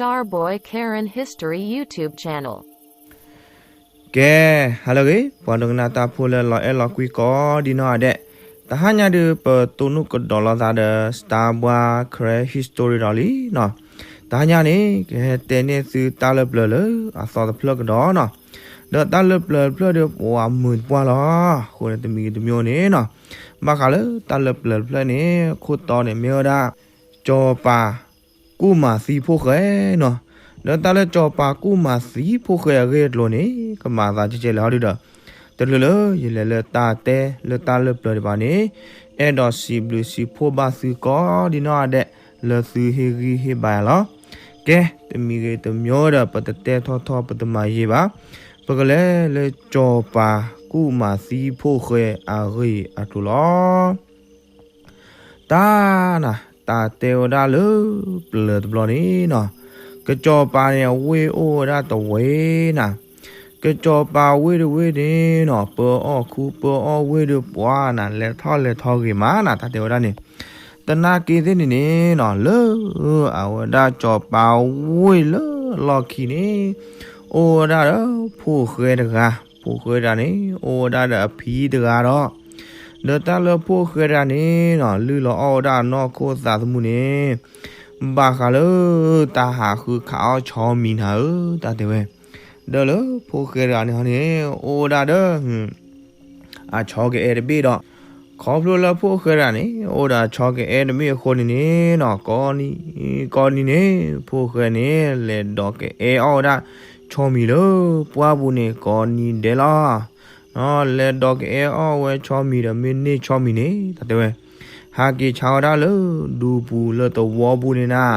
Starboy Karen History YouTube channel. ကဲ, ဟါလၢအဂ့ၤ ပှၤဒိကနၣ်တၢ်ဖိလၢလီၤအဲၣ်လီၤကွံကိးဒ်နီၢ်ဂၤဒဲး, တဟါညါဒုး ပတိၢ်နီၣ်ကဒီးလိာ်သးဒီး Starboy Karen History ဒီးလံနီၤ. တဟါညါန့ၣ် ကဟဲတဲန့ၢ်သုတၢ်လၢပျၢၤလၢအသီတဖျၢၣ်ကဒီးနီၤ. ဒီးတၢ်လၢပျၢၤတဖျၢၣ်ဒီး ပှၤမုာ်တပှၢ်လီၤ. အဃိန့ၣ် တမံၤဂ့ၤတမံၤဂ့ၤန့ၣ်နီၤ, ဘၣ်ဃးလၢတၢ်လၢပျၢၤတဖျၢၣ်န့ၣ် ခိၣ်တီန့ၣ်မ့ၢ်ဝဲဒၣ် စီၤပၤကူၣ်မၤသံဖိၣ်ဃဲနီၤ. ဒီးတၢ်လၢစီၤပၤကူၣ်မၤသံဖိၣ်ဃဲအဂ့ၢ်အကျိၤန့ၣ် ကမၤအသးကဲကဲလဲၣ်ဟီဒုဒီး, တချုးလၢယလဲၤလၢတၢ်တဲလၢတၢ်လၢပျၢၤဒံးဘၣ်န့ၣ်, အဲၣ်ဒိးစံးဘျုးစံးဖှိၣ်ဘၣ်သုကိးဒ်နီၢ်ဂၤဒဲး လၢသုဟ့ၣ်ဂံၢ်ဟ့ၣ်ဘါယၤလီၤ. ကဲ, တမံၤဂ့ၤတမံၤဂ့ၤဒီး ပတတဲထီၣ်ထီ ပတမၤယံာ်ဘၣ်, ပကလဲၤလၢစီၤပၤကူၣ်မၤသံဖိၣ်ဃဲအဂ့ၢ်အကျိၤလီၤ. တၢ်နၤ, တၢ်တဲဝဲဒၣ်လၢပျၢၤတဘျီန့ၣ်နီၤ, ကစီၤပၤန့ၣ် အဝ့ၢ်အိၣ်ဝဲဒၣ်တဝ့ၢ်နၤ. ကစီၤပၤဝ့ၢ်တဝ့ၢ်န့ၣ်နီၤ, ပၢအီၣ်ခူပၢအီၣ်ဝ့ၢ်ဒီးပှၤနၤ လဲၤထီၣ်လဲၤထီဂ့ၤမးနၤ, တၢ်တဲဝဲဒၣ်န့ၣ်. တနာ်က့ၤသ့ၣ်န့ၣ်န့ၣ်နီၤ, လၢအဝဲဒၣ်စီၤပၤဝ့ၢ်လၢလီၢ်ခံန့ၣ် အိၣ်ဝဲဒၣ်ဒီးဖိၣ်ဃဲတဂၤ, ဖိၣ်ဃဲတဂၤန့ၣ် အိၣ်ဝဲဒၣ်ဒီးအဖံတဂၤဒီး, ဒီးတၢ်လၢဖိၣ်ဃဲတဂၤန့ၣ်နီၤ, လုၢ်လီၤအီၣ်ဝဲဒၣ်အနီၢ်ခိသးသမူန့ၣ် ဘၣ်ဃးလၢတၢ်ဟးဃုခးအီၣ်ဆီမံၤနၤဧၢ, တၢ်တဲဝဲ. ဒီးလၢဖိၣ်ဃဲတဂၤန့ၣ်ဟီန့ၣ် အိၣ်ဝဲဒၣ်ဒီး အဆီကအဲၣ်တဘ့ၣ်ဒီး, ခီဖျိလၢဖိၣ်ဃဲတဂၤန့ၣ် အိၣ်ဒီးအဆီကအဲၣ်တဘ့ၣ်အဃိန့ၣ်န့ၣ်နီၤ, ကိးနံၤကိးနံၤန့ၣ် ဖိၣ်ဃဲန့ၣ် လဲၤဒိးကအဲၣ်အီၣ်ဝဲဒၣ်ဆီမံၤလၢပှၢ်ပူၤန့ၣ် ကိးနံၤဒဲးလီၤ. လဲၤဒိးကအဲၣ်အီၣ်ဝဲဆီမံၤဒီး မ့ၢ်န့ၢ်ဆီမံၤန့ၣ် တၢ်တဲဝဲ, ဟးက့ၤဆါဝဲဒၣ်လၢဒူပူၤလၢသဝီပူၤန့ၣ်နၤ,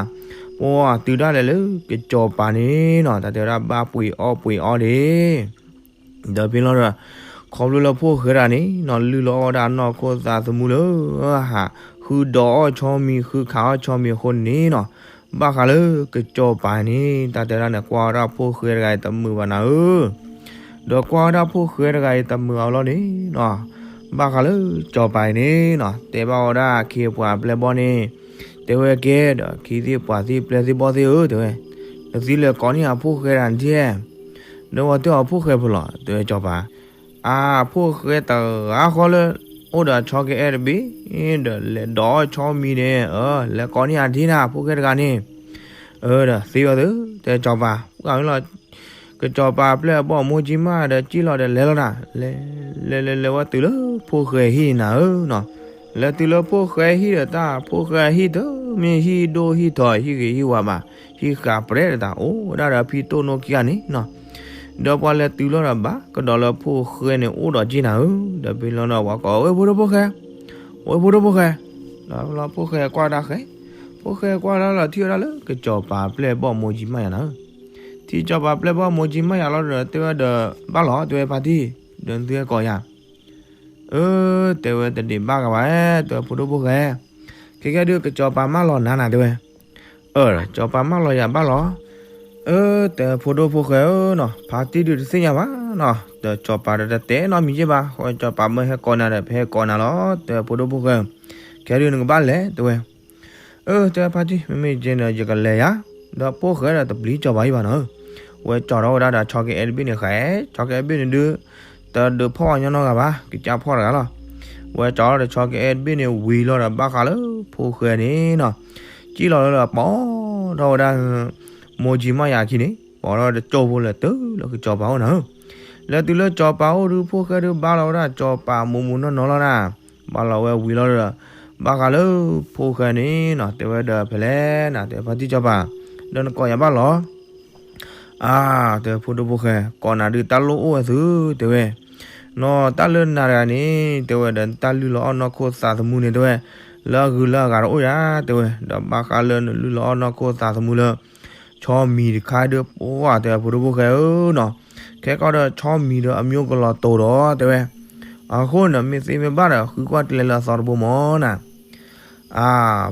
ပှၤတုၤဒၣ်လဲာ်လၢကစီၤပၤန့ၣ်နီၤ, တၢ်တဲဝဲဒၣ် ဘၣ်ပှ့ၤအီၣ်ပှ့ၤအီဒ့ၣ် ဒီးဖဲလီၤဒီး ခီဖျိလၢဖိၣ်ဃဲတဂၤန့ၣ်နီၤ, လုၢ်လီၤအီၣ်ဝဲဒၣ်အနီၢ်ခိသးသမူလၢ ဟးဃုဒိးအီၣ်ဆီမံၤ ဃုခးအီၣ်ဆီမံၤအဃိန့ၣ်နီၤ, ဘၣ်ဃးလၢကစီၤပၤန့ၣ် တၢ်တဲဒၣ်န့ၣ် ကွၢ်ဝဲဒၣ်ဖိၣ်ဃဲတဂၤအံၤတမုာ်ဘၣ်နၤဧၢ, ဒီးကွၢ်ဝဲဒၣ်ဖိၣ်ဃဲတဂၤအံၤတမုာ်အီၤလီၤန့ၣ်နီၤ, ဘၣ်ဃးလၢကစီၤပၤအံၤန့ၣ်နီၤ, တဲဘၣ်ဝဲဒၣ်ခ့ပှၤပျဲၢ်ဘီၣ်န့ၣ်, တဲဝဲကဲဒီး ခ့သ့ၣ်ပှၤသ့ၣ်ပျဲၢ်သ့ၣ်ဘီၣ်သ့ၣ်ဧၢ တဲဝဲ, နသုလဲၤကိးန့ၢ်အဖိၣ်ဃဲတဂၤန့ၣ်ဒဲ, ဒီးဝဲတဲအီၤဖိၣ်ဃဲဖဲလဲၣ် တဲဝဲစီၤပၤ, အဖိၣ်ဃဲတဂၤဃီလၢ အိၣ်ဒီးဆီကအဲၣ်တဘ့ၣ် ဒီးလဲၤဒိးအီၣ်ဆီမံၤန့ၣ်, လဲၤကိးန့ၢ်အဒ့နၤ ဖိၣ်ဃဲတဂၤန့ၣ်, ဒီးသ့ဝဲသ့ၣ် တဲစီၤပၤ ပှၢ်လီၤ, ကစီၤပၤပျဲၢ်အဘီၣ်မိၢ်ကၠံမး ဒီးကံၣ်လီၤဒီးလဲၤလီၤနၤ, လဲၤလဲၤလဲၤလဲၤဝဲတုၤလၢဖိၣ်ဃဲဟံၣ်နၤဧၢနီၤ, လဲၤတုၤလၢဖိၣ်ဃဲဟံၣ်ဒီးတၢ် ဖိၣ်ဃဲဟံၣ်တမ့ၢ်ဟံၣ်ဒိၣ်ဟံၣ်ထီၣ် ဟံၣ်ဂ့ၤဟံၣ်ဝါဘၣ်, ဟံၣ်ဃာ်ပြဲးတၢ် အိၣ်ဝဲဒၣ်ဒီးအဖံတိၢ်နိခံဂၤန့ၣ်နီၤ, ဒီးပှၤလဲၤတုၤလီၤဒီးဘၣ်ကဒီးလၢဖိၣ်ဃဲန့ၣ်အိၣ်ဒီးက့နၤဧၢ, ဒီးဖဲလီၤဒီးပှၤကိး ဝဲဖိဒိၣ်ဖိၣ်ဃဲ, ဝဲဖိဒိၣ်ဖိၣ်ဃဲ, ဒီးလီၤဖိၣ်ဃဲကွၢ်ဒၣ်ဃဲ, ဖိၣ်ဃဲကွၢ်ဒၣ်လီၤထံၣ်ဝဲဒၣ်လၢကစီၤပၤပျဲၢ်ဘီၣ်မိၢ်ကၠံမးယၤနၤဧၢ, ထံၣ်စီၤပၤပျဲၢ်ဘီၣ်မိၢ်ကၠံမးယၤလီၤဒီး တဲဝဲဒီး ဘၣ်လီၤ တဲဝဲဖါတံၢ်, ဒီးနသုဟဲကိးယၤ အၢ တဲဝဲတဒံးဘၣ်ဂၤဘၣ်, တဲဝဲဖိဒိၣ်ဖိၣ်ဃဲ, ခဲကဲဒုးကစီၤပၤမၢလီၤနၤနၤ တဲဝဲ, အၢ စီၤပၤမၢလီၤယၤဘၣ်လီၤ, အၢ တဲဖိဒိၣ်ဖိၣ်ဃဲဧၢနီၤ, ဖါတံၢ်ဒုးတသ့ၣ်ညါဘၣ်နီၤ, ဒီးစီၤပၤဒီးတတဲနီတမံၤက့ဘၣ်, ဃိစီၤပၤမၢဟဲကိးနၤဒီး ပဟဲကိးနၤလီၤ တဲဖိဒိၣ်ဖိၣ်ဃဲ, ခဲဒုးနကဘၣ်လဲၤ တဲဝဲ အၢ တဲဖါတံၢ် မ့မ့ၢ်က့န့ၣ် ယကလဲၤယၤ, ဒီးဖိၣ်ဃဲဒီးတပျံၤစီၤပၤဟံၣ်ဘၣ်နီၤဧၢ, ဝဲကၠီထီၣ်ဝဲဒၣ်ဒီးဆီကအဲၣ်တဘ့ၣ်န့ၣ်ဃဲ, ဆီကအဲၣ်တဘ့ၣ်န့ၣ်ဒုး တဒုးဖီၣ်အီၤညီနီတဂၤဘၣ်, ကစၢ်ဖီၣ်တဂၤလီၤ, ဝဲကၠီထီၣ်ဒီးဆီကအဲၣ်တဘ့ၣ်န့ၣ်ဝံၤလီၤဒီးဘၣ်ဃးလၢဖိၣ်ဃဲန့ၣ်နီၤ, ကံၣ်လီၤလၢဒီးပိာ်ထီၣ်ဝဲဒၣ် မိၢ်ကၠံမးယၤအခံန့ၣ် ပိာ်ထီၣ်တကၠိဖိလဲၤတုၤလၢကစီၤပၤအိၣ်နၤဧၢ, လဲၤတုၤလၢစီၤပၤအိၣ်ဒုး ဖိၣ်ဃဲဒုးဘၣ်လီၤဝဲဒၣ်စီၤပၤမိၢ်မိၢ်နီၢ်နီၢ်လီၤနၤ, ဘၣ်လီၤဝဲဝံၤလီၤဒီး ဘၣ်ဃးလၢဖိၣ်ဃဲန့ၣ်နီၤ တဲဝဲဒီးဖဲလဲၣ်နၤ တဲဖါတံၢ်စီၤပၤ, ဒီးနကိးယၤဘၣ်လီၤ အါ တဲဖိဒိၣ်ဖိၣ်ဃဲ ကိးနၤဒုးတၢ်လိၣ်အိၣ်ဝဲသု တဲဝဲ, နီၢ်တၢ်လၢနၤတဂၤန့ၣ် တဲဝဲဒီးတၢ်လုၢ်လီၤအီၣ်နီၢ်ခိသးသမူန့ၣ် တဲဝဲ, လၢအဂုၤလၢအဂၤတအိၣ်ယၤ တဲဝဲ, ဒီးဘၣ်ဃးလၢနလုၢ်လီၤအီၣ်နီၢ်ခိသးသမူလၢ ဆီမံၤတခါဒုးပှၢ် တဲဖိဒိၣ်ဖိၣ်ဃဲဧၢနီၤ, ခဲကီၢ်ဒီးဆီမံၤဒီးအမျိုးကလီၤတိၤဒီး တဲဝဲ, အဃိန့ၣ် မ့ၢ်သ့မ့ၢ်ဘၣ်ဒီး ဃုကွၢ်ကျဲလၢအသီတဘိမၢ်နၤ အါ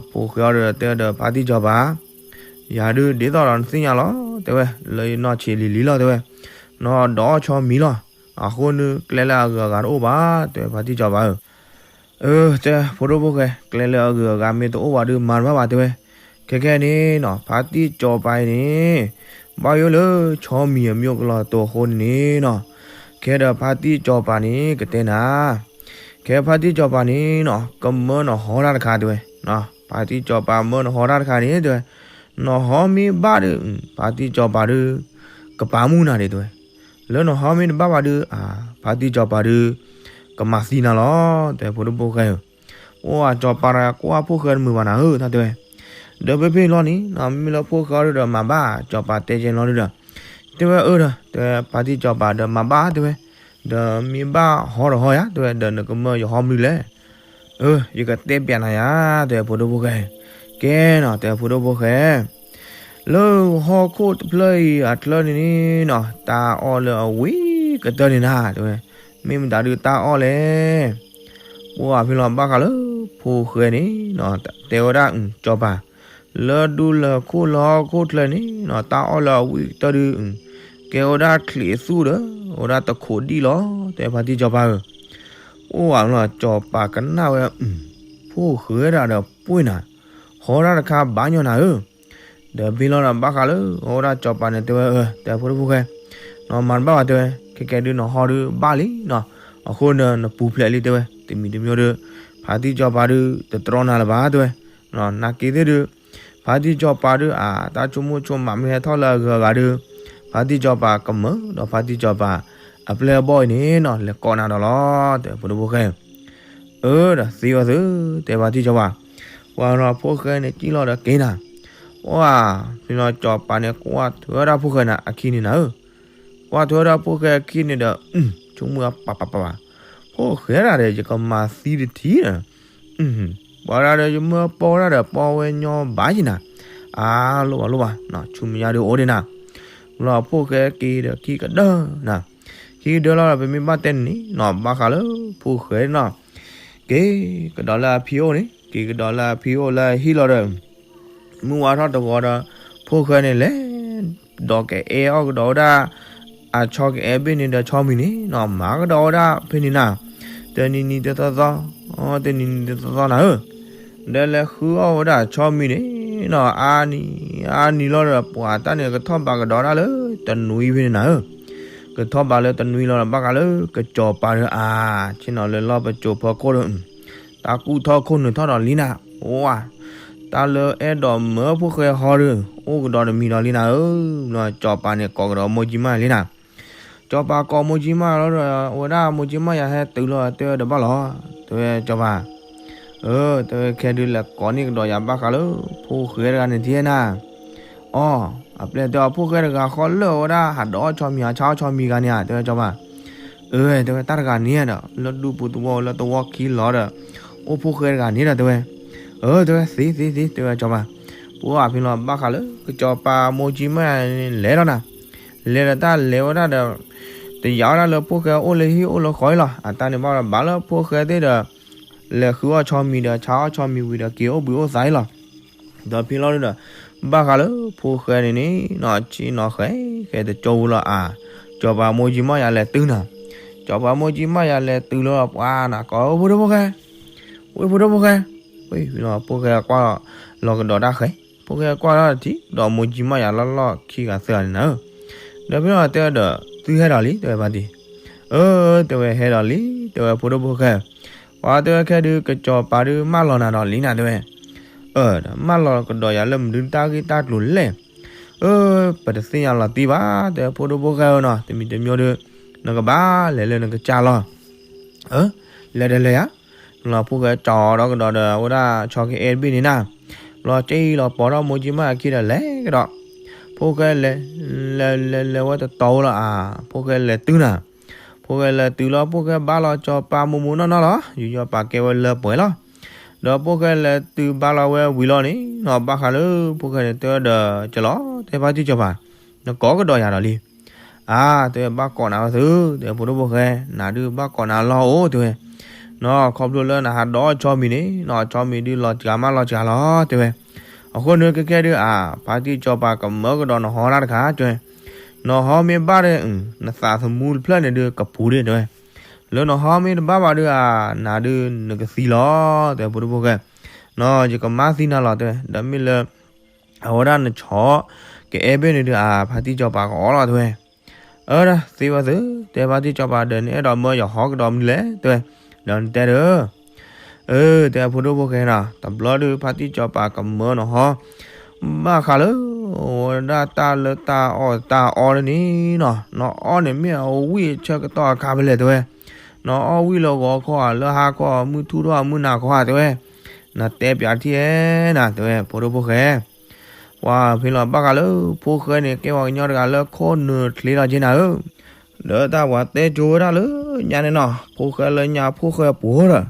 ဖိၣ်ဃဲအီၤဒီးတဲဒီးဖါတံၢ်စီၤပၤ, ယၤဒုးဒ်သိးဒီးနသ့ၣ်ညါလီၤ တဲဝဲ, လၢယနီၢ်ဆံးလံၤလံၤလီၤ တဲဝဲ, နီၢ်ဒီးအီၣ်ဆီမံၤလီၤ, အဃိန့ၣ်ကျဲလၢအဂုၤအဂၤတအိၣ်ဘၣ် တဲဝဲဖါတံၢ်စီၤပၤဧၢ, အၢ တဲဖိဒိၣ်ဖိၣ်ဃဲ ကျဲလၢအဂုၤအဂၤမ့ၢ်တအိၣ်ဘၣ်ဒုးမၤတဘၣ်ဘၣ် တဲဝဲ, ခဲခဲန့ၣ်နီၤ ဖါတံၢ်စီၤပၤအံၤန့ၣ် ဘၣ်ယိၣ်လၢဆီမံၤအမံၤကလီၤတိၤအဃိန့ၣ်နီၤ, ခဲဒီးဖါတံၢ်စီၤပၤန့ၣ်ကတဲနၤ, ခဲဖါတံၢ်စီၤပၤန့ၣ်နီၤ ကမၢနဟီတၢ်တခါတဲဝဲ, ဖါတံၢ်စီၤပၤမၢနဟီတၢ်တခါန့ၣ်တဲဝဲ, နဟီမ့ၢ်ဘၣ်ဒီး ဖါတံၢ်စီၤပၤဒီး ကပာ်မူနၤဒံးတဲဝဲ, လၢနဟီမ့ၢ်တဘၣ်ဘၣ်ဒီး ဖါတံၢ်စီၤပၤဒီး ကမၤသံနၤလီၤ တဲဖိဒိၣ်ဖိၣ်ဃဲဧၢ. အိၣ်ဧါ စီၤပၤတဂၤကွၢ်ဖိၣ်ဃဲတမုာ်ဘၣ်နၤဧၢ တၢ်တဲဝဲ, ဒီးဖဲဖဲလီၤန့ၣ် မ့မ့ၢ်လၢဖိၣ်ဃဲအီၤဒီးမၤဘၣ် စီၤပၤတဲကဲလီၤဒီး, တဲဝဲအၢဒီး တဲဝဲဖါတံၢ်စီၤပၤဒီးမၤဘၣ်တဲဝဲ, ဒီးမ့ၢ်ဘၣ်ဟီဒီးဟီယၤ တဲဝဲ ဒီးနကမၢယဟီမနုၤလဲၣ် အၢ ယကတဲပျးနၤယၤ တဲဖိဒိၣ်ဖိၣ်ဃဲ, ကဲနီၤ တဲဖိဒိၣ်ဖိၣ်ဃဲ, လၢဟီၣ်ခိၣ်တဖျၢၣ်အံၤအချၢန့ၣ်နီၤ တၢ်အီၣ်လၢအဝံၣ်ကတၢၢ်န့ၣ်နၤ တဲဝဲ, မ့ၢ်မတၤဒုးတၢ်အီၣ်လဲၣ်. ပှၤဖဲလီၤဘၣ်ဃးလၢဖိၣ်ဃဲန့ၣ်နီၤ တဲဝဲဒၣ် စီၤပၤ လၢဒူလၢၢ်ခိၣ်လၢဟီၣ်ခိၣ်ချၢန့ၣ်နီၤ တၢ်အီၣ်လၢအဝံၣ်ကတၢၢ်ဒုး ကဲဝဲဒၣ်ချံးသူၣ်ဒီး ဝဲဒၣ်တခိးဒံၣ်လီၤ တဲဖါတံၢ်စီၤပၤဧၢ. အိၣ်ဧါလီၤ စီၤပၤကနၣ်ဝဲ ဖိၣ်ဃဲဒၣ်ဒီးပှ့ၤနၤ, ဟီဒၣ်တခါဘၣ်ညီနၤဧၢ. ဒီးဖဲလီၤဒီးဘၣ်ဃးလၢ အဝဲဒၣ်စီၤပၤန့ၣ်တဲဝဲ တဲဖိဒိၣ်ဖိၣ်ဃဲ, နမၤတဘၣ်ဘၣ်တဲဝဲ ခဲကဲဒုးနဟီဒုးဘၣ်လံနီၤ, အဃိန့ၣ်နပူၤဖျဲးလံတဲဝဲ တမံၤတမံၤဒီး ဖါတံၢ်စီၤပၤဒုးတတြီနၤလၢၤဘၣ်တဲဝဲ, နာ်က့သ့ၣ်ဒုး ဖါတံၢ်စီၤပၤဒုးအတၢ်ဆိကမိၣ်ဆိကမးမ့ၢ်ဟဲထီၣ်လၢအဂုၤအဂၤဒီး ဖါတံၢ်စီၤပၤကမၢဒီးဖါတံၢ်စီၤပၤ အပျဲၢ်အဘီၣ်အံၤန့ၣ်နီၤ လဲၤကိးနၤဒီးလီၤ တဲဖိဒိၣ်ဖိၣ်ဃဲ, အၢ ဒီးသ့ဝဲသု တဲဖါတံၢ်စီၤပၤ, ပှၤနီၤဖိၣ်ဃဲန့ၣ်စံၣ်လီၤဒီးက့ၤနၤ, အိၣ်ဧါ, ဖဲလီၤစီၤပၤန့ၣ်ကွၢ်ထွဲဒၣ်ဖိၣ်ဃဲန့ၣ်အခံန့ၣ်နၤဧၢ, ကွၢ်ထွဲဒၣ်ဖိၣ်ဃဲအခံန့ၣ်ဒီး ဆိကမိၣ်ပပပပ, ဖိၣ်ဃဲဒၣ်ဒီး ယကမၤသံတထံၣ်ဒီး ပှၤဒၣ်ဒီးယမၢပီဝဲဒၣ်ဒီးပီဝဲညီဘၣ်ယံၤနၤ, အါလိၣ်ဘၣ်လိၣ်ဘၣ်, ဆူမဲာ်ညါဒုးအိၣ်ဒံးနၤ, လီၤဖိၣ်ဃဲက့ၤဒီးခံကဒၢနၤ, ခံကဒၢလီၤဒီး ပမ့ၢ်ဘၣ်တဲန့ၣ်နီၤ ဘၣ်ဃးလၢဖိၣ်ဃဲနီၤ, က့ၤကဒီးလၢအဖံအိၣ်န့ၣ် က့ၤကဒီးလၢအဖံအိၣ်လၢအဟံၣ်လီၤဒီး မုၢ်ဝါထီၣ်တဂီၤဒီး ဖိၣ်ဃဲန့ၣ်လဲၤ ဒီးကအဲၣ်အီၣ်ကဒီးဝဲဒၣ် အဆီကအဲၣ်ဘ့ၣ်န့ၣ်ဒီးဆီမံၤန့ၣ်နီၤ မၤကဒီးဝဲဒၣ်ဖဲန့ၣ်နၤ, တနံၤနံၤတသီသီ, တနံၤနံၤတသီသီနၤဧၢ, ဒီးလဲၤဃုအီၣ်ဝဲဒၣ်ဆီမံၤန့ၣ်နီၤ အါနံၤ, အါနံၤလီၤဒီး ပှၤတၢ်န့ၣ်ကထီၣ်ဘးကဒီးဒၣ်လၢတနွံဖဲန့ၣ်နၤဧၢ, ကထီၣ်ဘးလၢတနွံလီၤဒီး ဘၣ်ဃးလၢကစီၤပၤဒီးအါ, ဆ့ၣ်နီၤလၢလီၢ်ပစိာ်ဖီခိၣ်ဒီး တၢ်ကူၣ်ထီၣ်ခိၣ်နုာ်ထီၣ်ဒီးလံနၤ, အိၣ်ဧါ, တၢ်လၢအဲၣ်ဒိးမၢဖိၣ်ဃဲဟီဒီး အိၣ်ကဒီးတမံၤဒီးလံနၤဧၢ, စီၤပၤန့ၣ်ကိးကဒီးမိၢ်ကၠံမၢ်လံနၤ, စီၤပၤကိးမိၢ်ကၠံမၢ်လီၤဒီး အဝဲဒၣ်မိၢ်ကၠံမၢ်ယၤဟဲတုၤလီၤတဲဝဲဒီးဘၣ်လီၤ, တဲဝဲစီၤပၤ, အၢ တဲဝဲခဲဒုးလဲၤကိးန့ၢ်ကဒီးယၤဘၣ်ဃးလၢ ဖိၣ်ဃဲတဂၤန့ၣ်ထံၣ်နၤ အီ, အပျဲၢ်တဲအီၤ ဖိၣ်ဃဲတဂၤဃီလၢအဝဲဒၣ်ဟးဒီးအီၣ်ဆီမံၤ ဟးဆါအီၣ်ဆီမံၤဂၤန့ၣ်ဧါ တဲဝဲစီၤပၤ, အၢ တဲဝဲတၢ်တဂၤန့ၣ်ဒီး လၢဒူပူၤသဝီလၢသဝီခံလီၤဒီး အိၣ်ဖိၣ်ဃဲတဂၤန့ၣ်ဒီးတဲဝဲ, အၢ တဲဝဲသ့သ့သ့ တဲဝဲစီၤပၤ, ပှၤဖဲလီၤဘၣ်ဃးလၢကစီၤပၤမိၢ်ကၠံမၢ်န့ၣ်လဲၤလီၤနၤ, လဲၤဒီးတၢ်လဲၤဝဲဒၣ်ဒီး တယာ်ဝဲဒၣ်လၢဖိၣ်ဃဲအိၣ်လၢဟံၣ်အိၣ်လၢဃီအံၤလီၤ, အတၢ်န့ၣ်ဘၣ်ဒီးဘၣ်လၢဖိၣ်ဃဲသ့ၣ်ဒီး လဲၤဃုအီၣ်ဆီမံၤဒီးဆါအီၣ်ဆီမံၤဝံၤဒီးက့ၤအိၣ်ဘှံးအိၣ်သါအံၤလီၤ ဒီးဖဲလီၤဒီး ဘၣ်ဃးလၢဖိၣ်ဃဲန့ၣ်န့ၣ် နီၢ်ဆံနီၢ်ဃဲ ဃဲတကၠိဝံၤလီၤအါ, စီၤပၤမိၢ်ကၠံမၢ်ယၤလဲၤတုၤနၤ, စီၤပၤမိၢ်ကၠံမၢ်ယၤလဲၤတုၤလီၤ ပှၤနၤကိးဖိဒိၣ်ဖိၣ်ဃဲ, ဝဲဖိဒိၣ်ဖိၣ်ဃဲ, ဝဲဖဲလီၤဖိၣ်ဃဲကွၢ်လီၤကဒီးတၢ်ဃဲ, ဖိၣ်ဃဲကွၢ်လီၤတထံၣ်ဒီးမိၢ်ကၠံမၢ်ယၤလီၤလီၢ်ခံဂၤသၢဂၤန့ၣ်နၤဧၢ, ဒီးဖဲလီၤတဲဒီး သုဟဲဒီးလံ တဲဝဲဖါတံၢ်, အၢ တဲဝဲဟဲဒီးလံ တဲဝဲဖိဒိၣ်ဖိၣ်ဃဲ ပှၤတဲဝဲခဲဒုး ကစီၤပၤဒုးမၢလီၤနၤဒီးလံနၤတဲဝဲ, အၢ မၢလီၤကဒီးယၤလၢမနုၤတၢ်ဂ့ၢ်တၢ်ကျိၤလဲၣ်, အၢ ပတသ့ၣ်ညါလီၤတံၢ်ဘၣ် တဲဖိဒိၣ်ဖိၣ်ဃဲဧၢနီၤ တမံၤတမံၤဒီး နကဘၣ်လဲၤလၢနကစၢ်လီၤ, အၢ လဲၤဒီးလဲၤယၤ, လီၤဖိၣ်ဃဲကၠီဒီးကဒီးဒီး အဝဲဒၣ်ဆီကအဲၣ်တဘ့ၣ်န့ၣ်နၤ, လီၤက့ၤလီၤပိာ်ထီၣ်မိၢ်ကၠံမၢ်အခံဒီးလဲၤကဒီး, ဖိၣ်ဃဲလဲၤ လဲၤလဲၤလဲၤဝဲတတီၤ ဝဲလီၤအါ, ဖိၣ်ဃဲလဲၤတုၤနၤ ဖိၣ်ဃဲလဲၤတုၤလီၤ ဖိၣ်ဃဲဘါလီၤစီၤပၤမိၢ်မိၢ်နီၢ်နီၢ်လီၤ, ယူးယီၣ်ပာ်ကဲဝဲလၢပှဲၤလီၤ, ဒီးဖိၣ်ဃဲလဲၤတုၤဘါလီၤဝဲဝံၤလီၤန့ၣ်နီၤ ဘၣ်ဃးလၢ ဖိၣ်ဃဲန့ၣ်တဲဝဲဒီး ကလီၤ တဲဖါတံၢ်စီၤပၤ, နကိးကဒီးယၤဒီးလံ, အါ တဲဝဲဘၣ်ကိးနၤဝဲသု, တဲဖိဒိၣ်ဖိၣ်ဃဲ, နၤဒုးဘၣ်ကိးနၤလီၤအိၣ် တဲဝဲ, နီၤ ခီဖျိလၢနဟးဒီးဆီမံၤန့ၣ် နီၤ ဆီမံၤဒုးလီၤစှၤမးလီၤစှၤလီၤ တဲဝဲ, အဃိန့ၣ်ခဲကဲဒုးအါ ဖါတံၢ်စီၤပၤကမၢကဒီးနဟီတၢ်တခါ တဲဝဲ နဟီမ့ၢ်ဘၣ်ဒီး နသးသမူတဖျၢၣ်န့ၣ်ဒုးကပူၤဒ့ၣ် တဲဝဲ, လၢနဟီမ့ၢ်တဘၣ်ဘၣ်ဒုးအါ နၤဒုးနကသံလီၤ တဲဖိဒိၣ်ဖိၣ်ဃဲ, နီၤ ယကမၤသံနၤလီၤ တဲဝဲ, ဒီးမ့ၢ်လၢ အဝဲဒၣ်နဆီကအဲၣ်ဘ့ၣ်န့ၣ်ဒုး အဖါတံၢ်စီၤပၤကအီၣ်လီၤ တဲဝဲ. အၢ ဒီးသ့ဝဲသု, တဲဖါတံၢ်စီၤပၤဒီး နအဲၣ်ဒိးမၢယဟီကဒီးမနုၤလဲၣ် တဲဝဲ. ဒီးနတဲဒီး အၢ တဲဖိဒိၣ်ဖိၣ်ဃဲနီၤ, တဘျီဒုးဖါတံၢ်စီၤပၤကမၢနဟီ, ဘၣ်ဃးလၢ အဝဲဒၣ်တၢ်လၢတၢ်အီၣ်တၢ်အီလၢန့ၣ်နီၤ, နအီၣ်န့ၣ်မ့ၢ်အဝံၣ်အဆၢကတီၢ်အခါဖဲလဲၣ် တဲဝဲ. နအီၣ်ဝံၣ်လၢဂီၤခီဧါ, လၢဟါခီဧါ, မုၢ်ထူၣ်ထီၣ်ဧါ, မုၢ်နၤခီဧါ တဲဝဲ. နတဲပၠးထံၣ်ဧဲနၤ တဲဝဲ ဖိဒိၣ်ဖိၣ်ဃဲ. ပှၤဖဲလီၤဘၣ်ဃးလၢ ဖိၣ်ဃဲန့ၣ် ကဲပှၤကညီတဂၤလၢခိၣ်နူာ်ချ့လီၤက့ၤနၤဧၢ. ဒီးတၢ်ပှၤတဲကၠိဝဲဒၣ်လၢညါန့ၣ်နီၤ, ဖိၣ်ဃဲလၢညါဖိၣ်ဃဲပှိၤဒီး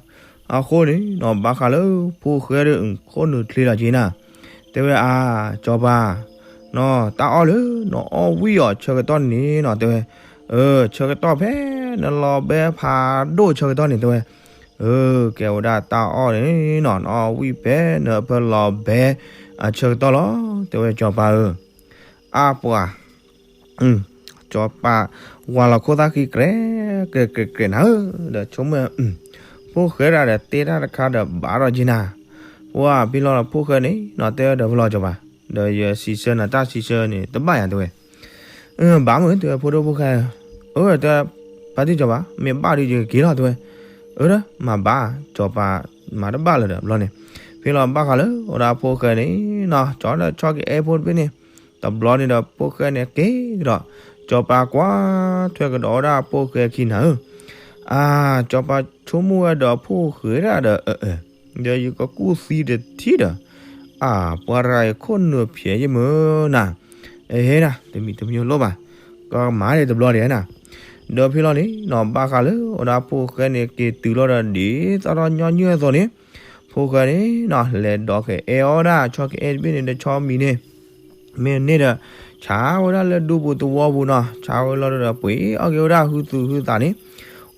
အဃိန့ၣ်နီၤ ဘၣ်ဃးလၢဖိၣ်ဃဲဒီး ခိၣ်နူာ်ချ့လီၤက့ၤနၤ, တဲဝဲ. အါ စီၤပၤ နီၤ, တၢ်အီၣ်လၢနအီၣ်ဝံၣ်အီၤဆၢကတီၢ်န့ၣ်နီၤ တဲဝဲ. အၢ ဆၢကတီၢ်ဖဲနလီၤဘဲဖးဒိၣ်ဆၢကတီၢ်န့ၣ် တဲဝဲ. အၢ ကဲဝဲဒၣ်တၢ်အီၣ်န့ၣ်နီၤ နအီၣ်ဝံၣ်ဖဲနဖၢလီၤဘဲအဆၢကတီၢ်လီၤ တဲဝဲ စီၤပၤဧၢ. အါပှၤ စီၤပၤ ဝၤလီၤခိၣ်သၣ်ဃံ ကြဲး ကြဲး ကြဲး ကြဲး နၤဧၢ, ဒီးဆိကမိၣ် ဖိၣ်ဃဲဒၣ်ဒီးတဲတၢ်တခါဒီးဘၣ်ဒီးက့ၤနၤ, ပှၤဖဲလီၤဒီးဖိၣ်ဃဲန့ၣ်နီၤ တဲဝဲဒီးဖဲလီၤ စီၤပၤ, ဒီးယစံးဆၢနၤတၢ်စံးဆၢန့ၣ် တဘၣ်ယၤ တဲဝဲ. ဘၣ်မုာ် တဲဝဲ ဖိဒိၣ်ဖိၣ်ဃဲ, အၢ တဲ ဖါတံၢ်စီၤပၤ မ့ၢ်ဘၣ်ဒီးယကက့ၤလီၤ တဲဝဲ. အၢ ဒီးမၤဘၣ် စီၤပၤ မၤတဘၣ်လၢၤဒီးဘျီန့ၣ်, ဖဲလီၤဘၣ်ဃးလၢ အဝဲဒၣ်ဖိၣ်ဃဲန့ၣ်နီၤ ကၠီဒီးဆီကအဲၣ်ဖိတဘ့ၣ်န့ၣ်, တဘျီန့ၣ်ဒီးဖိၣ်ဃဲန့ၣ်က့ၤဒီး, စီၤပၤကွၢ်ထွဲကဒီးဝဲဒၣ်ဖိၣ်ဃဲခံနၤဧၢ. အါ စီၤပၤဆိကမိၣ်ဝဲဒီးဖိၣ်ဃဲဒၣ်ဒီး အၢ ဒီးယကကူၣ်သံတထံၣ်ဒီး, အါ ပှၤတဂၤအံၤခိၣ်နူာ်ဖျဲးယမုာ်နၤ, အဟဲဒၣ် တမံၤတမံၤလိၣ်ဘၣ်, ကမၤန့ၣ်တဘျီဒံးနၤ, ဒီးဖဲလီၤန့ၣ်နီၤ ဘၣ်ဃးလၢ အဝဲဒၣ်ဖိၣ်ဃဲန့ၣ်က့ၤတုၤလီၤဒီးဒ်သိးဒီးညီနုၢ်အသိးန့ၣ်, ဖိၣ်ဃဲန့ၣ်နီၤ လဲၤဒိးကအဲၣ်အီၣ်ဝဲဒၣ် ဆီကအဲၣ်တဘ့ၣ်န့ၣ်ဒီးဆီမံၤန့ၣ် မ့ၢ်န့ၣ်ဒီး ဆါဝဲဒၣ်လၢဒူပူၤသဝီပူၤနီၤ, ဆါဝဲလီၤဒီးပှ့ၤအီၣ်က့ၤဝဲဒၣ်ဟုသူၣ်ဟုသးန့ၣ်,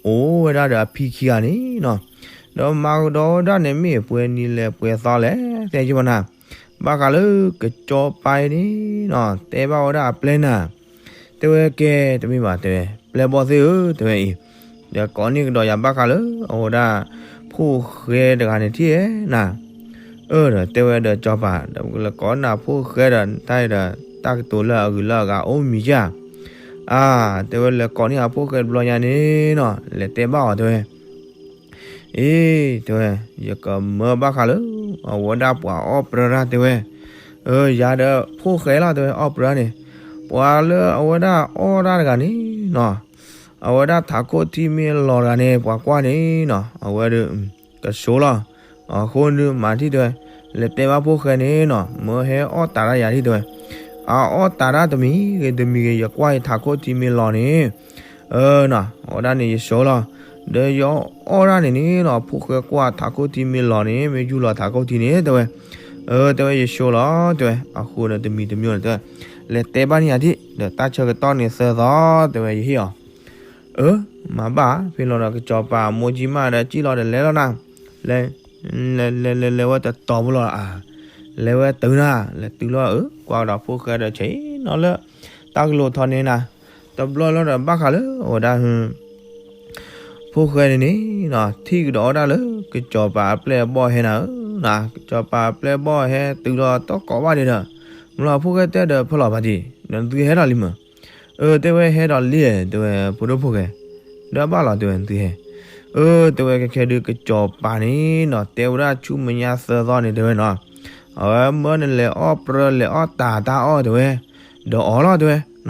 အိၣ်ဝဲဒၣ်ဒီးအဖံခံဂၤန့ၣ်နီၤ, ဒီးမၤကဒီးဝဲဒၣ်န့ၣ် မ့ၢ်ပှဲၤနံၤလဲၣ်ပှဲၤသီလဲၣ် သဲကမနၤ, ဘၣ်ဃးလၢကစီၤပၤအံၤန့ၣ်နီၤ တဲဘၣ်ဝဲဒၣ်အပျဲၢ်နၤ, တဲဝဲကဲ တမ့ၢ်ဘၣ် တဲဝဲ ပျဲၢ်ဘီၣ်သ့ၣ်ဧၢ တဲဝဲအံၤ, ဒီးကိးန့ၢ်ကဒီးယၤဘၣ်ဃးလၢ အဝဲဒၣ် ဖိၣ်ဃဲတဂၤန့ၣ်ထံၣ်ဧဲနၤ, အၢ ဒီးတဲဝဲဒီးစီၤပၤ ဒီးလဲၤကိးန့ၢ်ဖိၣ်ဃဲဒီး တၢ်အံၤဒီး တၢ်ကတိၤလၢအဂုၤလၢအဂၤအိၣ်မံၤကၢ်, အါ တဲဝဲလဲၤကိးန့ၢ်အဖိၣ်ဃဲတဘျီညါန့ၣ်နီၤ လဲၤတဲဘၣ်အီၤ တဲဝဲ အ့ တဲဝဲ ယကမၢဘၣ်ဃးလၢ အဝဲဒၣ်ပှၤအီၣ်ပြၢတၢ် တဲဝဲ, အၢ ယၤဒီးဖိၣ်ဃဲလီၤ တဲဝဲ အီၣ်ပြၢန့ၣ်, ပှၤလၢအဝဲဒၣ်အီၣ်တၢ်တဂၤန့ၣ်နီၤ, အဝဲဒၣ်ထးခိၣ်ထံမ့ၢ်လီၤတဂၤန့ၣ် ပှၤကွၢ်န့ၣ်နီၤ အဝဲဒီး ကဆိလီၤ, အဃိန့ၣ်မၤထံၣ် တဲဝဲ, လဲၤတဲဘၣ်ဖိၣ်ဃဲန့ၣ်နီၤ မၢဟဲအီၣ်တၢ်တၢ်ယၤဒ် တဲဝဲ, အအီၣ်တၢ်တၢ်တမံၤဂ့ၤတမံၤဂ့ၤ ယကွၢ်ယထးခိၣ်ထံမ့ၢ်လီၤန့ၣ်, အၢ နီၤ အဝဲဒၣ်န့ၣ်ယဆိလီၤ, ဒီးယအီၣ်တၢ်န့ၣ်န့ၣ်နီၤ ဖိၣ်ဃဲကွၢ်ထးခိၣ်ထံမ့ၢ်လီၤန့ၣ် မ့ၢ်ယူၢ်လီၤထးခိၣ်ထံန့ၣ် တဲဝဲ, အၢ တဲဝဲယဆိလီၤ တဲဝဲ, အဃိဒီးတမံၤတမံၤန့ၣ် တဲဝဲ, လဲၤတဲဘၣ်န့ၢ်ယၤဒ် ဒီးတၢ်ဆၢကတီၢ်န့ၣ်သၢသီ တဲဝဲ ယဟ့ၣ်အီၤ အၢ မၤဘၣ် ဖဲလီၤဒီးကစီၤပၤအမိၢ်ကၠံမၢ်ဒီးကံၣ်လီၤဒီးလဲၤလီၤနၤ, လဲၤ လဲၤလဲၤလဲၤဝဲတတီၤဖိလီၤဧါ, လဲၤဝဲတုၤနၤ လဲၤတုၤလီၤအၢ ကွၢ်ကဒီးဖိၣ်ဃဲဒီးဆဲးနီၤလၢ တၢ်ကလိၤထီၣ်န့ၣ်နၤ, တဘျီလီၤဒီးဘၣ်ဃးလၢအဝဲဒၣ် ဖိၣ်ဃဲန့ၣ်န့ၣ်နီၤ ထံၣ်ကဒီးဝဲဒၣ်လၢ ကစီၤပၤအပျဲၢ်အဘီၣ်ဟဲနၤဧၢ, ကစီၤပၤအပျဲၢ်အဘီၣ်ဟဲတုၤလီၤတကိးဘၣ်ဒံးဒီး, မ့ၢ်လီၤဖိၣ်ဃဲတဲဒီးဖဲလီၤဖါတံၢ် ဒီးနသုဟဲထီၣ်လံမး, အၢ တဲဝဲဟဲဒီးလံ တဲဝဲ ဖိဒိၣ်ဖိၣ်ဃဲ, ဒီးဘၣ်လီၤ တဲဝဲ နသုဟဲ, အၢ တဲဝဲ ခဲခဲဒုးကစီၤပၤန့ၣ်နီၤ တဲဝဲဒၣ်ဆူမဲာ်ညါသၢသီန့ၣ် တဲဝဲနီၤ, အဝဲမၢနလဲၤအီၣ်ပြၢလဲၤအီၣ်တၢ်တၢ်အီၣ် တဲဝဲ, ဒီးအီၣ်လီၤ တဲဝဲ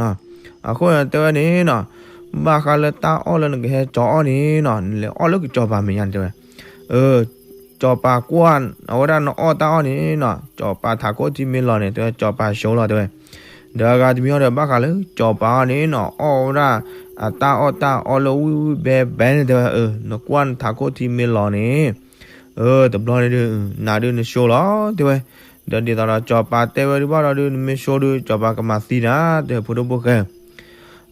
အဃိတဲဝဲန့ၣ်နီၤ, ဘၣ်ဃးလၢတၢ်အီၣ်လၢနကဟဲကၠီအီၣ်န့ၣ်နီၤ နလဲၤအီၣ်လၢကစီၤပၤမဲာ်ညါန့ၣ် တဲဝဲ, အၢ စီၤပၤကွၢ်အဝဲဒၣ်နအီၣ်တၢ်အီၣ်န့ၣ်နီၤ စီၤပၤထးခိၣ်ထံမ့ၢ်လီၤန့ၣ် တဲဝဲ စီၤပၤဆိလီၤ တဲဝဲ, ဒီးအဂၤတမံၤအီၤဒီးဘၣ်ဃးလၢ စီၤပၤအီၤန့ၣ်နီၤ အီၣ်ဝဲဒၣ်အတၢ်အီၣ်တၢ်အီလၢဝံၣ်ဝံၣ်ဘဲဘဲန့ၣ် တဲဝဲ, အၢ နကွၢ်နထးခိၣ်ထံမ့ၢ်လီၤန့ၣ် အၢ တဘျီန့ၣ်ဒုး နၤဒုးနဆိလီၤ တဲဝဲ, ဒီးဒ်သိးဒီးစီၤပၤတဲဝဲဒုးဘၣ်ဒီးဒုး နမ့ၢ်ဆိဒုး စီၤပၤကမၤသံနၤ တဲဝဲ ဖိဒိၣ်ဖိၣ်ဃဲ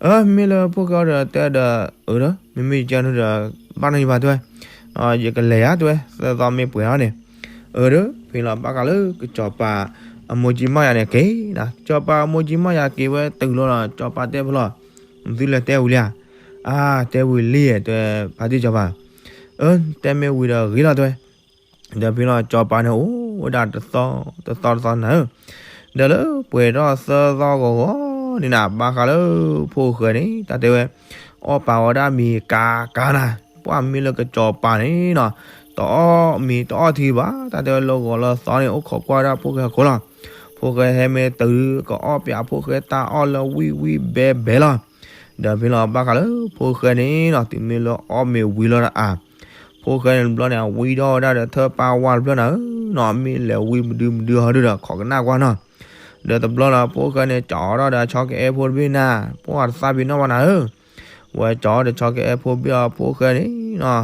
အၢ မ့ၢ်လၢဖိၣ်ဃဲအီၤဒီးတဲဒီး အၢ ဒီး မ့မ့ၢ်ယကဲန့ၣ်ဒီး ဘၣ်နီၢ်ယဘၣ် တဲဝဲ, ယကလဲၤယၤ တဲဝဲ သၢသီမ့ၢ်ပှဲၤအီၤန့ၣ်, အၢ ဒီး ဖဲလီၤဘၣ်ဃးလၢကစီၤပၤအမိၢ်ကၠံမၢ်ယၤန့ၣ်က့ၤ, ကစီၤပၤအမိၢ်ကၠံမၢ်ယၤက့ၤဝဲတုၤလီၤဒီး စီၤပၤတဲဖဲလီၤ, နသုလဲၤတဲဝံၤလံဧါ, အါ တဲဝံၤလံ တဲဝဲ ဖါတံၢ်စီၤပၤ, အၢ တဲမ့ၢ်ဝံၤဒီးဂ့ၤလီၤ တဲဝဲ, ဒီးဖဲလီၤစီၤပၤန့ၣ်အိၣ်ဝဲဒၣ်တသီတသီတသီနၤဧၢ, ဒီးလၢပှဲၤထီၣ်သၢသီဂီၤဂီၤန့ၣ်နၤ ဘၣ်ဃးလၢဖိၣ်ဃဲန့ၣ် တၢ်တဲဝဲ အီၣ်ပာ်ဝဲဒၣ်မ့ၤကၤကၤနၤ, ပှၢ်မ့ၢ်လၢကစီၤပၤန့ၣ်နီၤ တအီၣ်မ့ၤတအီၣ်ထံဘၣ်, တၢ်တဲဝဲလၢဂီၤလၢသီန့ၣ် အိၣ်ခိးကွၢ်ဝဲဒၣ်ဖိၣ်ဃဲအခိၣ်လီၤ. ဖိၣ်ဃဲဟဲမ့ၢ်တုၤ ကအီၣ်ပာ်ဖိၣ်ဃဲတၢ်အီၣ်လၢဝံၣ်ဝံၣ်ဘဲဘဲလီၤ. ဒီးဖဲလီၤဘၣ်ဃးလၢဖိၣ်ဃဲန့ၣ်နီၤ တုၤမ့ၢ်လၢအီၣ်မ့ၤဝံၤလီၤဒီးအါ ဖိၣ်ဃဲန့ၣ်တဘျီန့ၣ် ဝံထီၣ်ဝဲဒၣ်ဒီးထၢၣ်ပၢ်ဝါတဖျၢၣ်နၤဧၢနီၤ, မ့ၢ်လဲၤဝံမဒုမဒုဟီဒုဒီးခိးကနၣ်ကွၢ်နီၤ. ဒီးတဘျီလီၤဖိၣ်ဃဲန့ၣ် ကၠီထီၣ်ဒီးဆီကအဲၣ်ဖိတဘ့ၣ်နၤ, ပှၢ်တသၣ်ဖံးနီၣ်ဘၣ်နၤဧၢ. ဝဲကၠီဒီးဆီကအဲၣ်ဖိဘ့ၣ်အီၤ ဖိၣ်ဃဲန့ၣ်နီၤ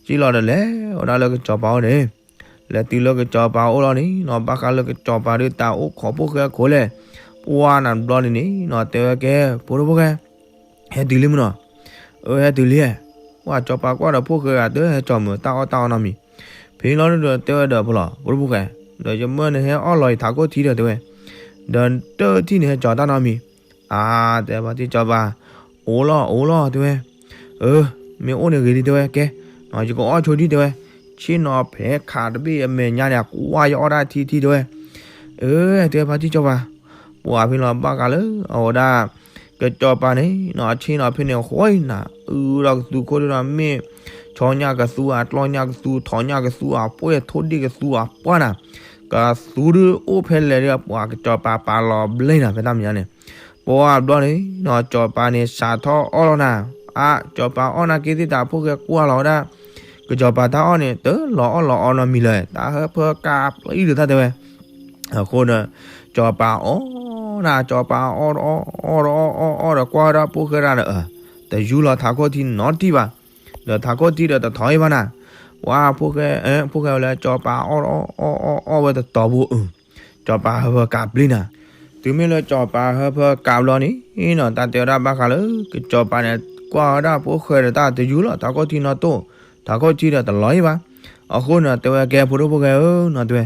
စံၣ်လီၤဒီးလဲၤဝဲဒၣ်လၢကစီၤပၤအိၣ်န့ၣ် လဲၤတုၤလၢကစီၤပၤအိၣ်လီၤန့ၣ်နီၤ ဘၣ်ဃးလၢကစီၤပၤဒုးတၢ်အိၣ်ခိးဖိၣ်ဃဲအခိၣ်လဲၣ်. ပှၢ်နၤတဘျီန့ၣ်န့ၣ်နီၤ တဲဝဲကဲ ဖိဒိၣ်ဖိၣ်ဃဲ ဟဲတုၤလံမုၢ်နီၤ. အၢ ဟဲတုၤလံ, ပှၢ်ကစီၤပၤကွၢ်ဒီးဖိၣ်ဃဲဂၤ တဟဲကၠီမုာ်တၢ်အီၣ်တၢ်အီနီတမံၤ. ဖဲလီၤဒုဒီးတဲဝဲဒီးဖိလီၤ ဖိဒိၣ်ဖိၣ်ဃဲ, ဒီးယမၢနဟဲအီၣ်လီၤယထးခိၣ်ထံဒီး တဲဝဲ, ဒီးတထံၣ်န့ၣ်ဟဲကၠီတၢ်နီတမံၤ. အါ တဲဖါတံၢ်စီၤပၤ, အိၣ်လီၤအိၣ်လီၤ တဲဝဲ. အၢ မ့ၢ်အိၣ်န့ၣ်ဂ့ၤလံ တဲဝဲ, ကဲ ယကအီၣ်ဆိဒံ တဲဝဲ, ဆ့ၣ်နီၤဖဲခးတဘ့ၣ်အမဲာ်ညါန့ၣ် အကွၢ်ယအီၣ်ဒၣ်ထံထံ တဲဝဲ. အၢ တဲဖါတံၢ်စီၤပၤ, ပှၢ်ဖဲလီၤဘၣ်ဃးလၢအဝဲဒၣ် ကစီၤပၤန့ၣ်နီၤ အဆ့ၣ်နီၤဖဲန့ၣ်ဃီနၤ အုဒီးကသူခိၣ်ဒုဒီးမ့ၢ် ဆီညၣ်ကသူ အကျီၢ်ညၣ်ကသူ ထိးညၣ်ကသူ အပှဲၢ်ထိၣ်ဒံၣ်ကသူ အပှၢ်နၤ ကသူဒုအိၣ်ဖဲလဲၣ်ဒီး ပှၢ်ကစီၤပၤပာ်လီၤဘျ့နၤ ဖဲတၢ်မဲာ်ညါန့ၣ်. ပှၢ်ဘျီန့ၣ်နီၤ စီၤပၤန့ၣ်စးထီၣ်အီၣ်လီၤနၤ. အါ စီၤပၤအီၣ်နာ်က့သ့ၣ်တၢ် ဖိၣ်ဃဲကွၢ်လီၤဝဲဒၣ် ကစီၤပၤတၢ်အီၣ်န့ၣ် တလီၤအီၣ်လီၤအီနီတမံၤလၢၤ တၢ်ဟၢဖၢကးပျံၤဒီး တၢ်တဲဝဲ. အဃိဒီး စီၤပၤအီၣ်နၤ စီၤပၤအီၣ်အီၣ်အီၣ်ဒီးအီၣ်အီၣ်အီၣ်ဒီးကွၢ်ဝဲဒၣ်ဖိၣ်ဃဲဒၣ်ဒီး တယူလီၤထးခိၣ်ထံနီတံၢ်ဘၣ်. ဒီးထးခိၣ်ထံဒီးတထီၣ်အံၤဘၣ်နၤ. ပှၢ်ဖိၣ်ဃဲ ဖိၣ်ဃဲဝဲလၢစီၤပၤအီၣ်အီၣ်အီၣ်အီၣ်ဝဲတတီၤဘိ စီၤပၤဟၢဖၢကးပျံၤနၤ. တုၤမ့ၢ်လၢစီၤပၤဟၢဖၢကးဘျီန့ၣ်နီၤ တၢ်တဲဝဲဒၣ်ဘၣ်ဃးလၢ ကစီၤပၤန့ၣ် ကွၢ်ဝဲဒၣ်ဖိၣ်ဃဲဒီးတၢ်တယူလီၤထးခိၣ်ထံနီတိၢ် ထးခိၣ်ထံဒီးတလီၤအံၤဘၣ်. အဃိန့ၣ် တဲဝဲကဲ ဖိဒိၣ်ဖိၣ်ဃဲဧၢနီၤ တဲဝဲ,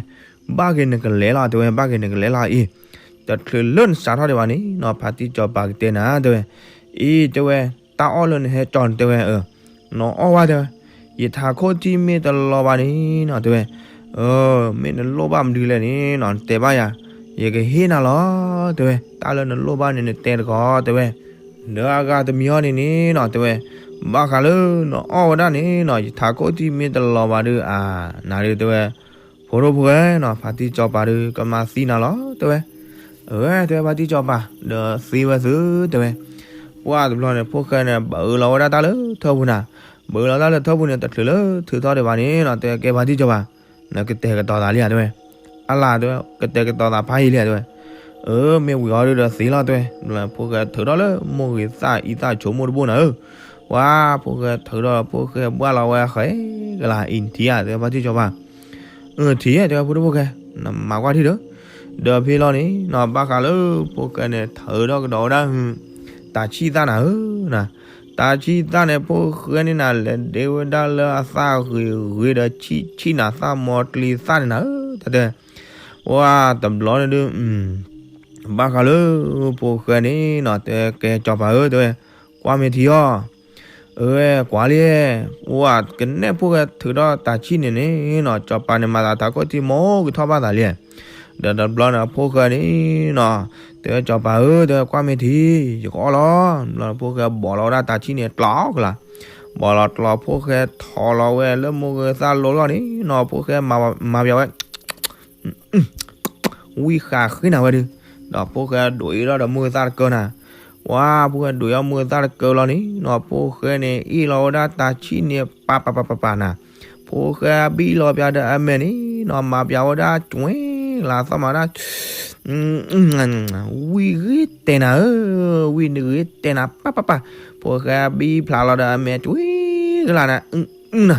ဘၣ်က့ၤနကလဲၤလီၤ တဲဝဲ ဘၣ်က့ၤနကလဲၤလီၤအံၤ တချုးလၢနစးထီၣ်ဒံးဘၣ်န့ၣ်နီၤ ဖါတံၢ်စီၤပၤကတဲနၤ တဲဝဲ, အံၤ တဲဝဲ, တၢ်အီၣ်လၢနဟဲကၠီန့ၣ် တဲဝဲ, နအီၣ်ဝဲ တဲဝဲ, ယထးခိၣ်ထံမ့ၢ်တလီၤဘၣ်န့ၣ်နီၤ တဲဝဲ, မ့ၢ်နလိၣ်ဘၣ်မနုၤလဲၣ်န့ၣ်နီၤ နတဲဘၣ်ယၤ, ယကဟ့ၣ်နၤလီၤ တဲဝဲ, တၢ်လၢနလိၣ်ဘၣ်န့ၣ် နတဲတကီး တဲဝဲ. ဒီးအဂၤတမံၤအီၤန့ၣ်န့ၣ်နီၤ တဲဝဲ, ဘၣ်ဃးလၢနအီၣ်ဝဲဒၣ်န့ၣ်နီၤ ယထးခိၣ်ထံမ့ၢ်တလီၤဘၣ်ဒီး အါ နၤဒုး တဲဝဲ, ဖိဒိၣ်ဖိၣ်ဃဲနီၤ ဖါတံၢ်စီၤပၤဒုး ကမၤသံနၤလီၤ တဲဝဲ. အၢ တဲဝဲ ဖါတံၢ်စီၤပၤ ဒီးသံဝဲသု တဲဝဲ. ပှၢ်တဘျီန့ၣ် ဖိၣ်ဃဲန့ၣ် ဘၣ်အၢၣ်လီၤဝဲဒၣ်တၢ်လၢထၢပူၤနၤ, ဘၣ်အၢၣ်လီၤတၢ်လၢထၢပူၤန့ၣ် တချုးလၢထုးထီၣ်ဒံးဘၣ်န့ၣ်နီၤ တဲဝဲကဲ ဖါတံၢ်စီၤပၤ, နကတဲာ်ကတီၤသးလံဧါ တဲဝဲ. အလၢ တဲဝဲ ကတဲာ်ကတီၤသးဖးယံာ်လံဧါ တဲဝဲ. အၢ မ့ၢ်ဝံၤအီၤဒုးဒီးသ့လီၤ တဲဝဲ. ဖိၣ်ဃဲထုးထီၣ်လၢမိၢ်ဂ့ၤသၣ်အံသၣ်ဆိကမိၣ်တဘိနၤဧၢ. ပှၢ် ဖိၣ်ဃဲထုးထီၣ် ဖိၣ်ဃဲဘှၢ်လီၤဝဲဃဲကလၤ အံၤနထံၣ်ဧါ တဲဝဲ ဖါတံၢ်စီၤပၤ. အၢ ထံၣ်ဧါ တဲဝဲ ဖိဒိၣ်ဖိၣ်ဃဲ, နမၤကွၢ်ထံၣ်ဒီး. ဒီးဖဲလီၤန့ၣ်နီၤ ဘၣ်ဃးလၢဖိၣ်ဃဲန့ၣ် ထုးထီၣ်ကဒီးဝဲဒၣ် တၢ်ဆံၣ်သၣ်နၤဧၢ, တၢ်ဆံၣ်သၣ်န့ၣ် ဖိၣ်ဃဲန့ၣ်နၤ လဲၤဒ့ဝဲဒၣ်လၢအသၣ်ဂ့ၤဂ့ၤဒီးဆံၣ်ဆံၣ်နၤ သၣ်မီၤကျံသၣ်န့ၣ်နၤဧၢ တၢ်တဲ. ပှၢ်တဘျီန့ၣ်ဒုး ဘၣ်ဃးလၢဖိၣ်ဃဲန့ၣ်နီၤ တဲကဲစီၤပၤဧၢ တဲဝဲ, ကွၢ်မ့ၢ်ထံအီၤ. အၢ ကွၢ်လံ, ပှၢ်ကနဲၣ်ဖိၣ်ဃဲထုးထီၣ်တၢ်ဆံၣ်န့ၣ်န့ၣ်နီၤ စီၤပၤန့ၣ်မၤသးထးခိၣ်ထံမိၢ်ကထီၣ်ဘၣ်သးလံ. ဒီးတဘျီန့ၣ် ဖိၣ်ဃဲန့ၣ်နီၤ တဲဝဲစီၤပၤဧၢ တဲဝဲကွၢ်မ့ၢ်ထံ ယကအီၣ်လီၤ. တဘျီန့ၣ်ဖိၣ်ဃဲဘီၣ်လီၤဝဲဒၣ်တၢ်ဆံၣ်န့ၣ် ကျီကလၤ, ဘီၣ်လီၤကျီ ဖိၣ်ဃဲထီၣ်လီၤဝဲလၢမိၢ်ဂ့ၤသၣ်လိၤလီၤန့ၣ်နီၤ ဖိၣ်ဃဲမၤပျးဝဲ ဝံၣ်ဃာ်ဃ့နၤဝဲဒုး, ဒီးဖိၣ်ဃဲဒိးအ့ၣ်ထီၣ်ဒီးမိၢ်ဂ့ၤသၣ်တကၢနၤ. ပှၢ် ဖိၣ်ဃဲဒိးအ့ၣ်မိၢ်ဂ့ၤသၣ်တကၢလီၤန့ၣ်နီၤ ဖိၣ်ဃဲန့ၣ်အ့ၣ်လီၤဝဲဒၣ်တၢ်ဆံၣ်န့ၣ် ပာ်ပာ်ပာ်ပာ်ပာ်နၤ. ဖိၣ်ဃဲဘံၣ်လီၤပျးဒီးအမဲာ်န့ၣ်နီၤ မၤပျးဝဲဒၣ်ကွဲကလၤသီၣ်မၤဒၣ် ဝံၣ်ဂ့ၤတဲနၤဧၢ, ဝံၣ်ဂ့ၤတဲနၤ ပာ်ပာ်ပာ်, ဖိၣ်ဃဲဘံၣ်ဖျးလီၤဒီးအမဲာ်ကွဲကလၤနၤ နၤ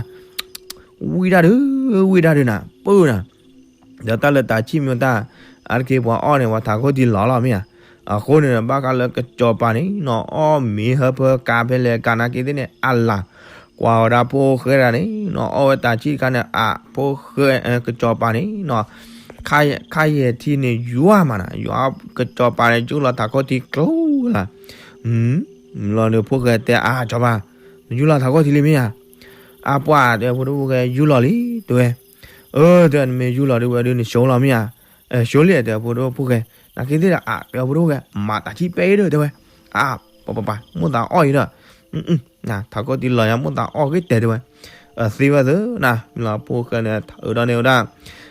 ဝံၣ်ဒၣ်ဒုး ဝံၣ်ဒၣ်ဒုးနၤ ပၢနၤ. ဒီးတၢ်လၢတၢ်ဆံၣ်မ့ၢ်တၢ် အါတက့ၢ်ပှၤအီၣ်န့ၣ် ပှၤထးခိၣ်ထံလီၤလီၤမ့ၢ်ဧါ. အဃိန့ၣ် ဘၣ်ဃးလၢကစီၤပၤန့ၣ်နီၤ အီၣ်မ့ၤဟၢဖၢကးဖဲလဲၣ်ကးနာ်က့သ့ၣ်န့ၣ် အလၤ ကွၢ်ဝဲဒၣ်ဖိၣ်ဃဲဒၣ်န့ၣ်နီၤ အီၣ်ဝဲတၢ်ဆံၣ်တခါန့ၣ် အဖိၣ်ဃဲ ကစီၤပၤန့ၣ်နီၤ ခါယဲၢ်ထံန့ၣ်ယွၤမးနၤ ယွၤကစီၤပၤန့ၣ် ယူၢ်လီၤထးခိၣ်ထံကျိၤလၤ လီၤဒီးဖိၣ်ဃဲတဲအါစီၤပၤ ယူၢ်လီၤထးခိၣ်ထံလံမ့ၢ်ဧါ. အပှၢ်တဲဖိဒိၣ်ဖိၣ်ဃဲယူၢ်လီၤလံ တဲဝဲ. အၢ တဲနမ့ၢ်ယူၢ်လီၤဒုးဝဲဒုးနဆိလီၤမ့ၢ်ဧါ. ဆိလံ တဲဖိဒိၣ်ဖိၣ်ဃဲ နာ်က့သ့ၣ်ဒီး အၢ တဲဝဲဖိတဖၣ်ဃဲ မၤတၢ်ဆံၣ်ပဲအံၤဒီး တဲဝဲ, အၢ ပပပၤ မိၣ်သးအီၣ်အံၤဒီး, ထးခိၣ်တံၢ်လီၤညါ မိၣ်သးအီၣ်ဂ့ၤတဲာ် တဲဝဲ, သ့ဝဲသ့ၣ်နၤ, မ့ၢ်လီၤဖိၣ်ဃဲန့ၣ် ထးအုးဒီးန့ၢ်ဝဲဒၣ်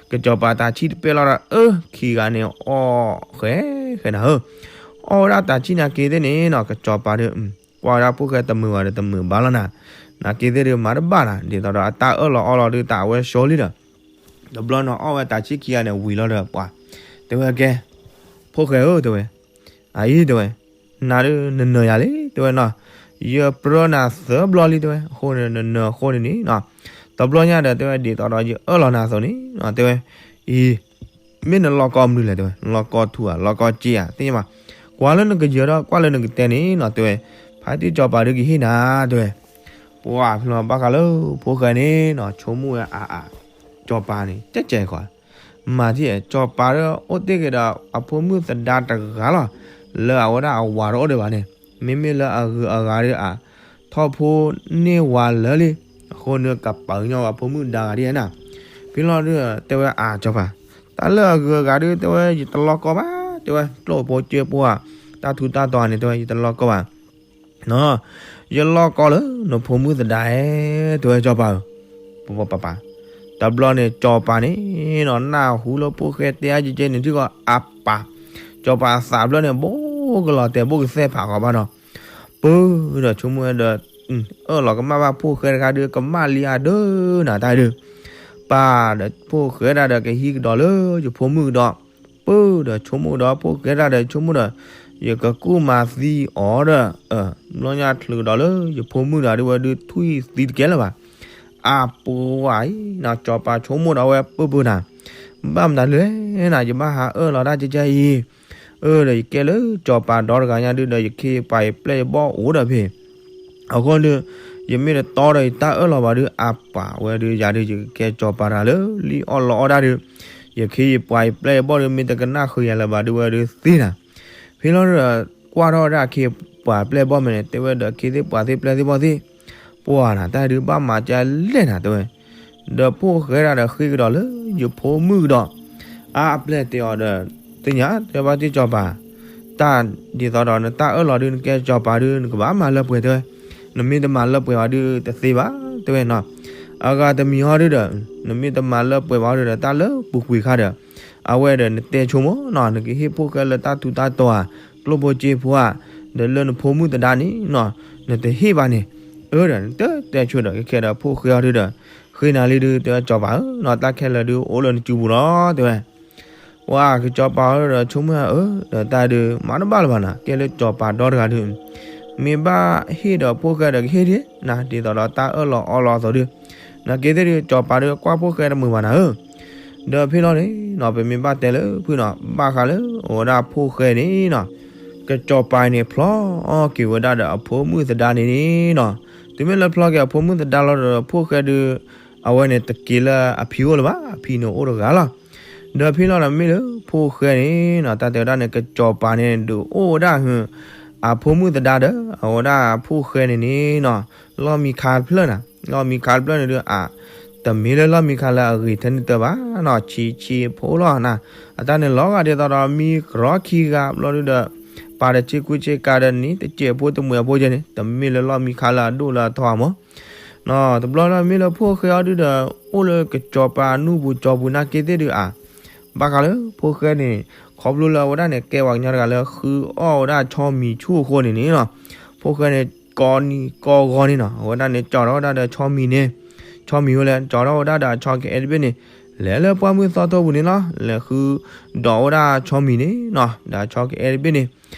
ကစီၤပၤတၢ်ဆံၣ်တပဲလီၤဒီး အၢ ခံဂၤန့ၣ်အီၣ်ဃဲဃဲနၤဧၢ, အီၣ်ဝဲဒၣ်တၢ်ဆံၣ်နာ်က့သ့ၣ်န့ၣ်နီၤ ကစီၤပၤဒီး ကွၢ်ဝဲဒၣ်ဖိၣ်ဃဲတမုာ်ဘၣ်ဒီးတမုာ်ဘၣ်လီၤနၤ, နာ်က့သ့ၣ်ဒုးမၤတဘၣ်နၤ ဒ်သိးဒီးအတၢ်အၢၣ်လီၤအီလီၤဒုးတၢ်အဝဲဆှီလံဒီး, တဘျီန့ၣ်အီၣ်ဝဲတၢ်ဆံၣ်ခံဂၤန့ၣ်ဝံၤလီၤဒီးပှၤ, တဲဝဲကဲ, ဖိၣ်ဃဲဧၢ တဲဝဲ, အအံၤ တဲဝဲ, နၤဒုးနနၢၤယၤလံ တဲဝဲနီၤ, ယပြၢနၤသၢဘျီလံ တဲဝဲ, အဃိန့ၣ်နနၢၤအဃိန့ၣ်န့ၣ်နီၤ, တဘျီညါဒီး တဲဝဲ ဒ်သိးဒီးယအၢၣ်လီၤနၤအသိးန့ၣ်နီၤ တဲဝဲ, အံၤ မ့ၢ်နလီၢ်ကီမနုၤလဲၣ် တဲဝဲ, လီၢ်ကီထူဧါ လီၢ်ကီစ့ဧါ သ့ၣ်ညါဘၣ်, ကွၢ်လၢနကယၢၤဒီး ကွၢ်လၢနကတဲန့ၣ်နီၤ တဲဝဲ, ဖါတံၢ်စီၤပၤဒုးကဟ့ၣ်နၤ တဲဝဲ, ပှၤဖဲလီၤဘၣ်ဃးလၢဖိၣ်ဃဲန့ၣ်နီၤ ဆိကမိၣ်ဝဲအါအါ, စီၤပၤန့ၣ် ကဲကဲဃီ, မၤထံၣ် စီၤပၤဒီးအိၣ်တ့ၢ်က့ၤဒီးအဖိမုၣ်သဒါတဂၤလီၤ, လၢအဝဲဒၣ်အဝၤတအိၣ်ဒံးဘၣ်န့ၣ်, မ့မ့ၢ်လၢအဂုၤအဂၤဒီးအ ထီၣ်ဖိန့ၢ်ဝၤလၢာ်လံ, အဃိန့ၣ်ကပာ်ကညီအဖိမုၣ်ဒါဂၤဒ်န့ၣ်, ဖဲလီၤဒုး တဲဝဲအါစီၤပၤ, တၢ်လၢအဂုၤအဂၤဒုး တဲဝဲ ယတလီၢ်ကီဘၣ်, တဲဝဲ ကျိၣ်ဖိကၠ့ဖိဧါ, တၢ်ထူးတၢ်တီၤန့ၣ် တဲဝဲ ယတလီၢ်ကီဘၣ် ယလီၢ်ကီလၢနဖိမုၣ်သဒါဧၢ, တဲဝဲစီၤပၤဧၢ, ပပပပၤ, တဘျီန့ၣ် စီၤပၤန့ၣ်နီၤ နၢ်ဟူလၢဖိၣ်ဃဲတဲအါကဲကဲန့ၣ် ထံၣ်ကီးအပၢ်, စီၤပၤအသးဖျၢၣ်န့ၣ် ဘိကလီၤတဲာ်ဘိကသဲၣ်ဖးဃီဘၣ်ဒီး, ပၢဒီးဆိကမိၣ်ဝဲဒီး အၢၣ်လီၤကမၣ်ဘၣ်ဖိၣ်ဃဲတဂၤဒုး ကမၣ်လံဧါဒုးနၤတၢ်ဒုး, ပၢ်ဒီးဖိၣ်ဃဲတၢ်ဒီးကဟံးကဒီးလၢယဖိမုၣ်ကဒီး, ပၢဒီးဆိကမိၣ်ဒီးဖိၣ်ဃဲတၢ်ဒီးဆိကမိၣ်ဒီး, ယကကူၣ်မၤသံအီၤဒီး, ဘျီညါချုးကဒီးလၢယဖိမုၣ်တဂၤဒုးဝဲဒုးထွံၣ်သံတကဲလၢၤဘၣ်, အပှၤအံၤနီၤ စီၤပၤဆိကမိၣ်ဒီးဝဲပၢပၢနၤ, ဘၣ်မတၤလဲၣ်နၤ ယဘၣ်ဟးအၢၣ်လီၤတၢ်ကဲကဲအံၤ, အၢဒီးယကဲလၢစီၤပၤဒီတဂၤညါဒုးဒီး ယခ့ယပှၤယပျဲၢ်ယဘီၣ်အိၣ်ဒီးဖဲ အဃိန့ၣ် ယမ့ၢ်တတီဒီးယတၢ်အၢၣ်လီၤဘၣ်ဒုး အပၢ်ဝဲဒုး ယၤဒုးယကကဲစီၤပၤတဂၤလၢလံၣ်အီၣ်လီအီၣ်တၢ်ဒုး, ယခ့ယပှၤယပျဲၢ်ယဘီၣ်ဒုး မ့ၢ်တကနၣ်ဃုာ်ယၤလၢၤဘၣ်ဒုးဝဲဒုးသ့နၤ, ဖဲလီၤဒီး ကွၢ်ထီၣ်ဝဲဒၣ်ခ့ပှၤပျဲၢ်ဘီၣ်မဲာ်န့ၣ် တဲဝဲဒီးခ့သ့ၣ်ပှၤသ့ၣ်ပျဲၢ်သ့ၣ်ဘီၣ်သ့ၣ်, ပှၤနၤ တၢ်ဒုးဘၣ်မၤကလဲၣ်နၤ တဲဝဲ, ဒီးဖိၣ်ဃဲတၢ်ဒီးဃ့ကဒီးလၢယဖိမုၣ်ကဒီး, အါအပျဲၢ်တဲအီၤဒီး, သ့ၣ်ညါ တဲဘၣ်တ့ၢ်စီၤပၤ, တၢ်ဒ်သိးဒီးနတၢ်အၢၣ်လီၤဒုး နကဲစီၤပၤဒုး နကဘၣ်မၤလၢပှဲၤတဲဝဲ, နမ့ၢ်တမၤလၢပှဲၤဘၣ်ဒုးတသ့ဘၣ် တဲဝဲနီၤ, အဂၤတမံၤဟီဒုးဒီး, နမ့ၢ်တမၤလၢပှဲၤဘၣ်ဒုးဒီး တၢ်လၢပူၤကွံာ်ခါဒီး, အဝဲဒီးနတဲဆိကမိၣ်နီၤ နကဟ့ၣ်ဖိၣ်ဃဲလၢတၢ်ထူးတၢ်တီၤဧါ, ကျိၣ်ဖိကၠ့ဖိဧါ, ဒီးလၢနဖိမုၣ်သဒါန့ၣ်နီၤ, နတဟ့ၣ်ဘၣ်န့ၣ်, အၢဒီးနတတဲဆိဒီး ခဲခဲဒီးဖိၣ်ဃဲအီၤဒုးဒီး, ဃ့နၤလံဒုး တဲဝဲစီၤပၤဧၢနီၤ တၢ်ခဲလၢာ်ဒုးအိၣ်လၢနစုပူၤလီၤ တဲဝဲ ပှၤကစီၤပၤအီၤဒီးဆိကမိၣ်ဧၢ, ဒီးတၢ်ဒုးမၤတဘၣ်လၢၤဘၣ်နၤ ကဲလၢစီၤပၤဒီတဂၤဒုး, မ့ၢ်ဘၣ်ဟ့ၣ်ဒီးဖိၣ်ဃဲဒီးကဟ့ၣ်ဒံးနၤ ဒ်သိးဒီးတၢ်အၢၣ်လီၤအီလီၤအသိးဒုး, နာ်က့သ့ၣ်ဒုး စီၤပၤဒုးကွၢ်ဖိၣ်ဃဲတမုာ်ဘၣ်နၤဧၢ, ဒီးဖဲလီၤန့ၣ်နီၤ ပမ့ၢ်ဘၣ်တဲလၢဖုနီၤ ဘၣ်ဃးလၢအဝဲဒၣ်ဖိၣ်ဃဲန့ၣ်နီၤ, ကစီၤပၤန့ၣ် ဖျီက့ၤဝဲဒၣ်ဒီးအဖိမုၣ်သဒါန့ၣ်နီၤ, တုၤမ့ၢ်လၢဖျီက့ၤအဖိမုၣ်သဒါလီၤဒီး ဖိၣ်ဃဲဒုး, အဝဲန့ၣ်တက့ၤလၢအဖံအိၣ်လၢၤဘၣ် အဖံန့ၣ်အိၣ်တဂၤလီၤ, ဒီးဖဲလီၤဒီးမ့ၢ်လၢဖိၣ်ဃဲန့ၣ်နီၤ တၢ်တဲဝဲဒၣ်န့ၣ် ကစီၤပၤန့ၣ်ဒုးအိၣ်ဝဲဒၣ်ဟု, အဖိမုၣ်သဒါဒီး အဝဲဒၣ်ဖိၣ်ဃဲန့ၣ်န့ၣ်နီၤ, လီၢ်မံခါတဖျၢၣ်နၤ, လီၢ်မံခါတဖျၢၣ်န့ၣ်ဒုးအါ, တမ့ၢ်လၢလီၢ်မံခါလၢအဂ့ၤထဲန့ၣ်တၢ်ဘၣ်နီၤ ဆံးဆံးဖိလီၤနၤ, အတၢ်န့ၣ်လီၤဂာ်ဒ်သိးဒီးမံကရီခံဂၤဘျီဒုးဒီး, ပာ်ဒီးဆ့ကူဆ့ကၤဒီးနံၤတစဲးဖိတမှဲးအဖိကဲန့ၣ် တမ့ၢ်လၢလီၢ်မံခါလၢအဒိၣ်လၢအထီဧါမး နီၤ, တဘျီလၢမ့ၢ်လၢဖိၣ်ဃဲအီၤဒုးဒီး အိၣ်လၢကစီၤပၤနူၢ်ပူၤကၠီပူၤနာ်က့သ့ၣ်ဒုးအါ, ဘၣ်ဃးလၢဖိၣ်ဃဲန့ၣ်, ခီဖျိလၢအဝဲဒၣ်န့ၣ် ကဲပှၤကညီတဂၤလၢဃုအီၣ်ဝဲဒၣ်ဆီမံၤဆူၣ်အဃိန့ၣ်န့ၣ်နီၤ, ဖိၣ်ဃဲန့ၣ် ကိးနံၤကိးဂီၤန့ၣ်နီၤ အဝဲဒၣ်န့ၣ် ကၠီထီၣ်ဝဲဒၣ်ဒီးဆီမံၤန့ၣ်, ဆီမံၤဝဲလဲၣ် ကၠီထီၣ်ဝဲဒၣ်ဒီးဆီကအဲၣ်တဘ့ၣ်န့ၣ်, လဲၤလၢပှၢ်မုၢ်သီထိပူၤန့ၣ်လီၤ လဲၤဃုဒိးဝဲဒၣ်ဆီမံၤန့ၣ်နီၤ ဒီးဆီကအဲၣ်တဘ့ၣ်န့ၣ်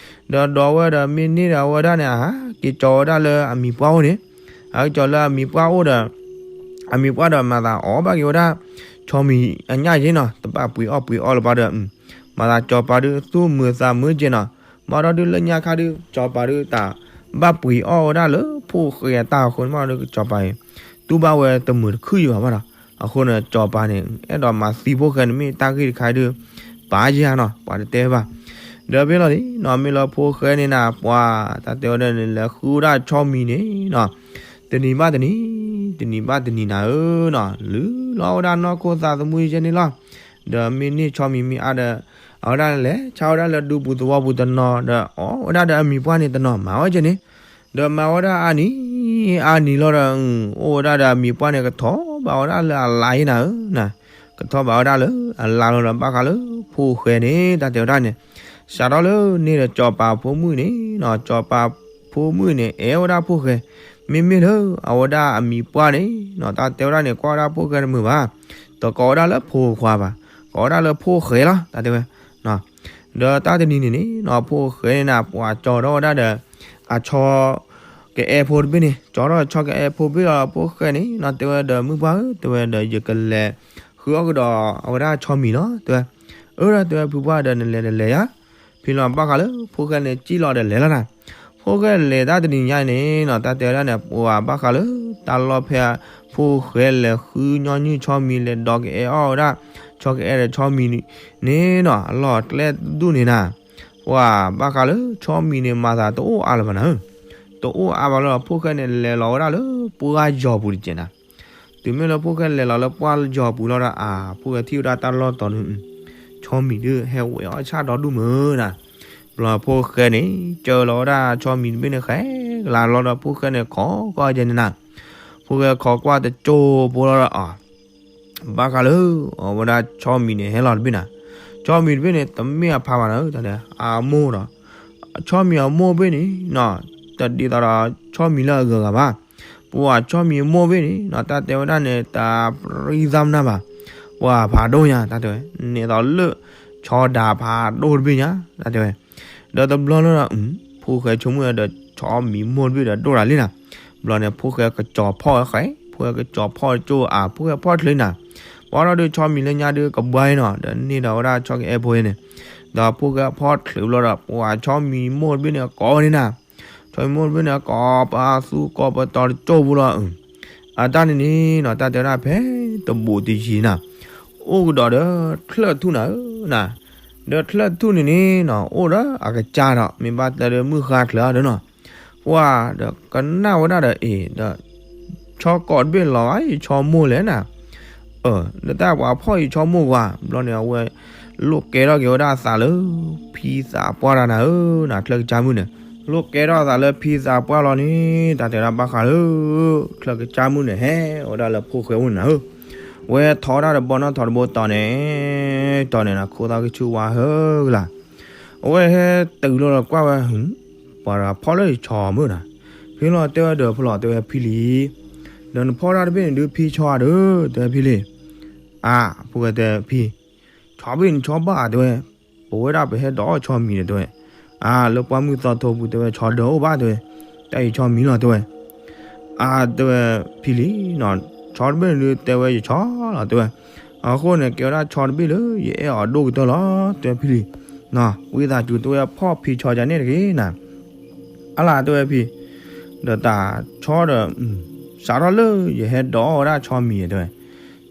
ဒီးဒိးဝဲဒီးမ့ၢ်န့ၢ်ဒီးအဝဲဒၣ်န့ၣ် အဟးက့ၤကၠီဝဲဒၣ်လၢအမံၤပှၢ်အိၣ်န့ၣ်, ဟးက့ၤကၠီလၢအမံၤပှၢ်အိၣ်ဒီး, အမံၤပှၢ်ဒီးမၤသးအီၣ်ဘၣ်က့ၤဝဲဒၣ်, ဆီမံၤအညၣ်ယ့နီၤ တဘၣ်ပှ့ၤအီၣ်ပှ့ၤအီလၢၤဘၣ်ဒီး, မၤသးကၠီပၤဒုးသူၣ်မုာ်သးမုာ်က့နီၤ, မၤဒီးဒုးလၢညါခါဒုး ကၠီပၤဒုးတၢ်, ဘၣ်ပှ့ၤအီၣ်ဝဲဒၣ်လၢဖိၣ်ဃဲအတၢ်အဃိန့ၣ်မးဒီးကၠီပၤအံၤ, တူၢ်ဘၣ်ဝဲတမုာ်တခုၣ်ယံၤဘၣ်ဘၣ်ဒီး, အဃိန့ၣ် ကၠီပၤန့ၣ် အဲၣ်ဒိးမၤသံဖိၣ်ဃဲန့ၣ်မ့ၢ်တၢ်ဂ့ၢ်တခါဒုး, ပာ်ယဲနီၤ ပှၤတတဲဘၣ်, ဒီးဖဲလီၤန့ၣ်နီၤ မ့ၢ်လၢဖိၣ်ဃဲန့ၣ်နၤ ပှၤတၢ်တဲဝဲဒၣ်န့ၣ် လဲၤဃုဝဲဒၣ်ဆီမံၤန့ၣ်နီၤ, တနံၤဘၣ်တနံၤ, တနံၤဘၣ်တနံၤနၤဧၢနီၤ လုၢ်လီၤဝဲဒၣ်နီၢ်ခိသးသမူယဲန့ၣ်လီၤ, ဒီးမ့ၢ်န့ၢ်ဆီမံၤမ့ၢ်အါဒီး အဝဲဒၣ်လဲၤဆါဝဲဒၣ်လၢဒူပူၤသဝီပူၤတနီၤဒီး အီၣ်ဝဲဒၣ်ဒီးအမံၤပှၢ်န့ၣ်တနီၤ မၤဝဲကဲန့ၣ်, ဒီးမၤဝဲဒၣ်အါနံၤ အါနံၤလီၤဒီး အိၣ်ဝဲဒၣ်ဒီးအမံၤပှၢ်န့ၣ် ကထီၣ်ဘၣ်ဝဲဒၣ်လၢအလါအံၤနၤဧၢ, ကထီၣ်ဘၣ်ဝဲဒၣ်လၢအလါလီၤဒီး ဘၣ်ဃးလၢဖိၣ်ဃဲန့ၣ် တၢ်တဲဝဲဒၣ်န့ၣ် စးထီၣ်လၢန့ၣ်ဒီး စီၤပၤဖိမုၣ်န့ၣ်နီၤ, စီၤပၤဖိမုၣ်န့ၣ် အဲၣ်ဝဲဒၣ်ဖိၣ်ဃဲ, မ့မ့ၢ်လၢအဝဲဒၣ်အမံၤပှၢ်န့ၣ်နီၤ တၢ်တဲဝဲဒၣ်န့ၣ် ကွၢ်ဝဲဒၣ်ဖိၣ်ဃဲတမုာ်ဘၣ်, တကိးဝဲဒၣ်လၢဖိခွါဘၣ်, ကိးဝဲဒၣ်လၢဖိၣ်ဃဲလီၤ တၢ်တဲဝဲ ဒီးတၢ်တနံၤန့ၣ်န့ၣ်နီၤ ဖိၣ်ဃဲန့ၣ်နၤ ပှၤကၠီထီၣ်ဝဲဒၣ်ဒီး အဆီကအဲၣ်ဖိတဘ့ၣ်န့ၣ်, ကၠီထီၣ်ဆီကအဲၣ်ဖိတဘ့ၣ်ဒီး ဖိၣ်ဃဲန့ၣ်နီၤ တဲဝဲဒီး မုၣ်ပှၢ်ဧၢ, တဲဝဲဒီး ယကလဲၤဃုအီၣ်ကဒီးအဝဲဒၣ်ဆီမံၤလီၤ တဲဝဲ, အၢ ဒီးတဲဝဲ ဖုပှၢ်ဒီး နလဲၤဒီးလဲၤယၤ, ဖဲလီၤဘၣ်ဃးလၢဖိၣ်ဃဲန့ၣ် စံၣ်လီၤဒီးလဲၤလီၤနၤ, ဖိၣ်ဃဲလဲၤတၢ်တနံၤညါန့ၣ်နီၤ တၢ်တဲဝဲဒၣ်န့ၣ် ပှၤဘၣ်ဃးလၢတၢ်လီၢ်ဖဲ ဖိၣ်ဃဲလဲၤဃုညီနုၢ်ဆီမံၤ လဲၤဒီးကအဲၣ်အီၣ်ဝဲဒၣ် ဆီကအဲၣ်ဒီးဆီမံၤန့ၣ်နီၤ အလီၢ်အကျဲတဒူၣ်န့ၣ်နၤ, ပှၤဘၣ်ဃးလၢဆီမံၤန့ၣ် မၤသးတအိၣ်အါလၢၤဘၣ်နၤဧၢ, တအိၣ်အါဘၣ်လၢ ဖိၣ်ဃဲန့ၣ် လဲၤလီၤဝဲဒၣ်လၢပှၢ်ယီၤပူၤတကဲးနၤ, တုၤမ့ၢ်လၢဖိၣ်ဃဲလဲၤလီၤလၢပှၢ်ယီၤပူၤလီၤဒီး အဖိၣ်ဃဲထံၣ်ဝဲဒၣ်တၢ်လီၢ်တီၤန့ၣ် ဆီမံၤဒုးဟဲဝဲအီၣ်ဆၣ်ဒီဒူၣ်မုၢ်နၤ, ဘျီဖိၣ်ဃဲန့ၣ် ကၢလီၤဝဲဒၣ်ဆီမံၤတဘ့ၣ်န့ၣ် ဃဲကလါလီၤဒီး ဖိၣ်ဃဲန့ၣ် ခိးကွၢ်ကဲန့ၣ်နၤ, ဖိၣ်ဃဲခိးကွၢ်တကၠိဖိလီၤဒီး အ ဘၣ်ဃးလၢ အဝဲဒၣ်ဆီမံၤန့ၣ် ဟဲလီၤတဘ့ၣ်နၤ, ဆီမံၤတဘ့ၣ်န့ၣ် တမ့ၢ်အဖါဘၣ်နၤဧၢ, တၢ်တဲအမိၢ်ဒီး ဆီမံၤအမိၢ်ဘ့ၣ်န့ၣ်နီၤ, တဒ်သိးဒီးဆီမံၤလၢအဂၤဂၤဘၣ်, ပှၤဆီမံၤအမိၢ်ဘ့ၣ်န့ၣ်နီၤ တၢ်တဲဝဲဒၣ်န့ၣ် တၢ်ပြံသးမနၤဘၣ်, ပှၤဖးဒိၣ်ညါ တၢ်တဲဝဲ, န့ၣ်သိးလၢ ဆီဒၣ်ဖးဒိၣ်တဘ့ၣ်ညါ တၢ်တဲဝဲ, ဒီးတဘျီလၢ ဖိၣ်ဃဲဆိကမိၣ်ဒီး ဆီမံၤမိၢ်တဘ့ၣ်ဒီးဒိၣ်တၢ်လံနၤ, ဘျီန့ၣ် ဖိၣ်ဃဲကစီၤဖီၣ်ဃဲ, ဖိၣ်ဃဲကစီၤဖီၣ်ကၠိအ ဖိၣ်ဃဲဖီၣ်ချုးနၤ, ပှၤထီၣ်ဒုးဆီမံၤလၢညါဒုးကဘှါအံၤနီၤ ဒီးန့ၢ်ဒီးဝဲဒၣ်ဆီကအဲၣ်ဖိန့ၣ်, ဒီးဖိၣ်ဃဲဖီၣ်ချုးဘျီဒီး ပှၤဆီမံၤမိၢ်တဘ့ၣ်န့ၣ် ကိးဝဲန့ၣ်နၤ, ဆီမံၤမိၢ်တဘ့ၣ်န့ၣ် ကိးပသူကိးပတီၤတကၠိဖိလီၤ အတၢ်န့ၣ်န့ၣ်နီၤ တၢ်တဲဝဲဒၣ်ဖဲတဘူးတယံၤနၤ, အိၣ်ကဒီးဒီးချၢၣ်ထူၣ်နၤဧၢနၤ, ဒီးချၢၣ်ထူၣ်န့ၣ်န့ၣ်နီၤ အိၣ်ဒီးအကစၢ်ဒီး မ့ၢ်ဘၣ်တဲဒီးမုၢ်ဃါချၢဒီးနီၤ, ပှၤဒီးကနၣ်ဝဲဒၣ်ဒီးအံၤဒီး ဆီကိးတဘ့ၣ်လီၤဘၣ် ယဆီမိၢ်လဲၣ်နၤ, အၢ ဒီးတၢ်ပှၤဖီၣ်ယဆီမိၢ်ကွၢ် ဘျီန့ၣ် အဝဲ လိၣ်ကဲထီၣ်က့ၤဝဲဒၣ်အသးလၢ ဖံသးပှၢ်တၢ်နၤဧၢနၤ ချၢၣ်ကစၢ်မုၣ်န့ၣ်, လိၣ်ကဲထီၣ်အသးလၢဖံသးပှၢ်လီၤန့ၣ် တၢ်တဲဒၣ်ဘၣ်ဃးလၢ ချၢၣ်ကစၢ်မုၣ်န့ၣ် ဟဲဝဲဒၣ်လၢဖိၣ်ဃဲအိၣ်နၤဧၢ, ဝဲထီၣ်ဝဲဒၣ်တဘီနီၣ်ထီၣ်တဘိတီၤန့ၣ်, တီၤန့ၣ်နၤ ခိၣ်သၣ်ကဆူၣ်ဝါဟၢကလၤ, အဝဲဟဲတုၤလီၤဒီးကွၢ်ဝဲ ပှၤဖီၣ်လၢယဆီမိၢ်နၤ, ဖဲလီၤတဲဝဲဒီးဖဲလီၤတဲဝဲဖံလံၤ, ဒီးနဖီၣ်တၢ်တဘ့ၣ်န့ၣ်ဒုးဖံဆီဧါဒီး တဲဖံလံၤ, အါ ဖိၣ်ဃဲတဲဖံ, ဆီတဘ့ၣ်န့ၣ်ဆီဘၣ်ဧါ တဲဝဲ, ပဝဲဒၣ်ပဟဲဒိးအီၣ်ဆီမံၤန့ၣ် တဲဝဲ, အါ လၢပှၢ်မုၢ်သီထိပူၤ တဲဝဲ ဆီဒၢအိၣ်ဘၣ် တဲဝဲ, တၢ်အံၤဆီမံၤလီၤ တဲဝဲ, အါ တဲဝဲဖံလံၤနီၤ, ဆီတဘ့ၣ်န့ၣ်ဒုး တဲဝဲယဆီလီၤ တဲဝဲ, အဃိန့ၣ် ကဲဝဲဒၣ်ဆီတဘ့ၣ်လၢယအဲၣ်အီၤဒိၣ်ကတၢၢ်လီၤ တဲဖံလံၤ, ဝံသးစူၤ တဲဝဲဖီၣ်ဖံဆီယၤန့ၣ်တဂ့ၤနၤ, အါလၢ တဲဝဲဖံ, ဒီးတၢ်ဆီဒီး စးထီၣ်လၢယဟဲဒိးအီၣ်ဝဲဒၣ်ဆီမံၤ တဲဝဲ,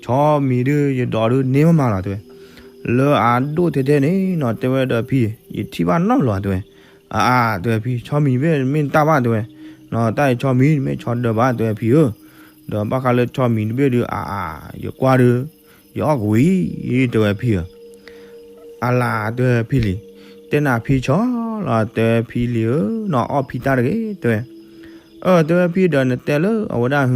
ဆီမံၤဒုး ယဒိးဒုးန့ၢ်မးမးလီၤ တဲဝဲ, လၢအဒိၣ်ထဲထဲန့ၣ်နီၤ တဲဝဲဒီးဖံ, ယထံၣ်ဘၣ်နီတဘျီ တဲဝဲ, အါအါ တဲဝဲဖံ, ဆီမံၤတဘ့ၣ်မ့ၢ်တၢ်ဘၣ် တဲဝဲ, နီၤ တၢ်အံၤဆီမံၤ မ့ၢ်ဆီဒၢဘၣ် တဲဝဲဖံဧၢ, ဒီးဘၣ်ဃးလၢဆီမံၤတဘ့ၣ်ဒုး အါအါ ယကွၢ်ဒုး ယအီၣ်ကွံာ် တဲဝဲဖံဧၢ, အါလၢ တဲဝဲဖံလံၤ, တဲနၤဖံဆီလီၤ တဲဝဲဖံလံၤဧၢ, နီၤအီၣ်ဖံတၢ်တဂ့ၤ တဲဝဲ, အၢ တဲဝဲဖံဒီး နတဲလၢအဝဲဒၣ်ဟ,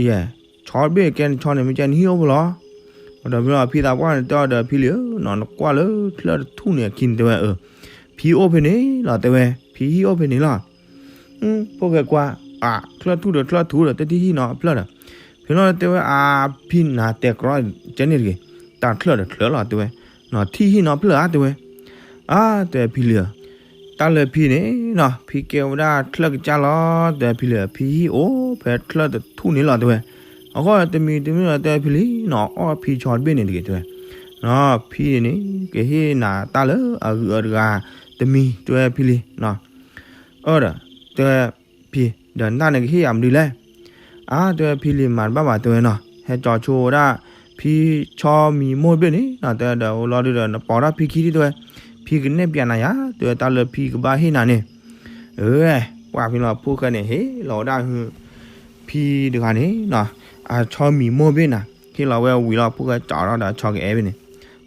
ယဲ ဆီတဘ့ၣ်ကဲနဆီန့ၣ် မ့ၢ်ကဲနဟံၣ်အိၣ်ဖဲလဲၣ်, ဒီးဖဲလီၤဖံသးပှၢ်န့ၣ် တဲအီၤဒီးဖံလံၤဧၢ, နီၤ နကွၢ်လၢချၢၣ်တထူၣ်န့ၣ်အခံန့ၣ် တဲဝဲဧၢ, ဖံအိၣ်ဖဲန့ၣ်လီၤ တဲဝဲ, ဖံဟံၣ်အိၣ်ဖဲန့ၣ်လီၤ ဖိၣ်ဃဲကွၢ်, အါ ချၢၣ်ထူၣ်ဒီးချၢၣ်ထူၣ်ဒီး တထံၣ်ဟံၣ်နီတဖျၢၣ်ဒီး, ဖဲလီၤတဲဝဲ အါ ဖံနၤတဲကြီကဲန့ၣ်တဂ့ၤ, တၢ်ချၢၣ်ဒီးချၢၣ်လီၤ တဲဝဲ, နီၤထံၣ်ဟံၣ်နီတဖျၢၣ်ဧါ တဲဝဲ, အါ တဲဝဲဖံလံၤဧၢ, တၢ်လၢဖံန့ၣ်နီၤ ဖံကဲဝဲဒၣ်ချၢၣ်ကစၢ်လီၤ တဲဝဲဖံလံၤ, ဖံဟံၣ်အိၣ်ဖဲချၢၣ်တထူၣ်န့ၣ်လီၤ တဲဝဲ, အဃိတမံၤတမံၤလီၤ တဲဝဲဖံလံၤ နီၤအီၣ်ဖံဆီတဘ့ၣ်န့ၣ်တဂ့ၤ တဲဝဲ, နီၤဖံန့ၣ်န့ၣ် ကဟ့ၣ်နၤတၢ်လၢအဂုၤအဂၤတမံၤ တဲဝဲဖံလံၤ နီၤ, အၢဒီး တဲဝဲဖံ, ဒီးနတၢ်န့ၣ်ကဟ့ၣ်ယၤမနုၤလဲၣ်, အါ တဲဝဲဖံလံၤ မၤတဘၣ်ဘၣ် တဲဝဲနီၤ, ဟဲကၠီဆိဝဲဒၣ် ဖံဆီမံၤမိၢ်တဘ့ၣ်န့ၣ်နီၤ တဲဝဲဒီး အိၣ်လီၤဒုးဒီး နပိာ်ထီၣ်ဖံခံထံၣ် တဲဝဲ, ဖံကနဲၣ်ပျးနၤယၤ တဲဝဲ တၢ်လၢဖံကဘၣ်ဟ့ၣ်နၤန့ၣ်, အၢ ပှၤဖံလီၤဖိၣ်ဃဲန့ၣ် ဟ့ၣ်လီၤဝဲဒၣ်ဟု ဖံတဂၤန့ၣ်နီၤ အဆီမံၤမိၢ်တဘ့ၣ်နၤ, ဟ့ၣ်လီၤဝဲဝံၤလီၤ ဖိၣ်ဃဲကၠီထီၣ်ဒီးဆီကအဲၣ်ဘ့ၣ်န့ၣ်,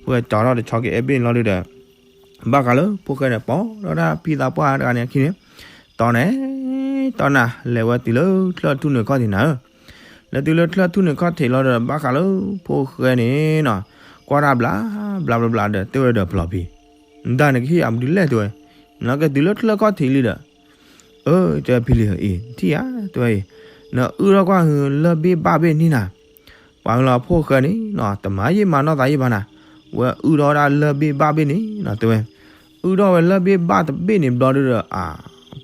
ဖိၣ်ဃဲကၠီထီၣ်ဒီးဆီကအဲၣ်ဘ့ၣ်န့ၣ်လီၤဒုးဒီး ဘၣ်ဃးလၢဖိၣ်ဃဲန့ၣ် ပိာ်ထီၣ်ဝဲဒၣ်ဖံသးပှၢ်တဂၤန့ၣ်အခံန့ၣ်, တီၤန့ၣ်, တီၤနၤ လဲၤဝဲတုၤလၢချၢၣ်ထူၣ်န့ၣ်ခီၣ်ထံးနၤဧၢ, လဲၤတုၤလၢချၢၣ်ထူၣ်န့ၣ်ခီၣ်ထံးလီၤဒီး ဘၣ်ဃးလၢဖိၣ်ဃဲန့ၣ်နီၤ, ကွၢ်တၢ်ဘျးဘျးဘျးဘျးဒီး တဲဝဲဒီးဖျီၣ်ဖံ, နတၢ်နကဟ့ၣ်ယၤမနုၤလဲၣ် တဲဝဲ, နကတုၤလၢချၢၣ်ခီၣ်ထံးလံဒီး အၢ တဲဖံလံၤဧၢ, အံၤ ထံၣ်ဧါ တဲဝဲအံၤ, နအုၣ်ထီၣ်ကွၢ်ဟုလၢၢ်ဘ့ၣ်ဘၣ်ဘ့ၣ်န့ၣ်နၤ, ပှၤမ့ၢ်လီၤဖိၣ်ဃဲန့ၣ်နီၤ တမၤယံာ်မၤနီၢ်သးယံာ်ဘၣ်နၤ, ဝဲအုၣ်ထီၣ်ဝဲဒၣ်လၢၢ်ဘ့ၣ်ဘၣ်ဘ့ၣ်န့ၣ်နီၤ တဲဝဲ, အုၣ်ထီၣ်ဝဲလၢၢ်ဘ့ၣ်ဘၣ်တဘ့ၣ်န့ၣ်ဘျီဒုဒီး အ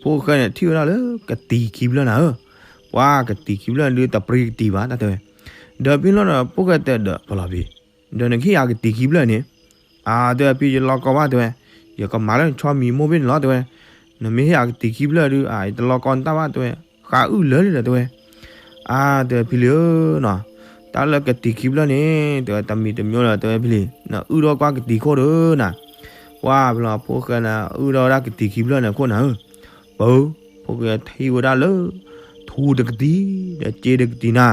ဖိၣ်ဃဲန့ၣ်ထံၣ်ဝဲဒၣ်လၢကတံၤခံဖျၢၣ်နၤဧၢ, ပှၤကတံၤခံဖျၢၣ်ဒုတပြံကတံၤဘၣ်တၢ်တဲဝဲ, ဒီးဖံလီၤဒီးဖိၣ်ဃဲတဲဒီးဖျီၣ်ဖံ ဒီးနကဟ့ၣ်ယၤကတံၤခံဖျၢၣ်န့ၣ်, အါ တဲဝဲဖံယလီၤကီဘၣ်တဲဝဲ, ယကမၤလၢနဆီမံၤမိၢ်ဘ့ၣ်န့ၣ်လီၤတဲဝဲ, နမ့ၢ်ဟ့ၣ်ယၤကတံၤခံဖျၢၣ်ဒု အါ ယတလီၤကီနတၢ်ဘၣ်တဲဝဲ, ဃးအုၣ်လၢလံဒီးတဲဝဲ, အါ တဲဝဲဖံလံၤဧၢနီၤ, တၢ်လၢကတံၤခံဖျၢၣ်န့ၣ် တဲဝဲတမံၤတမံၤဒီးတဲဝဲဖံလံၤ နအုၣ်ထီၣ်ကွၢ်ကတံၤခိၣ်ဒီးနၤ, ပှၤဖံလီၤဖိၣ်ဃဲန့ၣ် အုၣ်ထီၣ်ဝဲဒၣ်ကတံၤခံဖျၢၣ်န့ၣ်ခိၣ်နၤဧၢ, ပၢ ဖိၣ်ဃဲထံၣ်ဝဲဒၣ်လၢ ထူတကတံၤ ဒီးစ့တကတံၤနၤ,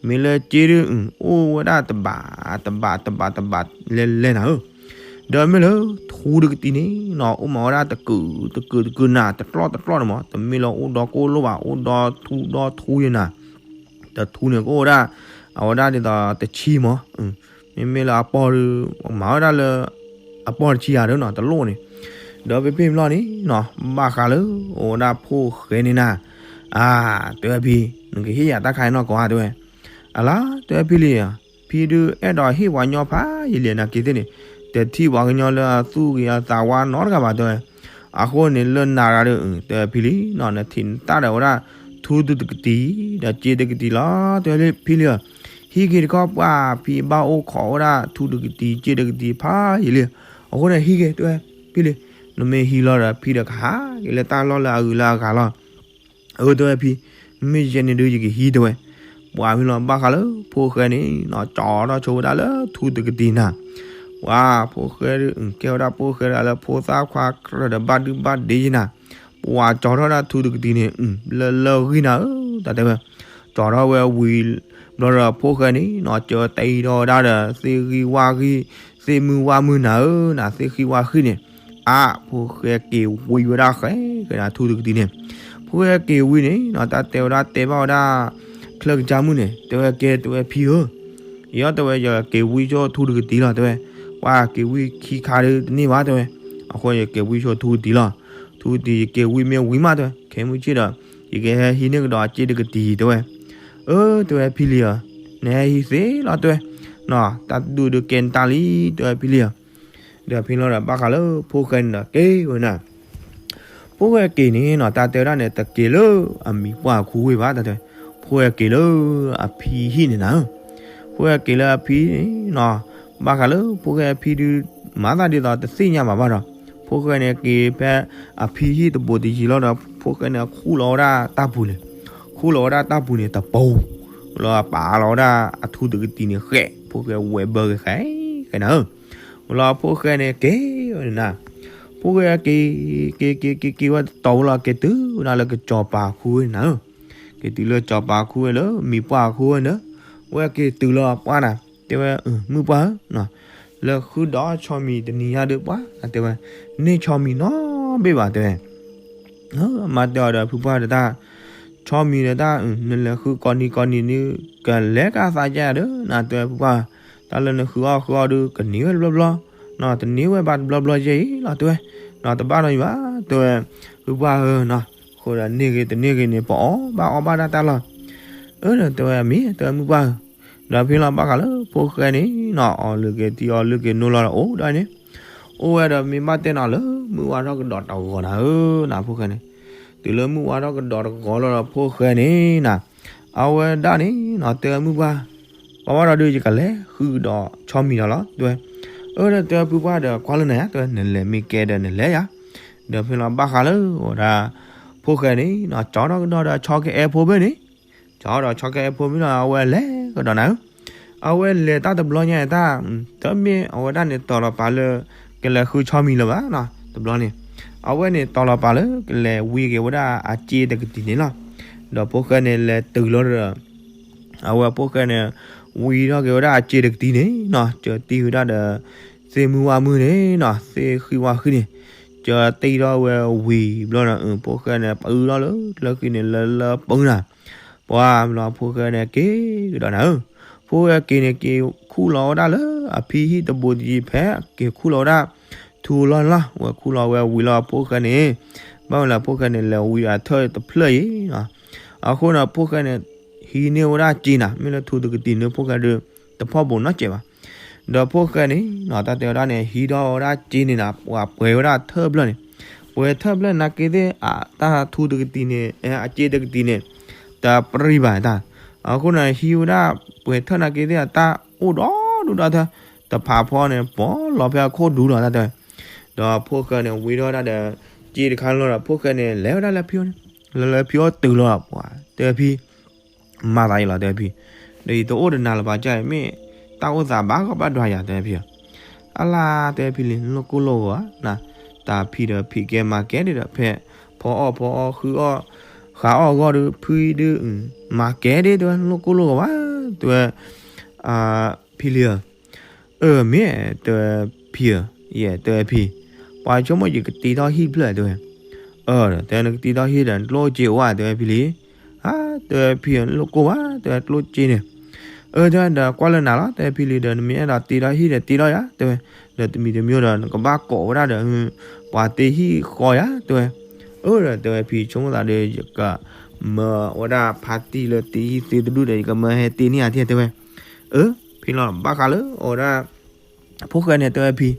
မ့ၢ်လၢစ့ဒု အိၣ်ဝဲဒၣ်တဘး တဘး တဘး တဘး လဲၤလဲၤနၤဧၢ, ဒီးမ့ၢ်လၢထူတကတံၤန့ၣ်နီၤ အိၣ်မးဝဲဒၣ်တကုာ်တကုာ်တကုာ်နၤ တကျီၢ်တကျီၢ်န့ၣ်မး တမ့ၢ်လၢအိၣ်ဒီကိၣ်လိၣ်ဘၣ် အိၣ်ဒီထူဒီထူယဲနၤ, တထူန့ၣ်ကအိၣ်ဝဲဒၣ် အဝဲဒၣ်ဒ်သိးတဆံမး, မ့မ့ၢ်လၢအပီၢ်ဒု မၤဝဲဒၣ်လၢ အပီၢ်တဆံယၤဒီးနီၤ တလိၣ်န့ၣ်, ဒီးဖဲဖဲမလီၢ်န့ၣ်နီၤ ဘၣ်ဃးလၢ အိၣ်ဝဲဒၣ်ဖိၣ်ဃဲန့ၣ်နၤ, အါ တဲဝဲဖံ နကဟ့ၣ်ယၤတၢ်ခါအံၤနီၢ်ကီၢ်ဧါတဲဝဲ, အလါ တဲဝဲဖံလံၤဧၢ, ဖံဒုအဲၣ်ဒိးဟ့ၣ်ပှၤညီဖးယံာ်လံနၤက့ၤသ့ၣ်န့ၣ်, တထံၣ်ပှၤကညီလၢအသူၣ်ဂ့ၤအသးဝါနီတဂၤဘၣ်တဲဝဲ, အဃိန့ၣ်လၢနၤတဂၤဒီး တဲဝဲဖံလံၤနီၤ နထံၣ်နတၢ်ဒီးဝဲဒၣ် ထူတကတံၤ ဒီးစ့တကတံၤလီၤ တဲဝဲဖံလံၤဧၢ, ဟံးက့ၤတခီပှၤဖံဘၣ်အိၣ်ခိးဝဲဒၣ်ထူတကတံၤ စ့တကတံၤဖးယံာ်လံ, အဃိန့ၣ်ဟံးက့ၤ တဲဝဲဖံလံၤ, နမ့ၢ်ဟံးလီၤဒီးဖံဒီးကဟးက့ၤလၢတၢ်လီၢ်လၢအဂုၤလၢအဂၤလီၤ အၢ တဲဝဲဖံ, မ့ၢ်ယဲန့ၣ်ဒုးယကဟံးတဲဝဲ, ပှၤမ့ၢ်လီၤဘၣ်ဃးလၢဖိၣ်ဃဲန့ၣ် ကၠီထီၣ်ဆိဝဲဒၣ်လၢထူတကတံၤနၤ, ပှၤဖိၣ်ဃဲဒုး ကဲဝဲဒၣ်ဖိၣ်ဃဲဒၣ်လၢဖိသၣ်ခွါကြၢးဒီးဘၣ်ဒုဘၣ်ဒ့ယဲနၤ, ပှၤကၠီထီၣ်ဒၣ်ထူတကတံၤန့ၣ် လၢလၢဂံၢ်နၤဧၢ တၢ်တဲဝဲ, ကၠီထီၣ်ဝဲဝံၤ ဘျီဒီးဖိၣ်ဃဲန့ၣ်နီၤ ကၢတ့ထီၣ်ဝဲဒၣ်ဒီး သ့ၣ်ဂံၢ်ဝၣ်ဂံၢ် သ့ၣ်မုၢ်ဝၣ်မုၢ်နၤဧၢနၤ သ့ၣ်ဃံဝၣ်ဃံန့ၣ်, အါ ဖိၣ်ဃဲက့ၤဝံဝဲဒၣ်ဃဲဃဲနၤထူတကတံၤန့ၣ်, ဖိၣ်ဃဲက့ၤဝံန့ၣ်နီၤ တၢ်တဲဝဲဒၣ်တဲဘၣ်ဝဲဒၣ် ချၢကစၢ်မုၣ်န့ၣ် တဲဝဲကဲတဲဝဲဖံဧၢ, ယတဲဝဲယက့ၤဝံဆိထူတကတံၤလီၤတဲဝဲ, ပှၤက့ၤဝံခံခါဒုးတန့ၢ်ဘၣ်တဲဝဲ, အဃိယက့ၤဝံဆိထူတကတံၤလီၤ, ထူတကတံၤယက့ၤဝံမ့ၢ်ဝံမးတဲဝဲ ခဲမုၢ်ဆ့ၣ်ဒီး ယကဟဲဟံးန့ၢ်ကဒီးအစ့တကတံၤတဲဝဲ, အၢ တဲဝဲဖံလံၤဧၢ, နဟဲဟံးသ့လီၤတဲဝဲ, တၢ်တဒူၣ်ဒုးကဲနတၢ်လံ တဲဝဲဖံလံၤဧၢ, ဒီးဖဲလီၤဒီးဘၣ်ဃးလၢဖိၣ်ဃဲန့ၣ်ဒီးက့ၤဝဲနၤ ဖိၣ်ဃဲက့ၤန့ၣ်နီၤ တၢ်တဲဝဲဒၣ်န့ၣ် တက့ၤလၢအမံၤပှၢ်အခူဝ့ၢ်ဘၣ် တၢ်တဲ, ဖိၣ်ဃဲက့ၤလၢအဖံဟံၣ်န့ၣ်နၤ, ဖိၣ်ဃဲက့ၤလၢအဖံန့ၣ်နီၤ, ဘၣ်ဃးလၢဖိၣ်ဃဲအဖံဒုး မၤသးဒ်သိးတသ့ၣ်ညါဘၣ်ဘၣ်ဒီး, ဖိၣ်ဃဲန့ၣ်က့ၤဖဲအဖံဟံၣ်တဘိးတယံၤလီၤဒီး ဖိၣ်ဃဲန့ၣ်ခူၣ်လီၤဝဲဒၣ်တၢ်ပူၤန့ၣ်, ခူၣ်လီၤဝဲဒၣ်တၢ်ပူၤန့ၣ်တပူၤ, လီၤပာ်လီၤဝဲဒၣ်အထူတကတံၤန့ၣ်ဃဲ, ဖိၣ်ဃဲဝဲဘၢဂ့ၤဃဲ, ဃဲနၤဧၢ ဝံၤလီၤဖိၣ်ဃဲန့ၣ်က့ၤဝဲန့ၣ်နၤ, ဖိၣ်ဃဲက့ၤ က့ၤ က့ၤ က့ၤ က့ၤဝဲတတီၤဝံၤလီၤ က့ၤတုၤဝဲဒၣ်လၢကစီၤပၤခူဝ့ၢ်န့ၣ်နၤဧၢ, က့ၤတုၤလၢကစီၤပၤခူဝ့ၢ်လၢမံၤပှၢ်ခူဝ့ၢ်န့ၣ်, ဝဲက့ၤတုၤလီၤပှၢ်နၤ, တဲဝဲ မုၢ်ပှၢ်ဧၢ, လဲၤဃုဒီးဆီမံၤတနံၤညါဒုးပှၢ် တဲဝဲ, န့ၢ်ဆီမံၤနီတဘ့ၣ်ဘၣ်တဲဝဲ မါတဲအီၤဒီးဖုပှၢ်ဒီးတၢ်, ဆီမံၤဒီးတၢ် နလဲၤဃုကိးနံၤကိးနံၤဒုး ကလဲၤကသးကဲဒီး နတဲဖုပှၢ်, တၢ်လၢနဃုအီၣ်ဃုအီဒုး ကန့ၢ်ဝဲတဘျီဘျီ, တန့ၢ်ဝဲဘၣ်တဘျီဘျီယဲၢ်အံၤလီၤတဲဝဲ, တဘၣ်နီတမံၤဘၣ်တဲဝဲ, ဖုပှၢ်ဧၢနီၤ, အဃိဒီးန့ၢ်ဂ့ၤတန့ၢ်ဂ့ၤန့ၣ် ပအီၣ်ဘၣ်အီဘၣ်ဒၣ်တၢ်လီၤ, အၢဒီးတဲဝဲအမ့ၢ်တဲဝဲမုၢ်ပှၢ်ဧၢ, ဒီးဖဲလီၤဘၣ်ဃးလၢဖိၣ်ဃဲန့ၣ်နီၤ အီၣ်လုၢ်က့ၤထံအီၣ်လုၢ်က့ၤနိလီၤဒီးအိၣ်ဒီးန့ၣ် အိၣ်ဝဲဒီးမ့ၢ်ဘၣ်တဲနီၤလၢမုၢ်ဝါထီၣ်ကဒီးတဂီၤနၤဧၢ, နဖိၣ်ဃဲန့ၣ်, တုၤလၢမုၢ်ဝါထီၣ်ကဒီးတဂီၤလီၤဒီးဖိၣ်ဃဲန့ၣ်နၤ, အဝဲဒၣ်န့ၣ်နီၤ တဲမုၢ်ပှၢ်, ပှၤဘၣ်ဒီးဒုးယကလဲၤဃုကဒီးဆီမံၤဒီးလီၤ တဲဝဲ, အၢဒီးတဲဖုပှၢ်ဒီးကွၢ်လၢနၤယါ တဲဝဲ နလဲၤမ့ၢ်ကဲဒီးနလဲၤယါ, ဒီးဖဲလီၤဘၣ်ဃးလၢဝဲဒၣ် ဖိၣ်ဃဲန့ၣ်နီၤ ကၠီထီၣ်ကဒီးဒီးဆီကအဲၣ်ဖိဘ့ၣ်န့ၣ် ကၠီဒီးဆီကအဲၣ်ဖိမ့ၢ်နီၤ အဝဲလဲၤကဒီးနၤဧၢ, အဝဲလဲၤတၢ်တဘျီညါတၢ်, တမ့ၢ်အဝဲဒၣ်န့ၣ်တီၤလီၤပာ်လၢ ကလဲၤဃုဆီမံၤလၢၤဘၣ်နီၤ တဘျီန့ၣ်, အဝဲန့ၣ်တီၤလီၤပာ်လၢ ကလဲၤဝံက့ၤဝဲဒၣ်အစ့တကတံၤန့ၣ်လီၤ, ဒီးဖိၣ်ဃဲန့ၣ်လဲၤတုၤလီၤဒီး အဝဲဖိၣ်ဃဲန့ၣ် ဝံထီၣ်က့ၤဝဲဒၣ်အစ့တကတံၤန့ၣ်နီၤ ကၢတံၢ်ဝဲဒၣ်ဒီး သ့ၣ်မုၢ်ဝါမုၢ်န့ၣ်နီၤ သ့ၣ်ဃံဝါဃံန့ၣ် ကတံထီၣ်ဝဲဝံၤဘျီနီၤ ဖိၣ်ဃဲန့ၣ် ပအုထီၣ်လၢကျၢၤဃံန့ၣ် လၢလၢပှၢ်နၤ ပှၤဘျီဖိၣ်ဃဲန့ၣ်က့ၤကဒီးနၤဧၢ, ဖိၣ်ဃဲက့ၤန့ၣ် က့ၤခူၣ်လီၤဝဲဒၣ်လၢအဖံဟံၣ်တဘိတယံၤဖဲ က့ၤခူၣ်လီၤဝဲဒၣ် ထူလီၢ်လီၢ် ဝဲခူၣ်လီၤဝဲဝံၤလီၤဖိၣ်ဃဲန့ၣ် ဘၣ်မနုၤလၢဖိၣ်ဃဲန့ၣ် လဲၤဝံအထၢၣ်တဖျၢၣ်အံၤနီၤ, အဃိန့ၣ် ဖိၣ်ဃဲန့ၣ် ဟံးန့ၢ်ဝဲဒၣ်စ့နၤ မ့ၢ်လၢထူတကတံၤန့ၣ် ဖိၣ်ဃဲဒုး တဖီၣ်ဘိးနီတစဲးဘၣ်. ဒီးဖိၣ်ဃဲန့ၣ်နီၤ တၢ်တဲဝဲဒၣ်န့ၣ် ဟံးထီၣ်ဝဲဒၣ်စ့န့ၣ်နၤ ပှၤပှဲၤဝဲဒၣ်ထၢၣ်ဖျၢၣ်န့ၣ်, ပှဲၤထၢၣ်ဖျၢၣ်နာ်က့သ့ၣ် အတၢ်ထူတကတံၤန့ၣ် အစ့တကတံၤန့ၣ် တပြံဘၣ်တၢ်, အဃိန့ၣ် ဟံးဝဲဒၣ်ပှဲၤထၢၣ်နာ်က့သ့ၣ် အတၢ်အိၣ်ဒီဒူၣ်ဒီထၢၣ် တဖးဖီန့ၣ် ပီၣ်လီၤဖဲအခိၣ်ဒူလီၤတၢ်တဲဝဲ, ဒီးဖိၣ်ဃဲန့ၣ် ဝံထီၣ်ဝဲဒၣ်ဒီး စ့တခါလီၤဒီး ဖိၣ်ဃဲန့ၣ် လဲၤဝဲဒၣ်လၢဖံအိၣ်န့ၣ်, လၢလၢဖံအိၣ်တုၤလီၤ ပှၤတဲဖံ မၤသးအံၤလီၤတဲဖံ, ဒီးယတအိၣ်တနၤလၢၤဘၣ်ကၢ်အံၤ မ့ၢ်တၢ်အိၣ်သးဘၣ်ကီဘၣ်ဒွးယၤတဲဖံဧၢ, အလါတဲဖံလံ လိၣ်ကိၢ်လိၣ်ဂီၤဧါ, တၢ်ဖံဒီးဖံးကဲမၤကဲဒ်ဒီး ဖဲဖီအီၣ်ဖီအီၣ်ဃုအီၣ် ဃးအီၣ်ဂီၢ်ဒုး ဖုဒုး မၤကဲဒ်တဲဝဲ လိၣ်ကိၢ်လိၣ်ဂီၤဘၣ် တဲဝဲ ဖံလံဧၢ အၢ မ့ၢ်တဲဝဲဖံဧၢ, ယဲတဲဝဲဖံ, ပှၤဆိကမိၣ်ယကတ့ထီၣ်ဟံၣ်တဖျၢၣ်တဲဝဲ, အၢ တဲနကတ့ထီၣ်ဟံၣ်ဒီး နကျိၣ်စ့အိၣ်ဧါတဲဝဲဖံလံ, အါ တဲဝဲဖံဧၢ လိၣ်ကိၢ်ဘၣ် တဲဝဲကျိၣ်စ့န့ၣ်, အၢ တဲဝဲဒီးကွၢ်လၢနၤလီၤ တဲဖံလံဒီး နမ့ၢ်အဲၣ်ဒိးတ့ထီၣ်ဟံၣ်ဒီးတ့ထီၣ်ယၤ တဲဝဲ, ဒီးတမံၤတမံၤဒီး နကဘၣ်ကိးဝဲဒၣ်ဒီး ပှၤတ့ဟံၣ်ဃီယၤတဲဝဲ, အၢ ဒီးတဲဝဲဖံဆိကမိၣ်သးဒီး ယကမၢဝဲဒၣ်ဖါတံၢ်လၢတ့ဟံၣ်သ့တဒူၣ်ဒီး ယကမၢဟဲတ့န့ၢ်ယၤထဲတဲဝဲ, အၢ ဖံလီၤဘၣ်ဃးလၢအဝဲဒၣ် ဖိၣ်ဃဲန့ၣ်တဲဝဲဖံ,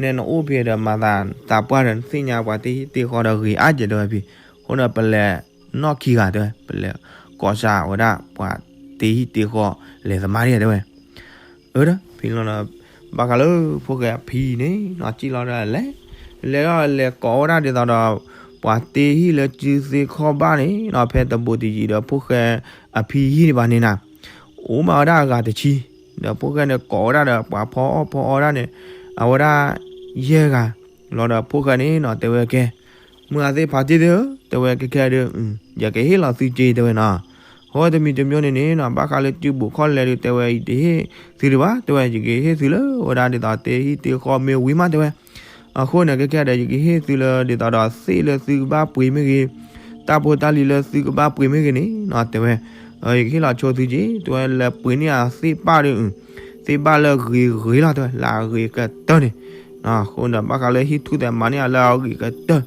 နဲနအိၣ်ဖဲဒီးမၤသးသးပှၢ်ဒီး နသ့ၣ်ညါပှၤတ့ဟံၣ်တ့ဃီဒီးဂ့ၤအါကဲတဲဝဲဖံ, အဃိန့ၣ် ပလဲၤနီၣ်ခံဂၤတဲဝဲ ပလဲၤကိးစၢ်ဝဲဒၣ်ပှၤတ့ဟံၣ်တ့ဃီ လဲၤသမါဒ်တဲဝဲ, အၢ ဒီးဖံလီၤဒီး ဘၣ်ဃးလၢဖိၣ်ဃဲအဖံန့ၣ်နီၤ စံၣ်လီၤဒီးလဲၤ, လဲၤဒီးလဲၤကိးဝဲဒၣ်ဒ်သိးဒီး ပှၤတ့ဟံၣ်လၢစုသ့ခီၣ်ဘၣ်န့ၣ်နီၤ ဖဲတဘိတယံၤဒီးဖိၣ်ဃဲအဖံဟံၣ်န့ၣ်ဘၣ်န့ၣ်နၤ အိၣ်မးဝဲဒၣ်အဂၤတဆံ, ဒီးဖိၣ်ဃဲန့ၣ်ကိးဝဲဒၣ်ဒီး ပှၤဖီအီၣ်ဖီအီဒၣ်န့ၣ် အဝဲဒၣ်ယဲၢ်ဂၤ, လီၤဒီးဖိၣ်ဃဲန့ၣ်နီၤ တဲဝဲကဲ, မုၢ်အသ့ၣ်ဖးတံၢ်သ့ၣ်ဧၢ တဲဝဲကဲခဲဒုး, ယကဟ့ၣ်လီၤသုစ့တဲဝဲနီၤ, အဃိတမံၤတမံၤန့ၣ်န့ၣ်နီၤ ဘၣ်ဃးလၢစုဘူးခီၣ်လဲၤဒုး တဲဝဲယတဟ့ၣ်သုဒံးဘၣ် တဲဝဲ ယကဟ့ၣ်သုလၢဝဲဒၣ်ဒ်သိးတ့ဟံၣ်တ့ဃီမ့ၢ်ဝံၤမးတဲဝဲ အဃိန့ၣ် ကဲခဲဒီး ယကဟ့ၣ်သုလၢဒ်သိးဒီးသ့ၣ်လၢသုကဘၣ်ပှ့ၤမ့ၢ်ဂ့ၤ, တၢ်ဖိတၢ်လံၤလၢသုကဘၣ်ပှ့ၤမ့ၢ်ဂ့ၤန့ၣ်နီၤ တဲဝဲ, ယကဟ့ၣ်လီၤဆိသုက့ၤ တဲဝဲ လဲၤပှ့ၤန့ၢ်အသ့ၣ်ဘၣ်ဒီး, သ့ၣ်ဘၣ်လၢဂ့ၤဂ့ၤလီၤ တဲဝဲ လၢအဂ့ၤကတၢၢ်န့ၣ်, အဃိဒီး ဘၣ်ဃးလၢဟံၣ်ထူၣ်သဲးမၤန့ၢ်အလၢအဂ့ၤကတၢၢ်,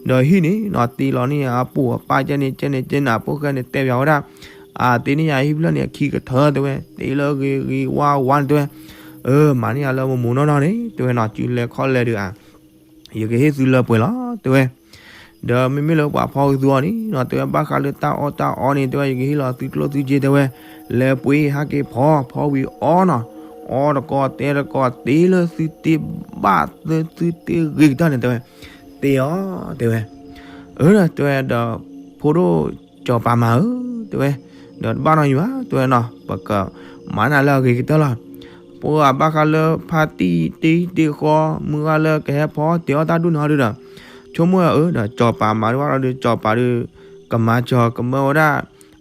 ဒီးဟံၣ်န့ၣ်နီၤ တ့လီၤန့ၢ်အပူၤအပၢ်ကဲန့ၣ်ကဲန့ၣ်ကဲန့ၣ် ဖိၣ်ဃဲန့ၣ်တဲပၠးဝဲဒၣ်, အတ့န့ၢ်ယၤဟံၣ်ဖျၢၣ်န့ၣ် အခံကထၢတဲဝဲ တ့လၢဂ့ၤဂ့ၤဝါဝါန့ၣ်တဲဝဲ, အၢ မၤန့ၢ်ယၤလၢမမိၢ်နီၢ်နီၢ်န့ၣ် တဲဝဲနီၤ စုလဲၤခီၣ်လဲၤဒုးဧါ ယကဟ့ၣ်သုလၢပှဲၤလီၤ တဲဝဲ, ဒီးမ့မ့ၢ်လၢပှၤဖီဂုာ်သုအီၤန့ၣ်နီၤ တဲဝဲ ဘၣ်ဃးလၢတၢ်အီၣ်တၢ်အီန့ၣ် တဲဝဲ ယကဟ့ၣ်လီၤသုကျိၣ်သုစ့တဲဝဲ, လဲၤပှ့ၤဟဲက့ၤဖီ ဖီဝံၤအီနီၤ, အီတကီၢ်တဲတကီၢ် တ့လၢသုတ့ဘၣ်သုတ့ဂ့ၤကတၢၢ်န့ၣ် တဲဝဲ, တ့အီၤ တဲဝဲ, အၢ တဲဝဲဒီး ဖိဒိၣ်စီၤပၤမၤဧၢ တဲဝဲ, ဒီးတဘၣ်နီတမံၤဘၣ် တဲဝဲနီၤ ပကမၤန့ၢ်လၢအဂ့ၤကတၢၢ်လီၤ ပှၤဘၣ်ဃးလၢဖါတံၢ်တ့ဟံၣ်တ့ဃီ မုၢ်ဂၤလၢကဟဲဖီတ့အီၣ်တၢ်ဒူၣ်န့ၣ်ဟီဒုဒီး, ဆိကမိၣ်အၢ ဒီးစီၤပၤမၤတဘၣ်ဒီး စီၤပၤဒုး ကမၤစၢၤကမၢဝဲဒၣ်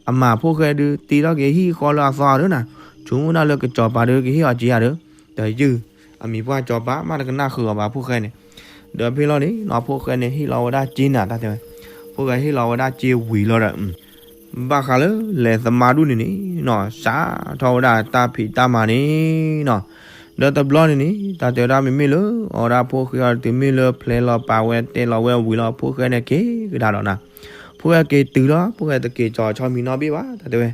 အမၤဖိၣ်ဃဲဒုး တ့ထီၣ်က့ၤဟံၣ်ဃီလၢအသီဧါဒုးနၤ, ဆိကမိၣ်ဒၣ်လၢကစီၤပၤဒုးကဟ့ၣ်အီၤစ့ဧါဒုး, ဒီးယုၢ် အမံၤပှၢ်စီၤပၤမးတကနၣ်ဃုာ်အီၤဘၣ်ဖိၣ်ဃဲန့ၣ်, ဒီးဖဲလီၤန့ၣ်နီၤ ဖိၣ်ဃဲန့ၣ် ဟ့ၣ်လီၤဝဲဒၣ်စ့နၤတၢ်တဲဝဲ, ဖိၣ်ဃဲဟ့ၣ်လီၤဝဲဒၣ်စ့ဝံၤလီၤဒီး ဘၣ်ဃးလၢလဲၤသမါဒူၣ်န့ၣ်န့ၣ်နီၤ စးထီၣ်ဝဲဒၣ်တၢ်ဖံးတၢ်မၤန့ၣ်နီၤ, ဒီးတဘျီန့ၣ်န့ၣ် တၢ်တဲဝဲဒၣ်မ့မ့ၢ်လၢ အဝဲဒၣ်ဖိၣ်ဃဲအီၤတုၤမ့ၢ်လၢဖျဲလီၤပာ်ဝဲတဲလီၤဝဲဝံၤလီၤ ဖိၣ်ဃဲန့ၣ်က့ၤကဒါဒီးနၤ, ဖိၣ်ဃဲက့ၤတုၤလီၤ ဖိၣ်ဃဲတက့ၤကၠီၤဆီမံၤနီတဘ့ၣ်ဘၣ် တၢ်တဲဝဲ,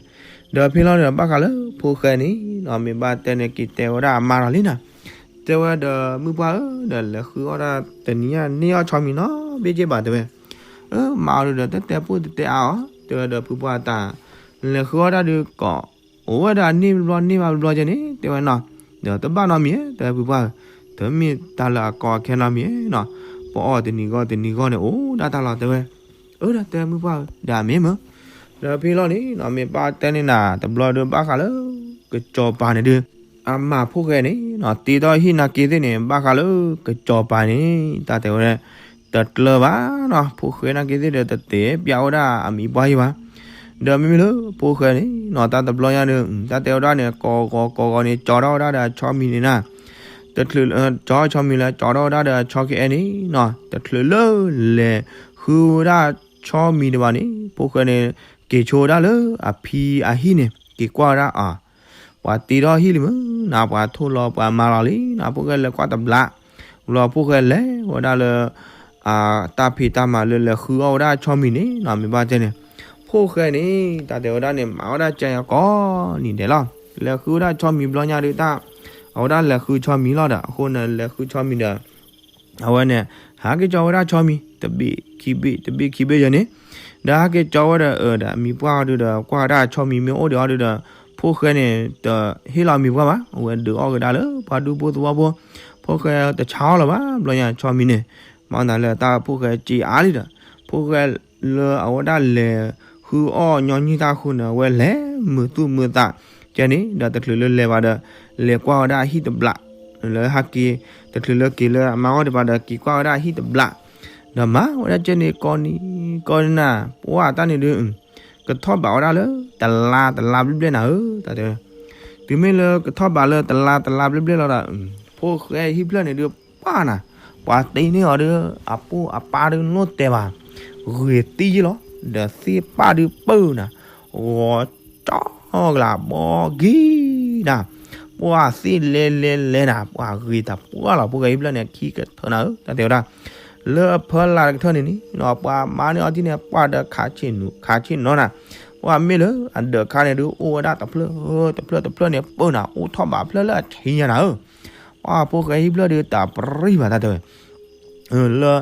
ဒီးဖဲလီၤန့ၣ် ဘၣ်ဃးလၢဖိၣ်ဃဲန့ၣ်နီၤ မ့ၢ်ဘၣ်တဲန့ၣ်က့ၤတဲဝဲဒၣ်အမါလီၤလံနၤ, တဲဝဲဒီးမုၢ်ပှၢ်ဧၢ ဒီးလဲၤဃုအီၣ်ဒၣ်တနံၤညါန့ၢ်အီၣ်ဆီမံၤနီတဘ့ၣ်က့ၤဘၣ်တဲဝဲ, အၢ မါအီၤဒုဒီး တတဲပိၢ်တတဲအါအီၤ တဲဝဲဒီးဖုပှၢ်တၢ် လဲၤဃုအီၣ်ဒၣ်ဒုးကီး အိၣ်ဝဲဒၣ်န့ၢ်ဘျီန့ၢ်ဘၣ်ဘျီကဲန့ၣ် တဲဝဲနီၤ, ဒီးတဘၣ်နီတမံၤ တဲဝဲဖုပှၢ်ဧၢ, တမ့ၢ်တၢ်လၢအကီအခဲနီတမံၤနီၤ, ပအီၣ်တနံၤဂီၢ်တနံၤဂီၢ်န့ၣ် အိၣ်ဒၣ်တၢ်လီၤတဲဝဲ, အၢ ဒီးတဲမုၢ်ပှၢ်ဧၢ ဒီးအမ့ၢ်မၢ, ဒီးဖဲလီၤန့ၣ်နီၤ မ့ၢ်ဘၣ်တဲန့ၢ်နၤ တဘျီဒုးဘၣ်ဃးလၢ ကစီၤပၤန့ၣ်ဒုး အမၤဖိၣ်ဃဲန့ၣ်နီၤ တ့ထီၣ်ဟံၣ်နာ်က့သ့ၣ်န့ၣ် ဘၣ်ဃးလၢကစီၤပၤန့ၣ် တၢ်တဲဝဲ တကျၢၤဘၣ်နီၤ ဖိၣ်ဃဲနာ်က့သ့ၣ်ဒီး တတဲပျးဝဲဒၣ်အမံၤပှၢ်ယံၤဘၣ်, ဒီးမ့မ့ၢ်လၢဖိၣ်ဃဲန့ၣ်နီၤ တၢ်တဘျီညါဒီး တၢ်တဲဝဲဒၣ်န့ၣ် ကိးဂီၤကိးဂီၤန့ၣ် ကၠီထီၣ်ဝဲဒၣ်ဒီးဆီမံၤန့ၣ်နၤ, တချုး ကၠီဆီမံၤလၢကၠီထီၣ်ဝဲဒၣ်ဒီးဆီကအဲၣ်န့ၣ်နီၤ, တချုးလၢလဲၤဃုဝဲဒၣ်ဆီမံၤဒံးဘၣ်န့ၣ် ဖိၣ်ဃဲန့ၣ် က့ၤဆိဝဲဒၣ်လၢအဖံအဟံၣ်န့ၣ် က့ၤကွၢ်ဝဲဒၣ်အီၤ ပှၤတ့ထီၣ်ဟံၣ်လံမ့ၢ်နီၤ, ပှၤထိၣ်လီၤပှၤမၤလီၤလံနီၤ, ဖိၣ်ဃဲလဲၤကွၢ်တဘျီ, ဘျီဖိၣ်ဃဲလဲၤဝဲဒၣ်လၢ တၢ်ဖံးတၢ်မၤလၢလဲၤဃုအီၣ်ဝဲဒၣ်ဆီမံၤန့ၣ်နီၤ, မ့ၢ်ဘၣ်တဲန့ၣ် ဖိၣ်ဃဲန့ၣ် တၢ်တဲဝဲဒၣ်န့ၣ် မၤဝဲဒၣ်ကဲအီၤကိးနံၤဒဲးလီၤ. လဲၤဃုဝဲဒၣ်ဆီမံၤဘျီညါဒုးတၢ် အဝဲဒၣ်လဲၤဃုဆီမံၤလီၤဒီး အဃိန့ၣ်လဲၤဃုဆီမံၤဒီး အဝဲန့ၣ် ဟးက့ၤကၠီဝဲဒၣ်ဆီမံၤ တဘ့ၣ်ခံဘ့ၣ် တဘ့ၣ်ခံဘ့ၣ်ယဲန့ၣ်, ဒီးဟးက့ၤကၠီဝဲဒီး အၢ ဒီးအမံၤပှၢ်အီၤဒုးဒီး ကွၢ်ဝဲဒၣ်ဆီမံၤမ့ၢ်အိၣ်ဒံးအီၤဒုးဒီး ဖိၣ်ဃဲန့ၣ် တဟ့ၣ်လီၤအမံၤပှၢ်ဘၣ်, အဝဲဒုးအီၣ်ကဒါလၢပှၤဒူဖိသဝီဖိ, ဖိၣ်ဃဲတဆါအီၤလၢၤဘၣ် ဘျီညါဆီမံၤန့ၣ်, မၤသးလၢတၢ်ဖိၣ်ဃဲစ့အါလံဒီး ဖိၣ်ဃဲလၢအဝဲဒၣ်လဲၤဃုအီၣ်ညီနုၢ်တၢ်အဃိန့ၣ် အဝဲလဲၤမုာ်သူၣ်မုာ်သးကဲန့ၣ် ဒီးတချုးလၢလဲၤဘၣ်ဒီး လဲၤကွၢ်ဝဲဒၣ်ဟံၣ်တဘျီ လၢဟးက့ၤ တချုးလၢက့ၤလၢအမါအီၣ်ဒံးဘၣ်ဒီး က့ၤကွၢ်ဝဲဒၣ်ဟံၣ်တဘျီ, ဒီးမၤဝဲဒၣ်ကဲန့ၣ်ကိးနံၤကိးနၤ, ပှၢ်တၢ်န့ၣ်ဒုး ကထီၣ်ဘးဝဲဒၣ်လၢတလါတလါဘျဲၣ်ဘျဲၣ်နၤဧၢ, တၢ်တဲဝဲ, တုၤမ့ၢ်လၢကထီၣ်ဘးလၢတလါတလါဘျဲၣ်ဘျဲၣ်လီၤဒီး ဖိၣ်ဃဲဟံၣ်ဖျၢၣ်န့ၣ်ဒုးပှၢ်နၤ, ပှၤတ့န့ၢ်အီၤဒုး အပိၢ်အပၢ်ဒုးနီၢ်တဲဘၣ်, ဂ့ၤသံယ့ၣ်လီၤ, ဒီးသ့ၣ်ပၢ်ဒုးပၢၢ်နၤ, ဂီၤကၠီကလးဘီကံနၤ, ပှၢ်သ့ၣ်လဲလဲလဲနၤ, ပှၢ်ဂ့ၤတၢ်ပှၢ်လီၤ, ဖိၣ်ဃဲဟံၣ်ဖျၢၣ်န့ၣ် ခံကထၢနၤဧၢ, တၢ်တဲဝဲဒၣ် လၢအဖၢလၢ်တကထၢၣ်န့ၣ်န့ၣ် ပှၤမၤန့ၢ်အီၤထံၣ်န့ၣ် ပှၢ်ဒီးခးဆ့ၣ်နူာ် ခးဆ့ၣ်နီၤနၤ, ပှၢ်မ့ၢ်လၢအဒၢးခါန့ၣ်ဒုး အိၣ်ဝဲဒၣ်တဖျၢၣ် တဖျၢၣ်တဖျၢၣ်န့ၣ် ပၢၢ်နၤ အိၣ်ထီၣ်ဘးဖျၢၣ်လၢအဆံညါနၤဧၢ, ပှၢ်ဖိၣ်ဃဲဟံၣ်ဖျၢၣ်ဒုးတၢ်ပရံၣ်ဘၣ် တၢ်တဲဝဲ လၢ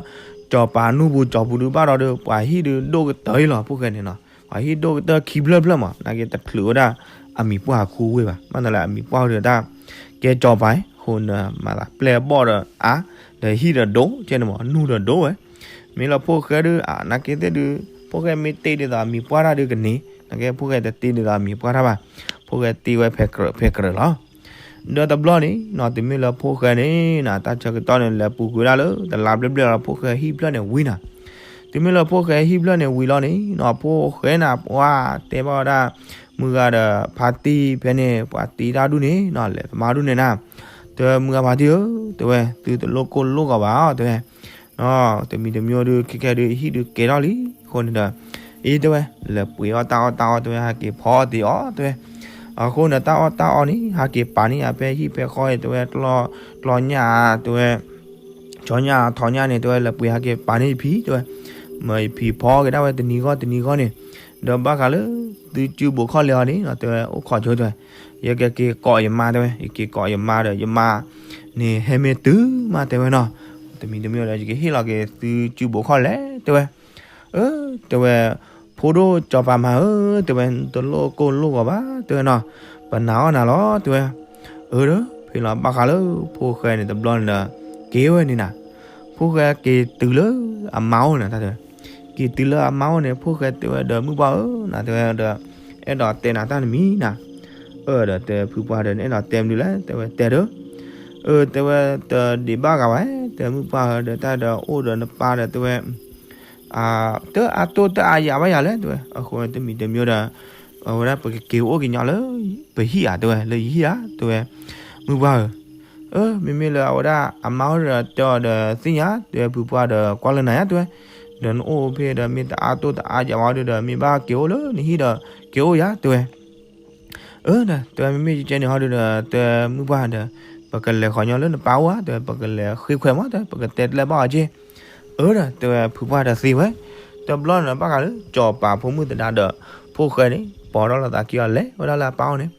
ကၠီၤပၤနူၢ်ပူၤကၠီၤပူၤဒုးဘၣ်ဒီးဒုး ပှၤဟံၣ်ဒုးဒိၣ်ကတၢၢ်အံၤလီၤ ဖိၣ်ဃဲန့ၣ်နီၤ, ပှၤဟံၣ်ဒိၣ်ကတၢၢ်ခံဖျၢၣ်ဖျၢၣ်မး နာ်က့တချုးဝဲဒၣ် အမံၤပှၢ်အဃုဝ့ၢ်ဘၣ်, မ့ၢ်သးလၢအမံၤပှၢ်ဒုးတၢ် ကဲကၠီၤပၤအံၤ အဃိန့ၣ် မၤသးပျဲၢ်ဘီၣ်ဒီးအါ, ဒီးဟံၣ်ဒီးဒိၣ် ကဲန့ၣ်မး နူၢ်ဒီးဒိၣ်ဝဲ, မ့ၢ်လၢဖိၣ်ဃဲဒုး အါ နာ်က့သ့ၣ်ဒုး ဖိၣ်ဃဲမ့ၢ်တ့ဒ်သိးအမံၤပှၢ်တၢ်ဒုးကန့ၢ်, နာ်က့ဖိၣ်ဃဲတတ့ဒ်သိးအမံၤပှၢ်တၢ်ဘၣ်, ဖိၣ်ဃဲတ့ဝဲဖဲကြၢးဖဲကြၢးလီၤ. ဒီးတဘျီန့ၣ်နီၤ တုၤမ့ၢ်လၢဖိၣ်ဃဲန့ၣ်နီၤ တၢ်ဆၢကတီၢ်န့ၣ် လဲၤပူၤကွံာ်ဝဲဒၣ်လၢ တလါဘျဲၣ်ဘျဲၣ်လီၤ ဖိၣ်ဃဲဟံၣ်ဖျၢၣ်န့ၣ်ဝံၤနီၤ, တုၤမ့ၢ်လၢဖိၣ်ဃဲဟံၣ်ဖျၢၣ်န့ၣ်ဝံၤလီၤန့ၣ်နီၤ ဖိၣ်ဃဲနၤ ပှၤတဲဘၣ်ဝဲဒၣ် မုၢ်ဂၤဒီးဖါတံၢ်ဖဲန့ၣ် ပှၤတ့တၢ်ဒူၣ်န့ၣ်နီၤ လဲၤသမါဒူၣ်န့ၣ်နၤ, တဲမုၢ်ဂၤဖါတံၢ်ဧၢ တဲဝဲ သုတလိၣ်ကိၢ်လိၣ်ဂီၤဘၣ်အီၤ တဲဝဲ တမံၤတမံၤဒုး ခဲခဲဒုး ဟံၣ်ဒုးကဲထီၣ်လံ အဃိန့ၣ်ဒီး အံၤတဲဝဲ လဲၤပှ့ၤအီၣ်တၢ်အီၣ်တၢ်အီတဲဝဲ ဟဲက့ၤဖီအီၣ်တ့ၢ်အီၤတဲဝဲ, အဃိန့ၣ် တၢ်အီၣ်တၢ်အီန့ၣ် ဟဲက့ၤပာ်န့ၢ်ယၤဖဲဟံၣ်ဖဲဃီတဲဝဲ ကျီညၣ်တဲဝဲ ကၠီညၣ်ထီညၣ်န့ၣ် တဲဝဲ လဲၤပှ့ၤဟဲက့ၤပာ်န့ၢ်ယဖံ တဲဝဲ, မ့ၢ်ယဖံဖီက့ၤဒၣ်ဝဲတနံၤဂီၢ်တနံၤဂီၢ်န့ၣ်, ဒီးဘၣ်ဃးလၢ သုစုဘိးခီၣ်လဲၤအီၤန့ၣ် တဲဝဲ အိၣ်ခိးဆိတဲဝဲ, ယကက့ၤကိးယမါတဲဝဲ ယက့ၤကိးယမါဒီး ယမါန့ၣ်ဟဲမ့ၢ်တုၤမးတဲဝဲနီၤ, တမံၤတမံၤဒီး ယကဟ့ၣ်လီၤက့ၤသုစုဘိးခီၣ်လဲၤတဲဝဲ အၢ တဲဝဲ, ဖိဒိၣ်စီၤပၤမၤဧၢ တဲဝဲ တလိၣ်ကိၢ်လိၣ်ဂီၤဘၣ် တဲဝဲနီၤ, ပနာ်အီၣ်နၤလီၤ တဲဝဲ, အၢ ဒီးဖဲလီၤဘၣ်ဃးလၢဖိၣ်ဃဲန့ၣ်တဘျီန့ၣ်ဒီး က့ၤဝဲန့ၣ်နၤ, ဖိၣ်ဃဲက့ၤတုၤလၢအမါအိၣ်န့ၣ်တၢ်တဲဝဲ, က့ၤတုၤလၢအမါအိၣ်န့ၣ် ဖိၣ်ဃဲတဲဝဲဒီး မုၢ်ပှၢ်ဧၢ နၤတဲဝဲဒီး အဲၣ်ဒိးတဲနၤတၢ်တမံၤနၤ, အၢ ဒီးတဲဖုပှၢ်ဒီး နအဲၣ်ဒိးတဲမနုၤလဲၣ် တဲဝဲတဲဒီး အၢ တဲဝဲ တဒံးဘၣ်ဂၤဘၣ် တဲမုၢ်ပှၢ်ဧၢ ဒီးတၢ်ဒီးအိၣ်ဒီးနပၢ်ဒီးတဲဝဲ တအါတိၢ်တအါယၤဘၣ်ယၤလဲၣ် တဲဝဲ အဃိတမံၤတမံၤဒီး အဝဲဒၣ်ပကက့ၤအိၣ်က့ၤညီလၢ ပဟံၣ်ဧါ တဲဝဲ လၢယဟံၣ်ဧါ တဲဝဲ မုၢ်ပှၢ်ဧၢ အၢ မ့မ့ၢ်လၢအဝဲဒၣ်အမါအိၣ်ဒီးတဲအီၤဒီးသ့ၣ်ညါ တဲဝဲဖုပှၢ်ဒီးကွၢ်လၢနၤယါ တဲဝဲ ဒီးနအိၣ်ဖဲဒီးမ့ၢ်တအါတိၢ်တအါယၤဘၣ်ဒီး မ့ၢ်ဘၣ်က့ၤအိၣ်လၢနဟံၣ်ဒီးက့ၤအိၣ်ယါ တဲဝဲ အၢ ဒီးတဲဝဲ မ့မ့ၢ်ယကဲန့ၣ်ဟီဒုးဒီး တဲမုၢ်ပှၢ်ဒီး ပကလဲၤဃီၤညီလၢနပၢ်အိၣ်ဧါ တဲဝဲ ပကလဲၤဃ့ခွဲးမး တဲဝဲ ပကတဲတလဲဘၣ်အီၤက့ အၢ ဒီးတဲဝဲဖုပှၢ်ဒီးသ့ဝဲ တဘျီန့ၣ်ဘၣ်ဃးလၢ စီၤပၤဖိမုၣ်သဒါဒီး ဖိၣ်ဃဲန့ၣ် ပိာ်ထီၣ်လိာ်သးခံအီၤ လဲၤဝဲဒၣ်လၢအပၢ်အိၣ်န့ၣ်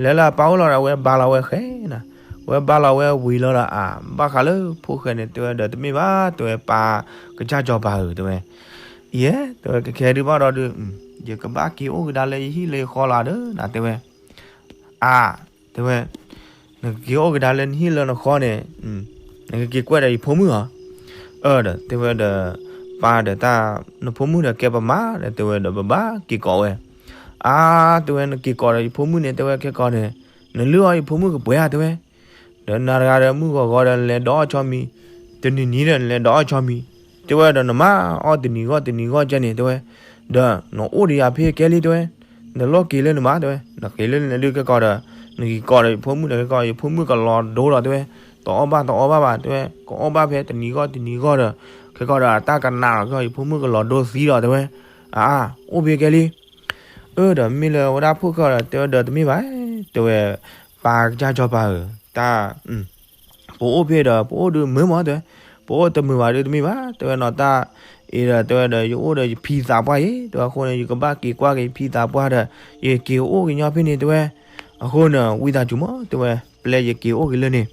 လဲၤလၢအပၢ်အိၣ်လီၤဒီး အဝဲဘါလီၤဝဲဃဲနၤ အဝဲဘါလီၤဝဲဝံၤလီၤဒီး အါ ဘၣ်ဃးလၢဖိၣ်ဃဲန့ၣ် တဲဝဲဒီးတမ့ၢ်ဘၣ် တဲဝဲပၢ်ကစၢ်စီၤပၤဧၢ တဲဝဲ ယဲ တဲဝဲ ကခဲဒုးဘၣ်ဒီးဒုး ယကဘၣ်က့ၤအိၣ်ကဒါလၢယဟံၣ်လၢယဃီလီၤဒီးနၤ တဲဝဲ အါ တဲဝဲ နကက့ၤအိၣ်ကဒါလၢနဟံၣ်လၢနဃီန့ၣ် နကက့ၤကွဲးဒီးယဖိမုၣ်ဧါ အၢ ဒီးတဲဝဲဒီး ပၢ်ဒီးတၢ် နဖိမုၣ်ဒီးကဲပမါဒီး တဲဝဲဒီးပဘၣ်က့ၤကိးဝဲ အါ တဲဝဲ နက့ၤကိးဒီးယဖိမုၣ်န့ၣ် တဲဝဲ ခဲကိးန့ၣ် နလုၢ်အီၣ်ယဖိမုၣ်ကပှဲၤဧါ တဲဝဲ ဒီးနၤတဂၤဒီးမုၢ်ဂီၤဂီၤဒီးနလဲၤဒိးအီၣ်ဆီမံၤ တနံၤနံၤဒီးနလဲၤဒိးအီၣ်ဆီမံၤ တဲဝဲဒီးနမါအီၣ်တနံၤဂီၢ်တနံၤဂီၢ်ကဲန့ၣ် တဲဝဲ ဒီးနအိၣ်ဒီးယၤဖဲကဲလံ တဲဝဲ နလိၣ်က့ၤလၢနမါ တဲဝဲ နက့ၤလၢနဒုးကဲကိးဒီး နက့ၤကိးဒီးယဖိမုၣ်ဒီးကဲကိး ယဖိမုၣ်ကလီၤဒိလီၤ တဲဝဲ တအီၣ်ဘၣ်တအီဘၣ်ဘၣ် တဲဝဲ, ကအီၣ်ဘၣ်ဖဲတနံၤဂီၢ်တနံၤဂီၢ်ဒီး ခဲကီးဒီးအတၢ်ကနးလီၤကီး ယဖိမုၣ်ကလီၤဒိသံလီၤ တဲဝဲ. အါ, အိၣ်ဖဲကဲလံ. အၢ ဒီးမ့ၢ်လၢအဝဲဒၣ်ဖိၣ်ဃဲဒီး တဲဝဲဒီးတမ့ၢ်ဘၣ်, တဲဝဲ, ပၢ်ကစၢ်စီၤပၤဧၢ, တၢ် ပအိၣ်ဖဲဒီး ပအိၣ်ဒုးမုာ်မး တဲဝဲ, ပအိၣ်တမုာ်ဘၣ်ဒုးတမ့ၢ်ဘၣ် တဲဝဲနီၤ, တၢ်အံၤဒီး တဲဝဲဒီး ယအိၣ်ဒီးယဖံသးပှၢ်အံၤ တဲဝဲ, အဃိန့ၣ် ယကဘၣ်က့ၤကွၢ်က့ၤယဖံသးပှၢ်ဒီး ယက့ၤအိၣ်ကညီဖဲန့ၣ် တဲဝဲ. အဃိန့ၣ် ဝံသးစူၤမး တဲဝဲ, ပျဲယက့ၤအိၣ်က့ၤလၢန့ၣ်.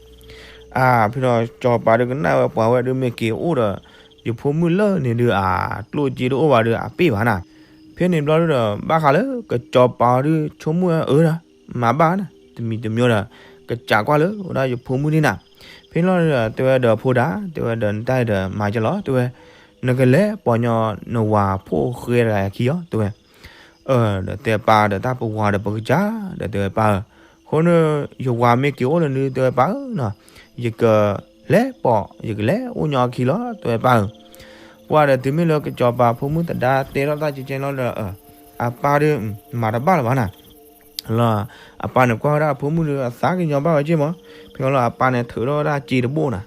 အါ ဖဲဒီးစီၤပၤဒုးကနၣ်ဝဲပှၤဝဲဒုးမ့ၢ်က့ၤအိၣ်ဒီး ယဖိမုၣ်လၢန့ၣ်ဒုး အကျိၣ်စ့တအိၣ်ဘၣ်ဒုး အပ့ၢ်ဘၣ်နၤ. ဖဲန့ၣ်ဘျီဒုးဒီး ဘၣ်ဃးလၢကစီၤပၤဒုး ဆိကမိၣ်ဝဲအၢဒီး မၤဘၣ်နၤ တမံၤတမံၤဒီး ကစးကွၢ်လၢဝဲဒၣ်ယဖိမုၣ်န့ၣ်နၤ. ဖဲန့ၣ်လီၤဒီး တဲဝဲဒီးဖိဒၣ် တဲဝဲဒီး နတၢ်အံၤဒီးမၤကလီၤ တဲဝဲ, နကလဲၤပိာ်ညီနဝၤဖိၣ်ဃဲတဂၤအခံလီၤ တဲဝဲ. အၢ ဒီးတဲပၢ်ဒီး တၢ်ပဝၤဒီးပကစၢ်ဒီး တဲဝဲပၢ်ဧၢ, အဃိန့ၣ် ယဝၤမ့ၢ်က့ၤအိၣ်လၢနုၤ တဲဝဲပၢ်ဧၢနီၤ, ယကလဲၤပိာ် ယကလဲၤအိၣ်ညီအခံလီၤ တဲဝဲပၢ်ဧၢ. ပှၢ်ဒီးတုၤမ့ၢ်လၢကစီၤပၤဖိမုၣ်သဒါတဲထီၣ်တၢ်ကဲကဲလီၤဒီး အပၢ်ဒုး မၤတဘၣ်လၢၤဘၣ်နၤ လီၤ. အပၢ်န့ၣ်ကွၢ်ဝဲဒၣ်အဖိမုၣ်ဒီး အသးကညီၤဘၣ်ဝဲက့ၢ်မး. ဖဲလီၤအပၢ်န့ၣ်ထုးထီၣ်ဝဲဒၣ်စ့တဘိနၤ,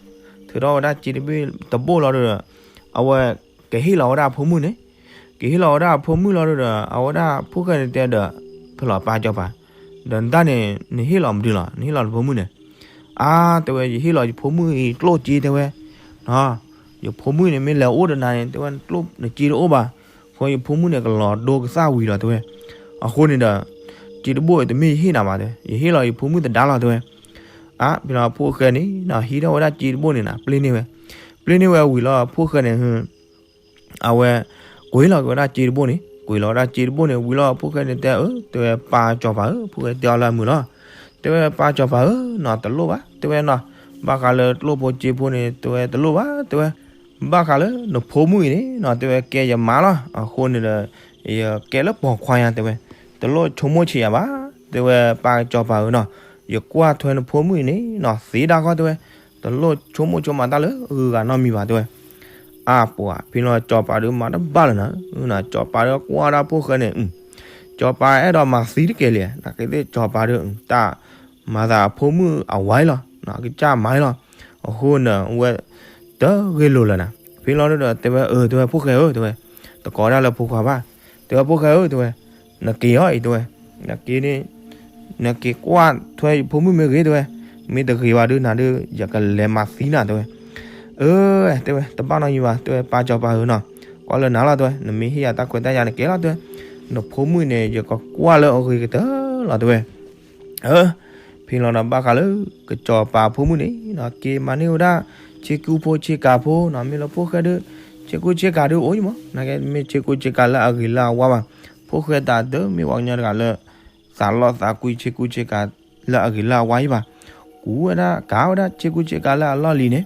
ထုးထီၣ်ဝဲဒၣ်စ့တဘ့ၣ်တဘိလီၤဒီး အဝဲကဟ့ၣ်လီၤဝဲဒၣ်အဖိမုၣ်န့ၣ်, ကဟ့ၣ်လီၤဝဲဒၣ်အဖိမုၣ်လီၤဒီး အဝဲဒၣ်ဖိၣ်ဃဲန့ၣ်တဲဒီး ဖဲလီၤပၢ်စီၤပၤ, ဒီးနတၢ်န့ၣ် နဟ့ၣ်လီၤမနုၤလီၤ နဟ့ၣ်လီၤနဖိမုၣ်န့ၣ်. အါ တဲဝဲ ယဟ့ၣ်လီၤယဖိမုၣ်အံၤကျိၣ်စ့ တဲဝဲ ယဖိမုၣ်န့ၣ်မ့ၢ်လဲၤအိၣ်ဒီးနၤန့ၣ် တဲဝဲ နကျိၣ်နစ့တအိၣ်ဘၣ်, အဃိယဖိမုၣ်န့ၣ်ကလီၤဒိကသၣ်ဝံၤလီၤ တဲဝဲ. အဃိန့ၣ်ဒီး စ့တဘိအံၤတမ့ၢ်ယဟ့ၣ်နၤဘၣ် တဲဝဲ, ယဟ့ၣ်လီၤယဖိမုၣ်သဒါလီၤ တဲဝဲ. အါ ဖဲလီၤဖိၣ်ဃဲန့ၣ် ဟံးထီၣ်ဝဲဒၣ်စ့တဘိန့ၣ်နၤ ပျ့ၤန့ၢ်ဝဲ, ပျ့ၤန့ၢ်ဝဲဝံၤလီၤ ဖိၣ်ဃဲန့ၣ် အဝဲ ကွံာ်လီၤက့ၤဝဲဒၣ်စ့တဘိန့ၣ်, ကွံာ်လီၤဝဲဒၣ်စ့တဘိန့ၣ် ဝံၤလီၤဖိၣ်ဃဲန့ၣ်တဲအၢ တဲဝဲ ပၢ်စီၤပၤဧၢ, ဖိၣ်ဃဲတဲအီၤလၢအမုာ်လီၤ. တဲဝဲ ပၢ်စီၤပၤဧၢနီၤ တလိၣ်ဘၣ် တဲဝဲနီၤ, ဘၣ်ဃးလၢကျိၣ်ဖိစ့ဖိန့ၣ် တဲဝဲတလိၣ်ဘၣ် တဲဝဲ, ဘၣ်ဃးလၢနဖိမုၣ်အံၤန့ၣ်နီၤ တဲဝဲ ကဲယမါလီၤ အဃိန့ၣ်ဒီး ယကဲလၢပိာ်ခွါညါ တဲဝဲ, တလိၣ်ဆိကမိၣ်ဆံးယၤဘၣ် တဲဝဲ ပၢ်စီၤပၤဧၢနီၤ, ယကွၢ်ထွဲနဖိမုၣ်အံၤန့ၣ်နီၤ သ့ဒၣ်ဃီ တဲဝဲ, တလိၣ်ဆိကမိၣ်ဆိကမးတၢ်လၢအဂုၤအဂၤနီတမံၤဘၣ် တဲဝဲ. အါပှၤ ဖဲလီၤစီၤပၤဒုးမၤတဘၣ်လၢၤနၤ, စီၤပၤဒုးကွၢ်ဒၣ်ဖိၣ်ဃဲန့ၣ်, စီၤပၤအဲၣ်ဒိးမၤသံတကဲလံ, နာ်က့သ့ၣ်စီၤပၤဒုး တၢ်မၤသးအဖိမုၣ်အဝၤအံၤလီၤ, ကစၢ်မၤအံၤလီၤ, အဃိန့ၣ် ဝဲ တဂ့ၤလိာ်လၢၤနၤ. ဖဲလီၤဒုးဒီး တဲဝဲ အၢ တဲဝဲ ဖိၣ်ဃဲဧၢ တဲဝဲ, တကိးဒၣ်လၢဖိခွါဘၣ်, တဲဝဲ ဖိၣ်ဃဲဧၢ တဲဝဲ, နက့ၤအီၤအံၤ တဲဝဲ, နက့ၤန့ၣ် နက့ၤကွၢ်ထွဲယဖိမုၣ်မ့ၢ်ဂ့ၤ တဲဝဲ, မ့ၢ်တဂ့ၤဘၣ်ဒုးနၤဒုး ယကလဲၤမၤသံနၤ တဲဝဲ. အၢ တဲဝဲ တဘၣ်နီတမံၤဘၣ် တဲဝဲ ပၢ်စီၤပၤဧၢနီၤ, ကွၢ်လၢနၤလီၤ တဲဝဲ, နမ့ၢ်ဟ့ၣ်ယၤတၢ်ခွဲးတၢ်ယာ်န့ၣ်ကဲလီၤ တဲဝဲ, နဖိမုၣ်န့ၣ် ယကကွၢ်လၢအဂ့ၤကတၢၢ်လီၤ တဲဝဲ. အၢ ဖဲလီၤဒီးဘၣ်ဃးလၢ ကစီၤပၤဖိမုၣ်န့ၣ်နီၤ က့ၤမၤန့ၢ်ဝဲဒၣ် ဆ့ကူဖိဆ့ကၤဖိနီၤ, မ့ၢ်လၢဖိၣ်ဃဲဒုး ဆ့ကူဆ့ကၤဒုးအိၣ်ယံၤမး, နာ်က့မ့ၢ်ဆ့ကူဆ့ကၤလၢအဂ့ၤလၢအဝါဘၣ်, ဖိၣ်ဃဲတၢ်ဒုးမ့ၢ်ပှၤကညီတဂၤလၢ သးလီသးကွံဆ့ကူဆ့ကၤလၢအဂ့ၤလၢအဝါယံၤဘၣ်, ကူဝဲဒၣ်ကၤဝဲဒၣ်ဆ့ကူဆ့ကၤလၢအလီၢ်လံၤန့ၣ်,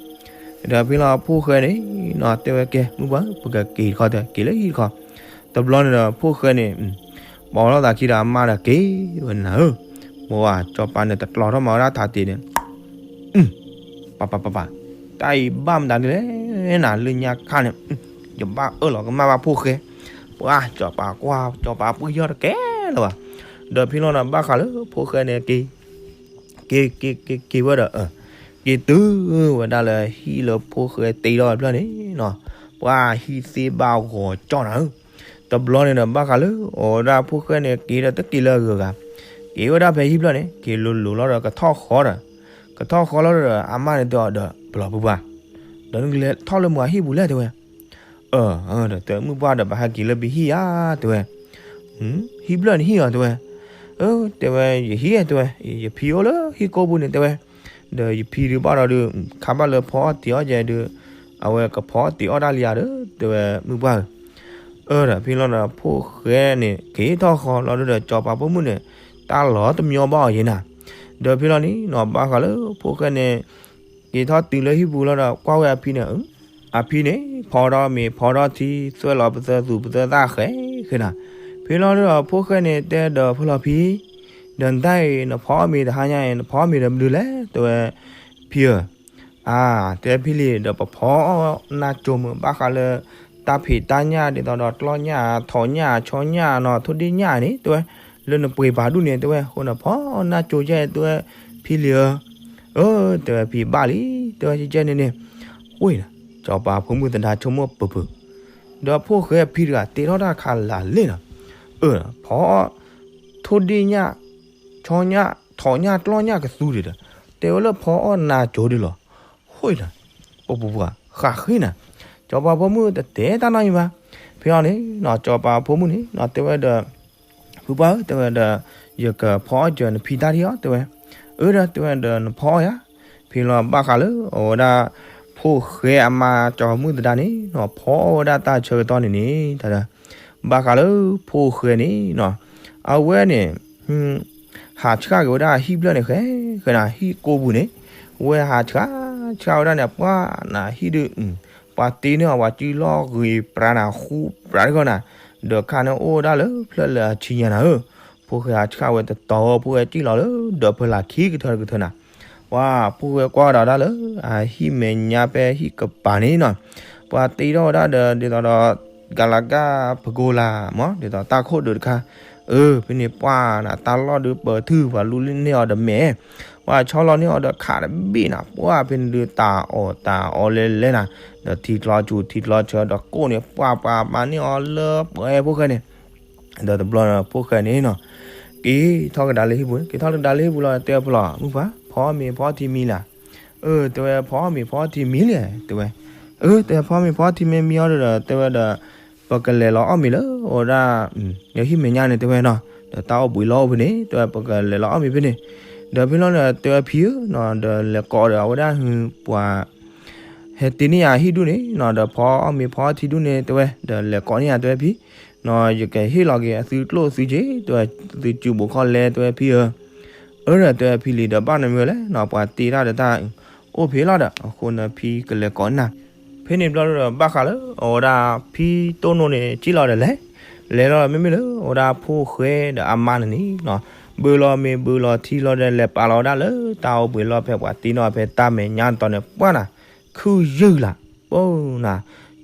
ဒီးဖဲလီၤဖိၣ်ဃဲန့ၣ်နီၤ တဲဝဲကဲ မုၢ်ပှၢ် ပကက့ၤတခီ တဲဝဲ က့ၤလၢဟံၣ်တခီ, တဘျီန့ၣ်ဒီးဖိၣ်ဃဲန့ၣ် ပိာ်ထီၣ်သးခံဒီးအမါဒီးက့ၤဝဲနၤဧၢ, ပှၤစီၤပၤန့ၣ်တကျီထီၣ်မၤဝဲဒၣ်ထးတ့ၢ်န့ၣ် ပၢ်ပၢ်ပၢ်ပၢ်, တၢ်အံၤဘၣ်မတၤဒ်လဲၣ်နၤ လၢညါခါန့ၣ် ယဘၣ်အၢၣ်လီၤကမၣ်ဘၣ်ဖိၣ်ဃဲ, ပှၤစီၤပၤကွၢ် စီၤပၤပှ့ၤယီၢ်တကဲလၢၤဘၣ်, ဒီးဖဲလီၤဒီးဘၣ်ဃးလၢဖိၣ်ဃဲန့ၣ်က့ၤ က့ၤက့ၤက့ၤက့ၤဝဲဒီး က့ၤတုၤဝဲဒၣ်လၢဟံၣ်လၢဖိၣ်ဃဲတ့ထီၣ်ဝဲဖျၢၣ်န့ၣ်နီၤ, ပှၤဟံၣ်သ့ၣ်ဘၣ်ဂီၤကၠီၣ်နၤဧၢ, တဘျီန့ၣ်ဒီးဘၣ်ဃးလၢအဝဲဒၣ်ဖိၣ်ဃဲန့ၣ် က့ၤဒီးတက့ၤလၢအဂုၤအဂၤ, က့ၤဝဲဒၣ်ဖဲဟံၣ်ဖျၢၣ်န့ၣ် က့ၤလိၤလိၤလီၤဒီးကထီၣ်ဃီဒီး, ကထီၣ်ဃီလီၤဒီးအမါန့ၣ်တဲအီၤဒီး ပလီၤပှၤပှၤ, ဒီးနကလဲၤထီၣ်လၢမုၢ်အဟံၣ်ပူၤလဲၣ် တဲဝဲ အၢ ဒီးတဲမုၢ်ပှၢ်ဒီး ပဟဲက့ၤလၢပဟံၣ်ဧါ တဲဝဲ, ဟံၣ်ဖျၢၣ်န့ၣ်ဟံၣ်အီၤ တဲဝဲ, အၢ တဲဝဲ ယဟံၣ် တဲဝဲ, ယဖံအိၣ်လၢဟံၣ်ကိၢ်ပူၤန့ၣ် တဲဝဲ, ဒီးယဖံဒုးဘၣ်ဒီးဒုး ခါဘၣ်လၢဖီအီၣ်တ့ၤအီၣ်ယဲဒုး အဝဲကဖီအီၣ်တ့ၤအီၣ်တၢ်လံဧါဒီး တဲဝဲ မုၢ်ပှၢ်ဧၢ, အၢ ဒီးဖဲလီၤဒီးဖိၣ်ဃဲန့ၣ် က့ၤထီၣ်ဃီလီၤဒုးဒီး စီၤပၤဖိမုၣ်န့ၣ် တၢ်လီၤတမံၤအီၣ်ဘၣ်အီၤယဲနၤ, ဒီးဖဲလီၤန့ၣ်နီၤ ဘၣ်ဃးလၢဖိၣ်ဃဲန့ၣ် က့ၤထီၣ်တုၤလၢဟံၣ်ပူၤလီၤဒီး ကွၢ်ဝဲအဖံန့ၣ်, အဖံန့ၣ် ဖီထီၣ်မ့ၤဖီထီၣ်ထံ သွဲၣ်လီၤပသၢသူၣ်ပသၢသၣ်ဃဲဃဲနၤ, ဖဲလီၤဒီးဖိၣ်ဃဲန့ၣ် တဲဒီးဖိလီၤဖံ, ဒီးနတၢ်အံၤ နဖီအီၣ်မ့ၤတဟါညါအံၤ နဖီအီၣ်မ့ၤဒီးမနုၤလဲၣ် တဲဝဲ, ဖံဧၢ အါ တဲဖံလံၤ ဒီးပဖီအီၣ်နၢ်ကၠိမုၢ် ဘၣ်ဃးလၢ တၢ်ဖံးတၢ်ညၣ်ဒ်သိးဒီး ကျီၢ်ညၣ် ထိးညၣ် ဆီညၣ်နီၤ ထိၣ်ဒ့ၣ်ညၣ်န့ၣ် တဲဝဲ, လၢနပှ့ၤပာ်ဒူၣ်န့ၣ် တဲဝဲ, အဃိန့ၣ် ဖီအီၣ်နၢ်ကၠိယဲၢ် တဲဝဲ, ဖံလံၤဧၢ, အၢ တဲဝဲဖံဘၣ်လံ, တဲဝဲကဲန့ၣ်န့ၣ်, ဝ့ၢ်နၤ, စီၤပၤဖိမုၣ်သဒါဆိကမိၣ်ပၢၢ်ပၢၢ်, ဒီးဖိၣ်ဃဲအဖံတဂၤတဲထီၣ်တၢ်ခါလၢ်လဲၣ်နီၤ, အၢ ဖီအီၣ် ထိၣ်ဒ့ၣ်ညၣ် ဆီညၣ် ထိးညၣ် ကျီၢ်ညၣ်ကသူဒံးဒီး, တဲဝဲလၢဖီအီၣ်နၤကၠိဒံးလီၤ, ဝ့ၢ်နၤ, ပပူၤပှၤဃးဃ့နၤ, စီၤပၤဖိမုၣ်တတဲတၢ်နီတမံၤဘၣ်, ဖဲအံၤန့ၣ်နီၤ စီၤပၤဖိမုၣ်န့ၣ်နီၤ တဲဝဲဒီး ဖုပှၢ်ဧၢ တဲဝဲဒီး, ယကဖီအီၣ်စၢၤနဖံတၢ်ထံၣ်အီၤ တဲဝဲ, အၢ ဒီး တဲဝဲဒီးနဖီအီၣ်ယၤ, ဖဲလီၤဘၣ်ဃးလၢအဝဲဒၣ် ဖိၣ်ဃဲအမါစီၤမုၣ်သဒါန့ၣ်နီၤ ဖီအီၣ်ဝဲဒၣ်တၢ်ဆၢကတီၢ်န့ၣ်န့ၣ် တၢ်ဒီး, ဘၣ်ဃးလၢဖိၣ်ဃဲန့ၣ်နီၤ, အဝဲန့ၣ် ဟးဆှၣ်က့ၤဝဲဒၣ်ဟံၣ်ဖျၢၣ်န့ၣ် ဃဲဃဲနၤ ဟံၣ်ကိးပူၤန့ၣ်, ဝဲဟးဆှၣ်ဆှၣ်ဝဲဒၣ်န့ၣ် ပှၢ်နၤဟံၣ်ဒုး, ပှၤတ့န့ၢ်အီၤ ပှၤကံၣ်လီၢ်ဂ့ၤပြးနၤ ဃူပြးတခီနၤ, ဒီးခါန့ၣ်အိၣ်ဝဲဒၣ်လၢဖျၢၣ်လၢအဆံညါနၤဧၢ, ဖိၣ်ဃဲဟးဆှၣ်ဝဲတတီၤဧၢ ဖိၣ်ဃဲကံၣ်လီၤလၢဒီးဖၢလၢခံကထၢတကထၢနၤ, ပှၢ်ဖိၣ်ဃဲကွၢ်ဒီးဒၣ်လၢ အဟံၣ်မဲာ်ညါဖဲဟံၣ်ကပၤန့ၣ်နီၤ, ပှၤတ့ထီၣ်ဝဲဒၣ်ဒီး ဒ်သိးဒီး ကလၤကၢ်ပကိလၤမး ဒ်သိးတၢ်ခိၣ်ဒုးတခါ, အၢ ဖဲန့ၣ်ပှၢ်နၤ တၢ်လီၢ်ဒုးပၢၤထု ပှၤလူလံန့ၢ်အီၤဒီးမဲာ်, ပှၤဆီလီၤန့ၢ်အီၤဒီးခးတဘ့ၣ်နၤ, ပှၢ်ဖဲန့ၣ်ဒုးတၢ်အီၣ်တၢ်အီလဲၤလဲၤနၤ, ဒီးထံချီဆူထံချီဆၢဒီးကိၣ်န့ၣ် ပှၢ်ပှၤမၤန့ၢ်အီၤလၢပှဲၤဖိၣ်ဃဲန့ၣ်, ဒီးတဘျီဖိၣ်ဃဲန့ၣ်နီၤ, က့ၤထီၣ်ကဒါလၢဟံၣ်ပူၤန့ၣ် က့ၤထီၣ်ကဒါလၢဟံၣ်ပူၤလီၤ တဲဖျီၣ် မုၣ်ပှၢ် ဖီမ့ၤဖီထံမံၤလၢ်, အၢ တဲဝဲဖီမ့ၤဖီထံမံၤလံ တဲဝဲ, အၢ တဲဖီမ့ၤဖီထံမံၤမံၤအီၤဒီး တဲဝဲဒီး ပကလဲၤလီၤအီၣ်မ့ၤလၢ အဝဲဒၣ် ယဟံၣ်မဲာ်ညါန့ၣ် တဲဝဲနီၤ, ဒီးတၢ်အိၣ်ဘှံးလီၢ်အိၣ်ဖဲန့ၣ် တဲဝဲပကလဲၤလီၤအီၣ်မ့ၤဖဲန့ၣ်, ဒီးဖဲလီၤန့ၣ် တဲဝဲဖံဧၢနီၤ ဒီးလဲၤကိးဒီးအဝဲဒၣ်ဟူပှၤ ဟဲတ့န့ၢ်ယၤဟံၣ်ဒူၣ်န့ၣ်နီၤ ဒီးဖီအီၣ်မ့ၤဖီထံဒူၣ်န့ၣ် တဲဝဲ ဒီးလဲၤကိးန့ၢ်ယၤ တဲဝဲဖံနီၤ ယကဟ့ၣ်လီၤက့ၤအသုကျိၣ်သုစ့ တဲဝဲ သုစုဘိးခီလဲ တဲဝဲဖံဧၢ, အၢ ဒီးတဲဝဲဖံလံၤဒီး ဘၣ်နမ့ၢ်ဝဲလဲၣ်နီၤ ပှၤတ့တၢ်ဒီးတၢ် အိၣ်ဖဲလီၤဒီး အဃိန့ၣ်ဖံကလဲၤကိးနၤ, ဖဲန့ၣ်ဘျီဒီး ဘၣ်ဃးလၢအဝဲဒၣ် ဖံတိၢ်နိန့ၣ် ကံၣ်လီၤဒီးလဲၤ, လဲၤလီၤမ့မ့ၢ်လၢအဝဲဒၣ်ဖိၣ်ဃဲဒီးအမါန့ၣ်န့ၣ်နီၤ, ဘုးလီၤမ့ၤဘုးလီၤထံလီၤဒီး လဲၤပာ်လီၤဝဲဒၣ်လၢတၢ်အိၣ်ဘှံးလီၢ်ဖဲပှၤတ့န့ၢ်အီၤဖဲတၢ်မဲာ်ညါတတီၤန့ၣ် ပှၢ်နၤ, ခုယုၢ်လၢ် ပၢနၤ,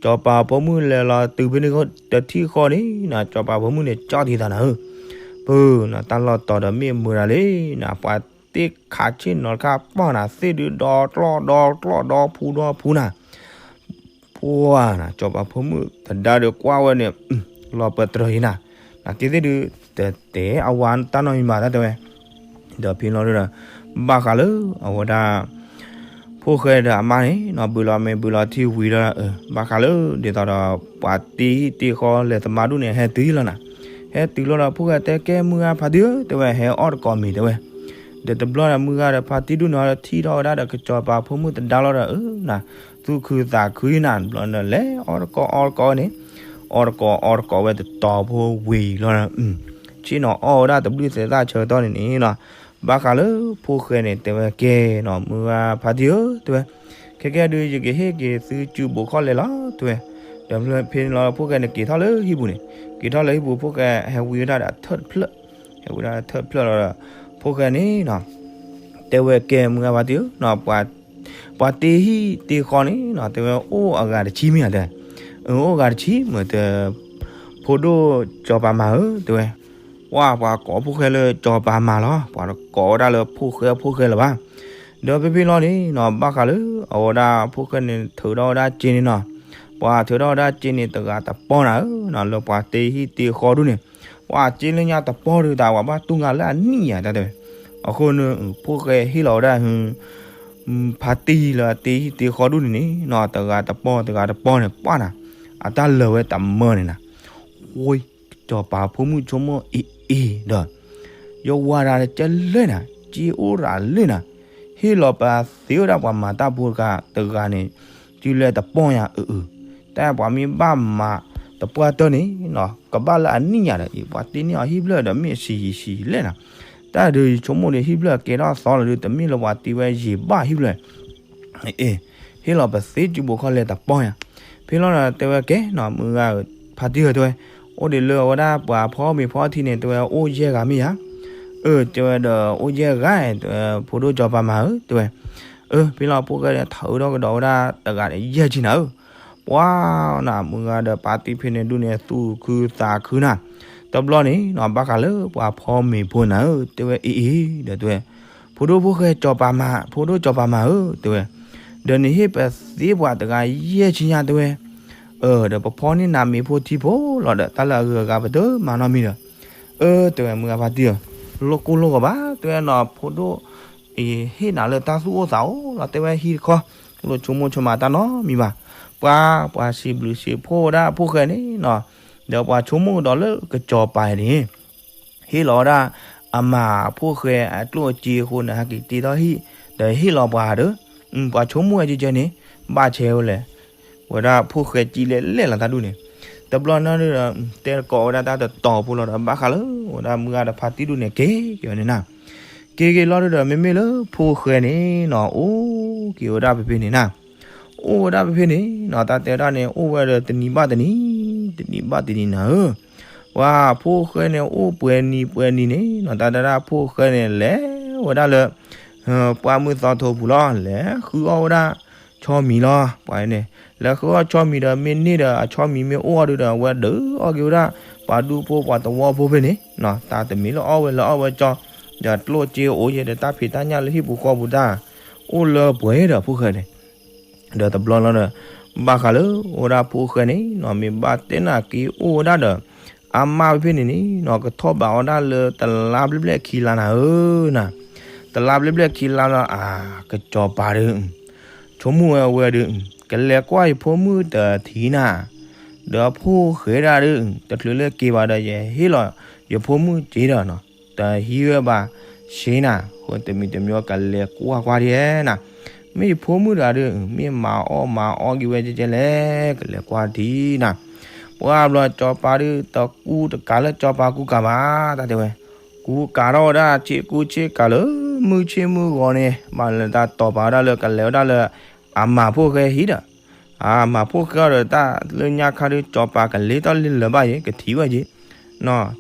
စီၤပၤဖိမုၣ်လဲၤလီၤတုၤဖဲန့ၣ်တထံၣ်ဃီန့ၣ်နၤ စီၤပၤဖိမုၣ်န့ၣ် ကၠီၣ်ထံသးနၤဧၢ, ပၢနၤ တၢ်လီၢ်တီၤဒီးမ့ၢ်မုာ်ဒၣ်လံနၤ ပှၤတ့ခးဆ့ၣ်နီၤတခါ ပၢနၤ သ့ၣ်ဒုးဒီကျီၢ်ဒီကျီၢ်ဒီဖူဒီဖူနၤ ပှၢ်နၤ စီၤပၤဖိမုၣ်သဒါဒီးကွၢ်ဝဲန့ၣ် လီၤပတြၢၤအံၤနၤ, နက့သ့ၣ်ဒုး တတဲအဝၤတၢ်နီတမံၤဘၣ် တၢ်တဲဝဲ, ဒီးဖဲလီၤဒီး ဘၣ်ဃးလၢအဝဲဒၣ် ဖိၣ်ဃဲဒီးအမါန့ၣ်နီၤ ဘုးလီၤမ့ၤဘုးလီၤထံဝံၤဒီး ဘၣ်ဃးလၢဒ်သိးဒီး ပှၤတ့ဟံၣ်တ့ဃီလဲၤသမါဒူၣ်န့ၣ် ဟဲတုၤလီၤနၤ, ဟဲတုၤလီၤဒီး ဖိၣ်ဃဲတဲကဲမုၢ်ဂၤဖါတံၢ်ဧၢ တဲဝဲ ဟဲအီၣ်တကိးမ့ၤ တဲဝဲ, ဒီးတဘျီဒီးမုၢ်ဂၤဒီးဖါတံၢ်ဒူၣ်န့ၣ်ဒီး ထံၣ်ထီၣ်ဝဲဒၣ်ဒီးကစီၤပၤဖိမုၣ်သဒါလီၤဒီး အၢနၤ သူၣ်ခုသးခုနၤ တဘျီဒီးလဲၤအီၣ်တကိးအီၣ်တကိးဝဲန့ၣ်, အီၣ်တကိးအီတကိးဝဲတတီၤဖိဝံၤလီၤဒီး ဆ့ၣ်နီၤအီၣ်ဝဲဒၣ်တဘျုးသဲးသၣ်ဆၢကတီၢ်န့ၣ်န့ၣ်နီၤ, ဘၣ်ဃးလၢဖိၣ်ဃဲန့ၣ် တဲဝဲကဲနီၤ မုၢ်ဂၤဖါတံၢ်ဧၢ တဲဝဲ, ခဲကဲဒုး ယကဟ့ၣ်က့ၤသုစုဘိးခီလဲလီၤ တဲဝဲ, ဒီးဖဲန့ၣ်လီၤ ဖိၣ်ဃဲန့ၣ်က့ၤထီၣ်လၢဟံၣ်ပူၤန့ၣ်, က့ၤထီၣ်လၢဟံၣ်ပူၤ ဖိၣ်ဃဲဟဲဝံဝဲဒၣ်ဒီးထၢၣ်တဖျၢၣ်, ဟဲဝံဒၣ်ထၢၣ်တဖျၢၣ်လီၤဒီး ဖိၣ်ဃဲန့ၣ်နီၤ တဲဝဲကဲမုၢ်ဂၤဖါတံၢ်ဧၢနီၤ ပှၤတ့ဟံၣ်တ့ဃီန့ၣ်နီၤ တဲဝဲအိၣ်အဂၤတဆံမ့ၢ်ဧါတဲ, အၢ အိၣ်ဂၤတဆံ မ့ၢ်တဲ, ဖိဒိၣ်စီၤပၤမၤဧၢ တဲဝဲ, ပှၢ်ပှၤကိးဖိၣ်ဃဲလၢစီၤပၤမၤလီၤ ပှၤတကိးဝဲဒၣ်လၢဖိၣ်ဃဲဖိၣ်ဃဲလၢၤဘၣ်, ဒီးဖဲဖဲလီၤန့ၣ်နီၤ ဘၣ်ဃးလၢအဝဲဒၣ်ဖိၣ်ဃဲန့ၣ် ထုးထီၣ်ဝဲဒၣ်စ့န့ၣ်နီၤ, ပှၤထုးထီၣ်ဝဲဒၣ်စ့န့ၣ် တဂၤတပီၢ်နၤဧၢနီၤ လၢပှၤတ့ဟံၣ်တ့ဃီဒူၣ်န့ၣ်, ပှၤစ့လၢညါတပီၢ်ဒုးတၢ် ပှၤဘၣ်တူၢ်ငါလၢအနံၣ်ယၤတၢ်တဲဝဲ, အဃိန့ၣ် ဖိၣ်ဃဲဟ့ၣ်လီၤဝဲဒၣ် ဖါတံၢ်လၢအတ့ဟံၣ်တ့ဃီဒူၣ်န့ၣ်န့ၣ်နီၤ တဂၤတပီၢ်တဂၤတပီၢ်န့ၣ် ပှၢ်နၤ, အတၢ်လၢာ်ဝဲတမၢန့ၣ်နၤ, ဝ့ၢ် စီၤပၤဖိမုၣ်ဆိကမိၣ်အ့ၣ်အ့ၣ်ဒီး ယဝၤဒၣ်ကလဲၣ်နၤ စ့အိၣ်ရၤလၢနၤ, ဟ့ၣ်လီၤပသ့ဝဲဒၣ်ပှၤမၤတၢ်ဖိတဂၤတဂၤန့ၣ် တုၤလၢတပီၢ်ယၤအု, တၢ်ပှၤမ့ၢ်ဘၣ်မၤတပှၢ်တၢၢ်န့ၣ်နီၤ ကဘၣ်လၢအနံၣ်ညါဒီး ပှၤတ့န့ၢ်အီၤဟံၣ်ဖျၢၣ်ဒီးမ့ၢ်ဆံးယံာ်ဆံးလဲၣ်နၤ, တၢ်ဒုးယဆိကမိၣ်ဒီးဟံၣ်ဖျၢၣ်ကဲထီၣ်သီလီၤဒုး တမ့ၢ်လၢပှၤတ့ဝဲယံာ်ဘၣ်ဟံၣ်ဖျၢၣ် အ့ၣ်, ဟ့ၣ်လီၤပသ့စုဘိးခီလဲၤတပီၢ်ယၤ, ဖဲလီၤဒီးတဲဝဲကဲနီၤ မုၢ်ဂၤဖါတံၢ်ဧၢ တဲဝဲ, အိၣ်ဒံးလၢအဝဲဒၣ်ပှၤဖီမ့ၤဖီထံန့ၣ် တဲဝဲအိၣ်ယဲၢ်ဂၤမ့ၢ်ဧါ, အၢ တဲဝဲဒီးအိၣ်ယဲၢ်ဂၤ တဲဝဲ ဖိဒိၣ်စီၤပၤမၤဧၢ တဲဝဲ, အၢ ဖဲလီၤဖိၣ်ဃဲဒီးထုးထီၣ်ကဒီးဝဲဒၣ်တဂၤန့ၣ်ယဲၢ်ဆံနၤဧၢ, ပှၤနၤ မုၢ်ဂၤဒီးပှၤတ့ဖဲန့ၣ်ဒူၣ်န့ၣ် သူၣ်ခုသးခုနၤ, တဘျီန့ၣ်နီၤ ဘၣ်ဃးလၢပှၤဖီမ့ၤဖိနၤဧၢ တဲဝဲအ့ၣ်အ့ၣ်ဒီးတဲဝဲ, ဖိဒိၣ်ဖိၣ်ဃဲစီၤပၤမး, ဖိဒိၣ်စီၤပၤမးဧၢ တဲဝဲ, ဒီးနဟ့ၣ်ပသ့ပှၤတဂၤယဲၢ်ဆံညါ တဲဝဲ, အၢ ဒီးပဖီၣ်န့ၢ်နၤမ့ၤဖိထံဖိလီၤဒီး တၢ်လၢအဂုၤအဂၤပတမၤနီတမံၤဒီး, အၢ တဲဝဲ မုၢ်ဂၤဖါတံၢ်ဧၢ, လိၣ်ကိၢ်လိၣ်ဂီၤဘၣ် တဲဝဲနီၤ ဖိဒိၣ် အံၤဟ့ၣ်နၤလၢတၢ်သူၣ်အိၣ်သးအိၣ်လီၤ တဲဝဲ ဟံၣ်တခီ လိၣ်ဆိကမိၣ်ဆိကမးတၢ်နီတမံၤဘၣ်. ပှၤ ပှၤစံးဘျုးစံးဖှိၣ်ဝဲဒၣ်ဖိၣ်ဃဲန့ၣ်နီၤ, ဒီးပှၤဆိကမိၣ်ကဒီးလၢကစီၤပၤန့ၣ် ဟ့ၣ်လီၤဝဲဒၣ် အမၤဖိၣ်ဃဲအကျိၣ်အစ့အဃိန့ၣ် ဟဲက့ၤတ့ထီၣ်ဟံၣ် ဒီးဟ့ၣ်လီၤပှၤဒီး ပှၤဆိကမိၣ်ဝဲကဲကဲန့ၣ် ဘၣ်ဆဲးဝဲလဲၣ်, ဝဲဒၣ်ဖိၣ်ဃဲကံလဲၣ်လဲၣ်လီၤတၢ်ဒူၣ်န့ၣ်, တဘျီန့ၣ်ဒီး တဲတကိးဝဲဒၣ်တၢ်တတီၤဖိလီၤဒီး ဘၣ်ဃးလၢ ဝဲဒၣ်မုၢ်ဂၤဒီးဖါတံၢ်ဒူၣ်န့ၣ် က့ၤက့ၤဝဲန့ၣ်နၤ, က့ၤက့ၤလီၤဒီး မ့မ့ၢ်လၢဖိၣ်ဃဲန့ၣ်နီၤ အိၣ်က့ၤဝဲဒၣ်ဖဲဖဲန့ၣ်နၤ အိၣ်ဝဲဒၣ်ဖဲဖဲန့ၣ်နီၤ တၢ်တဲဒၣ်န့ၣ် အိၣ်ဝဲဒီးတနံၤဘၣ်တနံၤ တနံၤဘၣ်တနံၤနၤဧၢ, ပှၤဖိၣ်ဃဲန့ၣ် အိၣ်ပှဲၤနံၤပှဲၤနံၤန့ၣ်နီၤ တၢ်တဲဒၣ်ဖိၣ်ဃဲန့ၣ် လဲၤဝဲဒၣ်လၢ ပှၢ်မုၢ်သီထိပူၤလီၤ လဲၤဃုအီၣ်ဝဲဒၣ် ဆီမံၤလီၤ ပှၤန့ၣ် လဲၤဃုအီၣ်ဆီမံၤဒီး မ့ၢ်န့ၢ်ဒီးအဆီမံၤမ့ၢ်အိၣ်အီၤဒုဒီး အဝဲဒုးအီၣ်က့ၤဝဲဒၣ် ပှၤဒူဖိပှၤသဝီဖိဖဲန့ၣ် တၢ်တမံၤလၢအီၣ်ဝဲလၢအီၣ်ဝဲကၠီ ဒီးကျိၣ်စ့အိၣ်ယဲဒီး တၢ်ဖံးတၢ်ညၣ်လၢဟံၣ်ပူၤဃီပူၤတၢ် အိၣ်လၢပှဲၤဒီးဖိၣ်ဃဲန့ၣ် ဒီးတဘျီလီၤဒီး ဘၣ်ဃးလၢအိၣ်ဝဲဒၣ်ဖိၣ်ဃဲန့ၣ်နီၤ မ့ၢ်ဘၣ်တဲနာ်က့အိၣ်ဝဲဒၣ်ဒီး အမါဖဲဖဲန့ၣ်န့ၣ်နီၤ ကထီၣ်ဘးအီၤဒၣ်လၢတလါဘျဲၣ်ဘျဲၣ်ခံလါနၤဧၢနၤ, တလါဘျဲၣ်ဘျဲၣ်ခံလါလီၤ အါ ကစီၤပၤဒီး ဆိကမိၣ်ဝဲဝဲဒီး ကလဲၤကွၢ်ယဖိမုၣ်တထံၣ်နၤ, ဒီးဖိၣ်ဃဲဒၣ်ဒီး တချုးလၢက့ၤဘၣ်ဒီး ယဟ့ၣ်လီၤယဖိမုၣ်စ့ဒီးနီၤ တဟံးဝဲဘၣ် စ့နၤ ဃိတမံၤတမံၤကလဲၤကွၢ်ကွၢ်ဒ်နၤ, မ့ၢ်ယဖိမုၣ်တဂၤဒီး မ့ၢ်မၤအီၣ်မၤအီက့ၤဝဲကဲကဲလဲၣ် ကလဲၤကွၢ်ဒ်နၤ, ပှၢ်ဘျီစီၤပၤဒီး တကူတကးလၢစီၤပၤကူကၤဘၣ် တၢ်တဲဝဲ, ကူကၤထီၣ်ဝဲဒၣ်ဆ့ကူဆ့ကၤလၢ မုၢ်ဆ့မုၢ်ဂီၤန့ၣ် ဘၣ်လၢတၢ်တီၤပာ်ဝဲဒၣ်လၢကလဲၤဝဲဒၣ်လၢ အမၤဖိၣ်ဃဲဟံၣ်ဒီး အမၤဖိၣ်ဃဲအီၤဒီး တၢ်လၢညါခါဒီး စီၤပၤကလ့ထီၣ်လံလၢၤဘၣ်ယဲ ကထံၣ်ဝဲက့ၤ,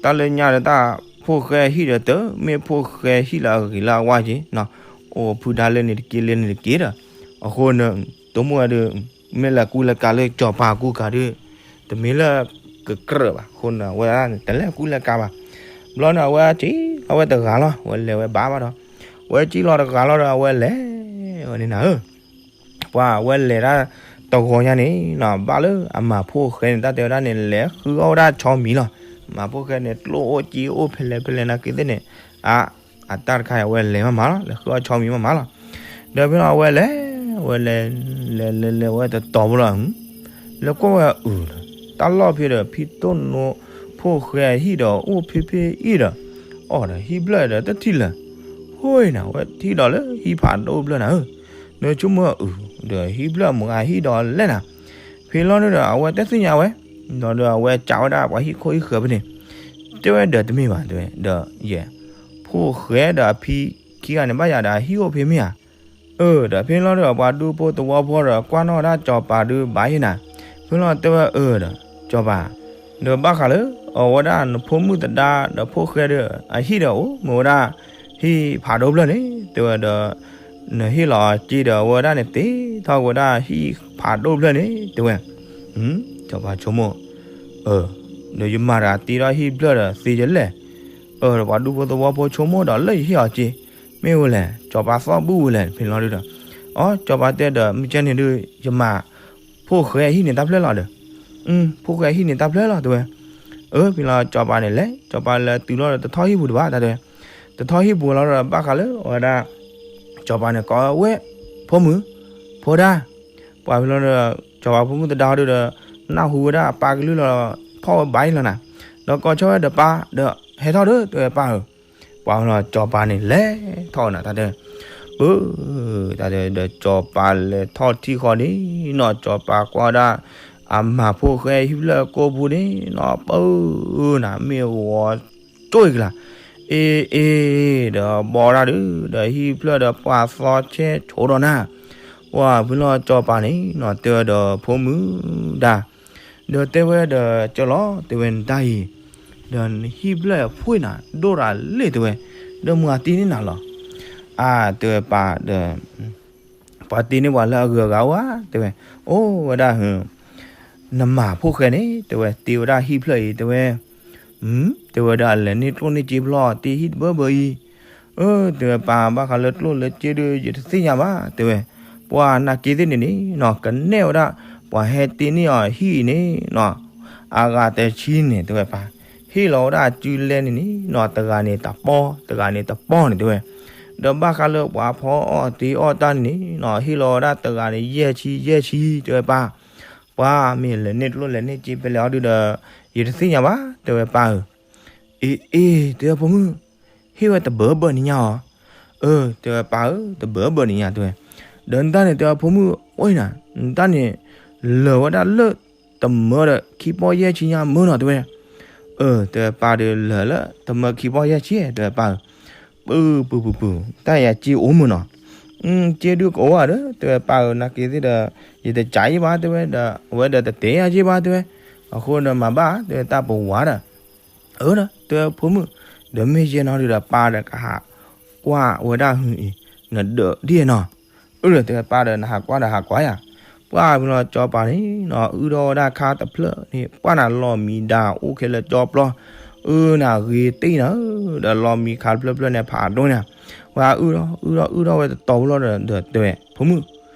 တၢ်လၢညါဒီးတၢ်ဖိၣ်ဃဲဟံၣ်ဒီး တမ့ၢ်ဖိၣ်ဃဲဟံၣ်လၢအဂ့ၤလၢအဝါက့ၤ, အိၣ်ဖုဒါလၢန့ၣ်တက့ၢ်လၢန့ၣ်တက့ၢ်ဒီး, အဃိန့ၣ် တိမိၣ်ဝဲဒီး မ့ၢ်လဲၤကူလဲၤကၤလၢစီၤပၤကူကၤဒီး တမ့ၢ်လၢကကြၢးဘၣ်, အဃိန့ၣ် အဝဲဒၣ်န့ၣ် တလဲၤကူလဲၤကၤဘၣ်, ဘျီန့ၣ် အဝဲစံၣ်လီၤဝဲတဂၤလီၤ, အဝဲလဲၤဝဲဘၣ်ဘၣ်ဒီး, အဝဲစံၣ်လီၤတဂၤလီၤဒီး အဝဲလဲၤဝဲန့ၣ်နၤဧၢ ပှၤအဝဲလဲၤဒၣ်တဂီၤညါန့ၣ်နီၤ ဘၣ်လၢအမၤဖိၣ်ဃဲန့ၣ် တၢ်တဲဝဲဒၣ်န့ၣ် လဲၤဃုအီၣ်ဝဲဒၣ်ဆီမံၤလီၤ. မၤဖိၣ်ဃဲန့ၣ် ကျိၣ်အိၣ်စ့အိၣ်ဖဲလဲၣ်ဖဲလဲၣ်နာ်က့သ့ၣ်န့ၣ်, အ အတၢ်တခါအံၤ အဝဲလဲၤမးမးလီၤ, လဲၤဃုအီၣ်ဆီမံၤမးမးလီၤ. ဒီးဖဲလီၤအဝဲလဲၤ, အဝဲလဲၤ, လဲၤလဲၤလဲၤ အဝဲတတီၤဖိလီၤ. လဲၤကွၢ်ဝဲအုၣ်ဒီး တၢ်လီၢ်ဖဲဒီး ဖံတိၢ်နိဖိၣ်ဃဲအဟံၣ်ဒီး အိၣ်ဖဲဖဲအံၤဒီး, အီၣ်ဒီးဟံၣ်ဖျၢၣ်ဒီးတထံၣ်လၢၤ, ဟိနၤ အဝဲထံၣ်ဒီးလၢဟံၣ်ဖးဒိၣ်ဖျၢၣ်နၤဧၢ, နဆိကမိၣ်အုၣ်ဒီးဟံၣ်ဖျၢၣ်မုၢ်ဂၤဟံၣ်ဒီးလဲၣ်နၤ, ဖဲလီၤန့ၣ်ဒီး အဝဲတသ့ၣ်ညါဝဲ, ဒီးအဝဲစံးဝဲဒၣ်ပှၤဟံၣ်ခိၣ်ဟံၣ်ဃၢၤဖဲန့ၣ်, တဲဝဲဒီးတမ့ၢ်ဘၣ် တဲဝဲ, ဒီးယဲ, ဖိၣ်ဃဲဒီးအဖံခံဂၤန့ၣ် ဘၣ်ယၤဒီးအဟံၣ်အိၣ်ဖဲမ့ၢ်ဧါ, အၢ ဒီးဖဲလီၤဒီး ပှၤဒူဖိသဝီဖိဒီး ကွၢ်နီၣ်ဝဲဒၣ်စီၤပၤဒီးဘၣ်ယဲနၤ, ဖဲလီၤတဲဝဲအၢဒီး စီၤပၤ, ဒီးဘၣ်ဃးလၢ အဝဲဒၣ်နဖိမုၣ်သဒါဒီးဖိၣ်ဃဲဒီး အဟံၣ်ဒီးအိၣ်မ့ၢ်ဝဲဒၣ် ဟံၣ်ဖးဒိၣ်ဖျၢၣ်န့ၣ် တဲဝဲဒီး နဟ့ၣ်လီၤစ့ဒီးအဝဲဒၣ်န့ၣ် တ့ထီၣ်ဝဲဒၣ်ဟံၣ်ဖးဒိၣ်ဖျၢၣ်န့ၣ် တဲဝဲ, စီၤပၤဆိကမိၣ်, အၢ, ဒီးယမၤတဂၤတ့ထီၣ်ဟံၣ်ဖျၢၣ်ဒီးသ့ယလဲၣ်, အၢ ဒီးပှၤဒူဖိသဝီဖိဆိကမိၣ်ဒီးလၢယဟ့ၣ်အီၤစ့, မ့ၢ်ဝဲလဲၣ် စီၤပၤသီၣ်ဘူၣ်ဝဲလဲၣ် ဖဲလီၤဒုဒီး, အိ စီၤပၤတဲဒီး မ့ၢ်ကဲန့ၣ်ဒု ယမၤ ဖိၣ်ဃဲဟံၣ်န့ၣ်တၢ်ဖျၢၣ်လီၤဒီး, ဖိၣ်ဃဲဟံၣ်န့ၣ်တၢ်ဖျၢၣ်လီၤ တဲဝဲ, အၢ ဖဲလီၤစီၤပၤန့ၣ်လဲၤ စီၤပၤလဲၤတုၤလီၤဒီးတထီၣ်ဟံၣ်ပူၤတဘၣ် တၢ်တဲဝဲ, တထီၣ်ဟံၣ်ပူၤလီၤဒီး ဘၣ်ဃးလၢအဝဲဒၣ် စီၤပၤန့ၣ်ကိးဝဲ ဖိမုၣ်, ဖိဒါ, ပှၤဖဲလီၤဒီး စီၤပၤဖိမုၣ်သဒါဒုဒီး နၢ်ဟူဝဲဒၣ်အပၢ်ကလုၢ်လီၤ ဖီၣ်ဝဲဘၣ်အံၤလီၤနၤ, ဒီးကိးဆၢဝဲဒီးပၢ်ဒီး ဟဲထီၣ်ဒီး တဲဝဲပၢ်ဧၢ, ပှၤဖဲလီၤစီၤပၤန့ၣ်လဲၤထီၣ်နၤ တၢ်တဲ, ပၢ်, တၢ်တဲဒီး စီၤပၤလဲၤထီၣ်ထံၣ်ဃီန့ၣ်နီၤ စီၤပၤကွၢ်ဒၣ် အမၤဖိၣ်ဃဲဟံၣ်ဖျၢၣ်ကိာ်ပူၤန့ၣ်နီၤ ပၢ်ဧၢ နၤမ့ၢ်ဂီၤ ကၠိၣ်အံၤကလၤ, အ့ အ့ ဒီးဘီဒၣ်ဒု ဒီးဟံၣ်ဖျၢၣ်ဒီးပှၤသီဆဲဆိဒီးနၤ, ပှၤဖဲလီၤစီၤပၤန့ၣ်နီၤ တဲဝဲဒီးဖိမုၣ်ဒါ, ဒီးတဲဝဲဒီးကၢလီၤ တဲဝဲနတၢ်အံၤ, ဒီးနဟံၣ်ဖျၢၣ်အဖှ့ၣ်နၤ ဒိၣ်ရၤလ့ၣ်တဲဝဲ, ဒီးမုၢ်အတ့န့ၢ်နၤလီၤ, အါ တဲဝဲပၢ်ဒီး ပှၤတ့န့ၢ်ပှၤလၢအဂုၤအဂၤအိၣ်ဧါ တဲဝဲ, အိၣ်ဝဲဒၣ် နမၤဖိၣ်ဃဲန့ၣ် တဲဝဲ တ့ဝဲဒၣ်ဟံၣ်ဖျၢၣ်အံၤ တဲဝဲ, တဲဝဲဒၣ်အလဲၤန့ၢ်ကျိၣ်န့ၢ်စ့ဖျီၣ် တ့ဟံၣ်တဘၢဘၢအံၤ, အၢ တဲဝဲပၢ် ဘၣ်ဃးလၢကျိၣ်လၢစ့ဒုး ယတသ့ၣ်ညါဘၣ် တဲဝဲ. ပှၢ်နာ်က့သ့ၣ်န့ၣ်န့ၣ်နီၤ ကနဲၣ်ဝဲဒၣ် ပှၤဟဲတ့န့ၢ်အီၤဟံၣ်အံၤန့ၣ်နီၤ အဂၤတဆံန့ၣ် တဲဝဲပၢ်, ဟ့ၣ်လီၤဝဲဒၣ်အစုလဲန့ၣ်န့ၣ်နီၤ တဂၤန့ၣ်တပီၢ် တဂၤန့ၣ်တပီၢ်န့ၣ် တဲဝဲ. ဒီးဘၣ်ဃးလၢပှၤဖီအီၣ်တ့အီၣ်တၢ်န့ၣ်န့ၣ်နီၤ ဟ့ၣ်လီၤဝဲဒၣ်တဂၤန့ၣ်ယဲၢ်ဆံယဲၢ်ဆံ တဲဝဲပၢ်. ပှၢ်မ့ၢ်လဲၤန့ၢ်ကျိၣ်လဲၤန့ၢ်စ့ဖဲလဲၣ်အီၤဒုးဒီး ယတသ့ၣ်ညါဘၣ် တဲဝဲပၢ်ဧၢ. အ့ အ့ တဲဝဲဖိမုၣ်, ဟ့ၣ်ဝဲတဘၢဘၢနံၤညါအီၤ. အၢ တဲဝဲပၢ်ဧၢ တဘၢဘၢနံၤညါ တဲဝဲ. ဒီးနတၢ်န့ၣ် တဲဝဲဖိမုၣ် အိၣ်နၤ နတၢ်န့ၣ် လၢာ်ဝဲဒၣ်လၢတမၢဒီးခံပီၢ်ယဲၢ်ဆံညါမၢနီၤ တဲဝဲ. အၢ တဲဝဲပၢ်ဒီးလၢာ်လၢတမၢခံပီၢ်ယဲၢ်ဆံ တဲဝဲပၢ်ဧၢ. ပုၢ်ပုၢ်ပုၢ်ပုၢ် တၢ်ယၤစ့အိၣ်မၢနီၤ. စ့ဒုးကအိၣ်ဧါဒီး တဲဝဲပၢ်ဧၢ နာ်က့သ့ၣ်ဒီး ယတကးယ့ၢ်ဘၣ် တဲဝဲဒီး အဝဲဒီးတတဲယၤယ့ၢ်ဘၣ် တဲဝဲ. အဃိဒီးမၤဘၣ် တဲဝဲတၢ်ပဝါဒီး အၢ တဲဝဲဖိမုၣ်, ဒီးမ့ၢ်ယဲနီၤဒုးဒီးပၢ်ဒီးကဟးကွၢ်ဝဲဒၣ်ဟုအံၤ နဒၢးဒ်နီၤ. အၢ တဲဝဲပၢ်ဒီးနဟးကွၢ်ဒီးဟးကွၢ်ယၤ. ပှၢ်ဖဲလီၤကၠီၤပၤန့ၣ်နီၤ အုၣ်ထီၣ်ဝဲဒၣ်ခါတဖျၢၣ်န့ၣ် ပှၢ်နၤလီၢ်မံဒါအိၣ်ခဲလၢာ်ကၠီပျီ အၢ နဂ့ၤတ့ၢ်နၤဧၢ ဒီးလီၢ်မံခါတဖျၢၣ်ဖျၢၣ်န့ၣ်ဖးဒိၣ်န့ၣ် ပှၢ်အုၣ်ထီၣ်အုၣ်ထီၣ်အုၣ်ထီၣ်ဝဲတတီၤဖိလီၤဒီး တဲဝဲ ဖိမုၣ်,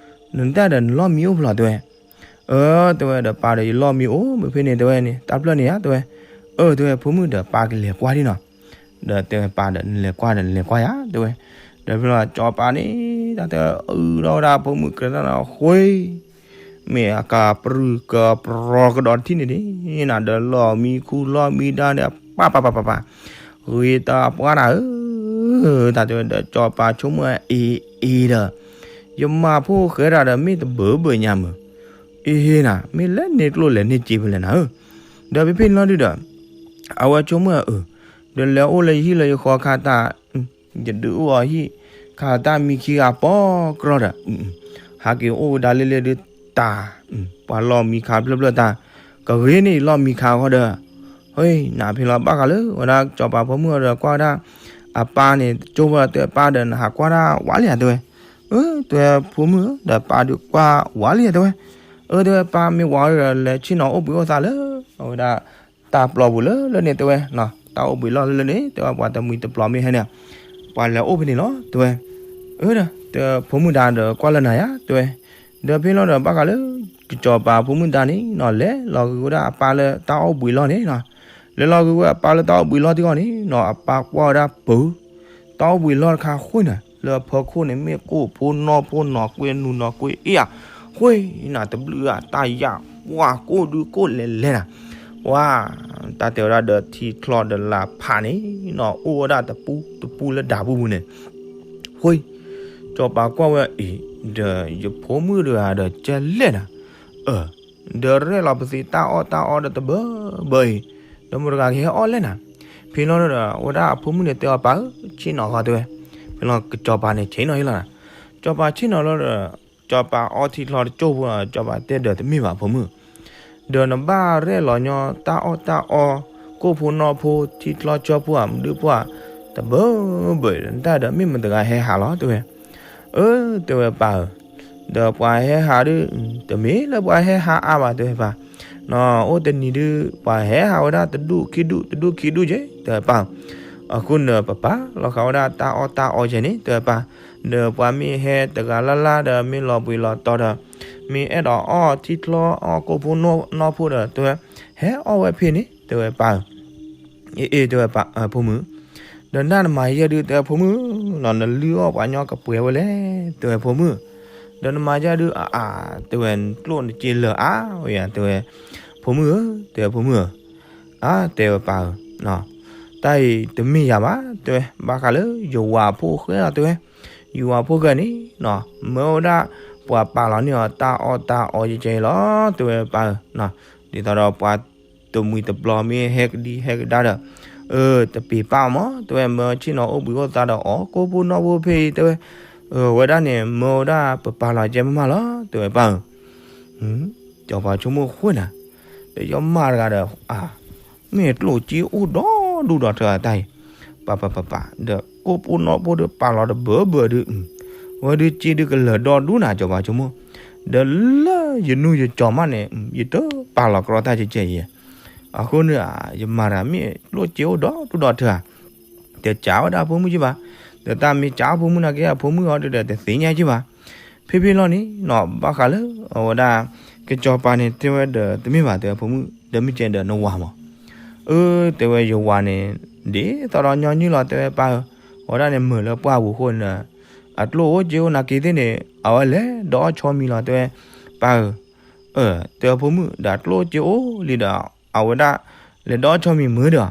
နတၢ်ဒီးနလီၢ်မံအိၣ်ဖဲလဲၣ် တဲဝဲ. အၢ တဲဝဲဒီးပၢ်ဒီးယလီၢ်မံအိၣ်မ့ၢ်ဖဲန့ၣ် တဲဝဲန့ၣ် တၢ်ဖျၢၣ်န့ၣ်ဧါ တဲဝဲ. အၢ တဲဝဲဖိမုၣ်ဒီးပၢ်ကလဲၤကွၢ်ဒ်နီၤ. ဒီးတဲဝဲပၢ်ဒီးနလဲၤကွၢ်ဒီး နလဲၤကွၢ်ယၤ တဲဝဲ. ဒီးဖဲလီၤကၠီၤပၤန့ၣ် တၢ်တဲအုၣ်ထီၣ်ဝဲဒၣ်ဖိမုၣ်ကရၢတၢ်န့ၣ်ဃ့ မ့ၢ်အကပြုၢ်ကပြီၤကဒီးတထံၣ်န့ၣ်ဒ်နီၤ ဒီးလီၢ်မံခူလီၢ်မံဒါန့ၣ် ပၢ်ပၢ်ပၢ်ပၢ်ပၢ် ဂ့ၤတပှၢ်နၤဧၢ တၢ်တဲဝဲဒီးကၠီၤပၤဆိကမိၣ်အအ့အ့ဒီး ယမၤဖိဃဲတၢ်ဒီးမ့ၢ်တဘၢဘၢညါမုၢ် အ့ဟ့နၤ မ့ၢ်လဲၤန့ၢ်ကျိၣ်လဲၤန့ၢ်စ့ဖဲလဲၣ်နၤဧၢ. ဒီးဖဲဖဲန့ၣ်လီၤဒုးဒီး အဝဲဆိကမိၣ်အၢ ဒီးလဲၤအိၣ်လၢယဟံၣ်လၢယဃီခါတၢ် ယဒုးအိၣ်အီၤဟံၣ်ခါတၢ်မံခံဂၤပီကြီဒီး ဟးက့ၤအိၣ်ဝဲဒၣ်လၢလၢဒုးတၢ် ပှၤလီၢ်မံခါဖျၢၣ်ဖျၢၣ်တၢ် ကဂ့ၤန့ၢ်ယလီၢ်မံခါဃီဒီး ဟ့နၤဖဲလီၤဘၣ်ဃးလၢဝဲဒၣ်ကၠီၤပၤဖိမုၣ်အီၤဒီးကွၢ်ဝဲဒၣ် အပၢ်န့ၣ် ကၠိဖိတဲပၢ်ဒီးနဟးကွၢ်ဒၣ်ဝးလံဧါတဲဝဲ. အၢ တဲဝဲဖိမုၣ်ဧၢ ဒီးပၢ်ဒုးကွၢ်ဝးလံဧါတဲဝဲ. အၢ တဲဝဲပၢ်မ့ၢ်ဝးဒီးလဲၤဆ့ၣ်နီၤအိၣ်ဘှံးအိၣ်သါလၢ အဝဲဒၣ် တၢ်ပျီပူၤလၢလၢန့ၣ်တဲဝဲ တၢ်အိၣ်ဘှံးလီၢ်လၢလၢန့ၣ် တဲဝဲပှၤတမှံၤတပျီၤမ့ၢ်ဟဲန့ၣ် ပှၤလဲၤအိၣ်ဖဲန့ၣ်လီၤတဲဝဲ. အၢ တဲဝဲဖိမုၣ်ဒါဒီးကွၢ်လၢနၤယါတဲဝဲ. ဒီးဖဲလီၤဒီးဘၣ်ဃးလၢ ကစီၤပၤဖိမုၣ်ဒါန့ၣ်နီၤ လဲၤလီၤဂ့ၤဝဲဒၣ်အပၢ်လၢတၢ်အိၣ်ဘှံးလီၢ်န့ၣ်နီၤ. လဲၤလီၤဂ့ၤဝဲအပၢ်လၢတၢ်အိၣ်ဘှံးလီၢ်တဂီၢ်န့ၣ်နီၤ အပၢ်ကွၢ်ဝဲဒၣ်ပူၤ တၢ်အိၣ်ဘှံးလီၢ်တခါဃိန့ၣ် လၢအဖီခိၣ်န့ၣ် မ့ၢ်ကိၣ်ဖိနီၢ်ဖိနီၢ်ကွ့နူနီၢ်ကွ့အ့ၣ်ဧါ ဃိနၤတဘျုးဧါ တၢ်ယၢ် ပှၤကိၣ်ဒုကိၣ်လဲၤလဲၤနၤ ပှၤ တၢ်တဲဝဲဒၣ်ဒီးထံချီဒီးလၢဖးန့ၣ်နီၤ အိၣ်ဝဲဒၣ်တပူတပူလၢဒၢးပူၤပူၤန့ၣ် ဃိ ကစီၤပၤကွၢ်ဝဲအံၤ ဒီးယဖိမုၣ်တဂၤဒီးကဲလဲၣ်နၤ အၢ ဒီးရဲၣ်လီၤပသံးတၢ်အီၣ်တၢ်အီဒီးတဘၢဘၢအံၤ ဒီးမိၢ်တဂၤကဟဲအီၣ်လဲၣ်နၤ. ဖဲလီၤဒီး အဝဲဒၣ်အဖိမုၣ်န့ၣ်တဲအီၤပၢ်ဧၢ ဆ့ၣ်နီၤဃီတဲဝဲ. ဖဲလီၤကစီၤပၤန့ၣ်ဆ့ၣ်နီၤဟ့ၣ်လီၤနၤ. ကစီၤပၤဆ့ၣ်နီၤလီၤဒီး ကစီၤပၤအီထံချီတကၠိၢ်ဖိ ကစီၤပၤတဲဒီးတမ့ၢ်ဘၣ်ဖိမုၣ် ဒီးနဘၣ်ရဲၣ်လီၤညီတၢ်အီၣ်တၢ်အီ ကိၣ်ဖိနီၢ်ဖိထံချီကၠိၢ်ဖိဧါ မဒုဖိဧါ တဘၢဘၢ တၢ်ဒီးမ့ၢ်မတၤတဂၤဟဲဟးလီၤတဲဝဲ. အၢ တဲဝဲပၢ်ဧၢ ဒီးပှၤဟဲဟးဒုး တမ့ၢ်လၢပှၤဟဲဟးအါဘၣ်တဲဝဲပၢ် နီၤ အိၣ်တနံၤဒုး ပှၤဟဲဟးဝဲဒၣ်တဒူၣ်ခံဒူၣ် တဒူၣ်ခံဒူၣ်က့ တဲဝဲပၢ်. အဃိန့ၣ် ပပာ်လီၤဃာ်ဝဲဒၣ်တၢ်အီၣ်တၢ်အီကဲန့ၣ် တဲဝဲပၢ်. ဒီးပှၤမ့ၢ်ဟဲတဂၤလၢ်လၢ်ဒီးမ့ၢ်လီၤဘှံးလီၤတီၤဒီး မ့ၢ်အဲၣ်ဒိးအီၣ်ထံချီအီၣ်ကိၣ်ဖိနီၢ်ဖိဒီး တဲဝဲ ဟဲအီၣ်ဝဲဖဲန့ၣ် တဲဝဲပၢ်ဧၢ. အ့ အ့ တဲဝဲပၢ် ဖိမုၣ် ဒီးနၢ်နမၤယဲၢ်ဒုးတဲဖိမုၣ်လီၤ နလုၢ်အီၣ်ပှၤညီကပှဲၤဝဲလဲၣ် တဲဝဲဖိမုၣ်. ဒီးနမၤယဲၢ်ဒုးအါအါ တဲဝဲ နကျိၣ်နစ့လၢာ်အါဝဲယါ တဲဝဲ ဖိမုၣ်ဧၢ တဲဝဲဖိမုၣ်ဧၢ အါ တဲဝဲပၢ်ဧၢ တၢ်အံၤတမ့ၢ်ယၤဘၣ် တဲဝဲ ဘၣ်ဃးလၢယဝၤဖိၣ်ဃဲလီၤ တဲဝဲ ယဝၤဖိၣ်ဃဲန့ၣ်နီၤ မၢဝဲဒၣ်ပှၤပာ်လီၤန့ၢ်အီၤတၢ်အီၣ်တၢ်အီယဲၢ်ယဲၢ်လီၤ တဲဝဲပၢ်ဧၢ. ဒ်သိးဒီးပှၤတမှံၤတပျီၤမ့ၢ်ဟဲကဒံဟဲကဒါဒီး အၢ တပ့ၤပာ်အီၤမး တဲဝဲ မၢဆ့ၣ်နီၤအိၣ်ဘှံးအိၣ်သါဒီးအီၣ်ကိၣ်ဖိနီၢ်ဖိဖဲအံၤ တဲဝဲ အဝဲဒၣ်န့ၣ် မၢဝဲဒၣ်ပပာ်လီၤကဲမးမးလီၤ တဲဝဲပၢ်ဧၢ. ကစီၤပၤဆိကမိၣ်ဃိနၤ ဒီးယီၤမးတဂၤဒီး အါ မ့ၢ်ကျိၣ်စ့အိၣ်ဒီဒူၣ်ဒီထၢအတၢ်အံၤ ပၢ်ပၢ်ပၢ်ပၢ် ဒီးကိၣ်ဖိနီၢ်ဖိဒုးပာ်လီၤတဘၢဘၢဒုး ဝဲဒုးစ့ဒုးကလၢာ်ဒီဒူၣ်နၤ ကစီၤပၤဆိကမိၣ် ဒီးလၢယနူယကၠီၤမးန့ၣ် ယတပာ်လီၤကြီတၢ်ကဲကဲအံၤ အဃိန့ၣ် ယမၤတၢ်မ့ၢ်ကျိၣ်စ့အိၣ်ဒီဒူၣ်ဒီထၢဧါ တကးဝဲဒၣ်ဖိမုၣ်ကဘၣ် ဒီးတၢ်မ့ၢ်ကးအဖိမုၣ်နာ်က့ အဖိမုၣ်အီၤဒုဒီးတသ့ၣ်ညါက့ဘၣ်. ဖဲဖဲလီၤန့ၣ်နီၤ ဘၣ်ဃးလၢအဝဲဒၣ် ကစီၤပၤန့ၣ်တဲဝဲဒီး တမ့ၢ်ဘၣ် တဲဝဲဖိမုၣ် ဒီးမ့ၢ်ကဲဒီးနဝၤမး. အၢ တဲဝဲယဝၤန့ၣ် ဒ်သိးဒီးညီနုၢ်လီၤ တဲဝဲပၢ်ဧၢ, အဝဲဒၣ်န့ၣ်မုာ်လၢပှၢ်ပူၤအဃိန့ၣ် အကျိၣ်အိၣ်စ့အိၣ်နာ်က့သ့ၣ်န့ၣ် အဝဲလဲၤဒီးဆီမံၤလီၤ တဲဝဲပၢ်ဧၢ. အၢ တဲဝဲဖိမုၣ် ဒီးအကျိၣ်စ့အိၣ်လံဒီး အဝဲဒၣ်လဲၤဒီးဆီမံၤမုာ်ဒီး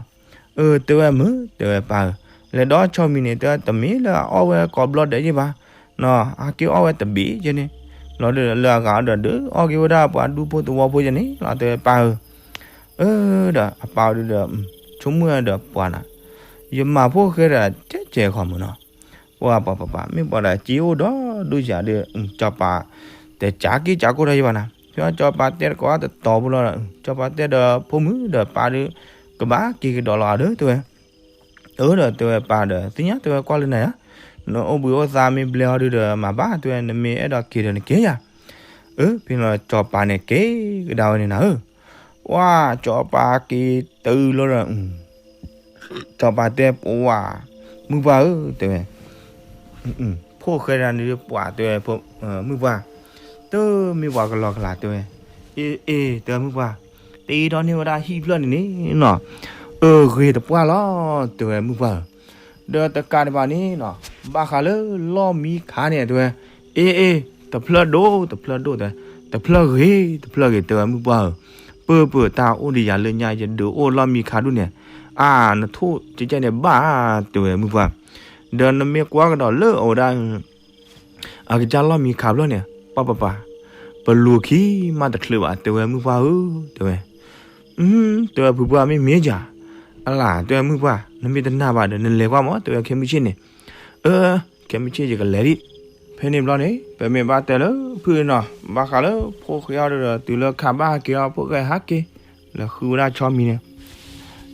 အၢ တဲဝဲမုာ် တဲဝဲပၢ်ဧၢ, လဲၤဒီးဆီမံၤန့ၣ် တဲဝဲတမ့ၢ်လၢအအီၣ်ဝဲကိးဘျီဒဲးယ့ၢ်ဘၣ်, နီၤ ဟဲက့ၤအီၣ်ဝဲတဘ့ၣ်ကဲန့ၣ်, လီၤဒုဒီးလၢအဂၤဒီးဒုးအီၣ်က့ၤဝဲဒၣ်ပှၤဒူဖိသဝီဖိယဲန့ၣ်လီၤ တဲဝဲပၢ်ဧၢ. အၢ ဒီးအပၢ်ဒုဒီး ဆိကမိၣ်ဝဲဒီးပှၤနၤ, ယမၤဖိၣ်ဃဲဒီးကဲကဲခီမုၢ်နီၤ, ပှၤပှၤပှၤပှၤ မ့ၢ်ပှၤဒီးစ့အိၣ်ဒီးဒုးယၤဒီး စီၤပၤ တကးက့ၤကးကိၢ်ထီၣ်ယဘၣ်နၤ, ဖဲစီၤပၤတဲတကိးတတီၤဖိလီၤဒီး စီၤပၤတဲဒီးဖိမုၣ်ဒီးပၢ်ဒုး ကဘၣ်က့ၤကဒီးလီၤဒီး တဲဝဲ အၢ ဒီးတဲဝဲပၢ်ဒီး သ့ၣ်ညါ တဲဝဲကွၢ်လၢနၤယါ, နအိၣ်ဘှံးအိၣ်သါမ့ၢ်ဘျဲအီၤဒုဒီး မၤဘၣ် တဲဝဲ နမ့ၢ်အဲၣ်ဒိးက့ၤဒီးနက့ၤယၤ. အၢ ဖဲန့ၣ်စီၤပၤန့ၣ်က့ၤကဒါဝဲန့ၣ်နၤဧၢ, ပှၤစီၤပၤက့ၤတုၤလီၤဒီး စီၤပၤတဲပှၤ မုၢ်ပှၢ်ဧၢ တဲဝဲ ဖိၣ်ဃဲဒၣ်န့ၣ်ပှၤ တဲဝဲ မုၢ်ပှၢ် တမ့ၢ်ပှၤကလီကလီ တဲဝဲ, အ့ အ့ တဲဝဲမုၢ်ပှၢ်, တ့ထီၣ်န့ၢ်ဝဲဒၣ်ဟံၣ်ဖျၢၣ်န့ၣ်န့ၣ်နီၤ, အၢ ဂ့ၤတပှၢ်လီၤ တဲဝဲမုၢ်ပှၢ်ဧၢ, ဒီးတကးဒံးဘၣ်န့ၣ်နီၤ ဘၣ်ဃးလၢလီၢ်မံခါန့ၣ် တဲဝဲ, အ့ အ့ တဖျၢၣ်ဒိၣ် တဖျၢၣ်ဒိၣ် တဲဝဲ, တဖျၢၣ်ဂ့ၤ တဖျၢၣ်ဂ့ၤ တဲဝဲမုၢ်ပှၢ်ဧၢ, ပၢၢ်ပၢၢ်တၢ်အိၣ်ဒံးယၤလၢညါ ယဒုးအိၣ်လီၢ်မံခါဒူၣ်န့ၣ်, အါ နထိၣ်ကဲကဲန့ၣ်ဘၣ် တဲဝဲမုၢ်ပှၢ်, ဒီးနမ့ၢ်ကွၢ်ကဒီးလၢအဝဲဒၣ် အကစၢ်လီၢ်မံခါဖျၢၣ်န့ၣ် ပှၤပှၤပှၤ ပလူၤခံမးတချုးဘၣ် တဲဝဲမုၢ်ပှၢ်ဧၢ တဲဝဲ, တဲဝဲဖုပှၢ်မ့ၢ်မ့ၢ်ယၤ, အလၢ တဲဝဲမုၢ်ပှၢ် နမ့ၢ်တနာ်ဘၣ်ဒီး နလဲၤကွၢ်မး တဲဝဲခဲမုၢ်ဆ့ၣ်န့ၣ်, အၢ ခဲမုၢ်ဆ့ၣ်ယကလဲၤဒံး, ဖဲန့ၣ်ဘျီန့ၣ် ပမ့ၢ်ဘၣ်တဲလၢဖုနီၤ ဘၣ်ဃးလၢဖိၣ်ဃဲအီၤဒီး တုၤလၢခါဘၣ်ဟဲက့ၤအီၤ ဖိၣ်ဃဲဟဲက့ၤ လဲၤဃုဝဲဒၣ်ဆီမံၤန့ၣ်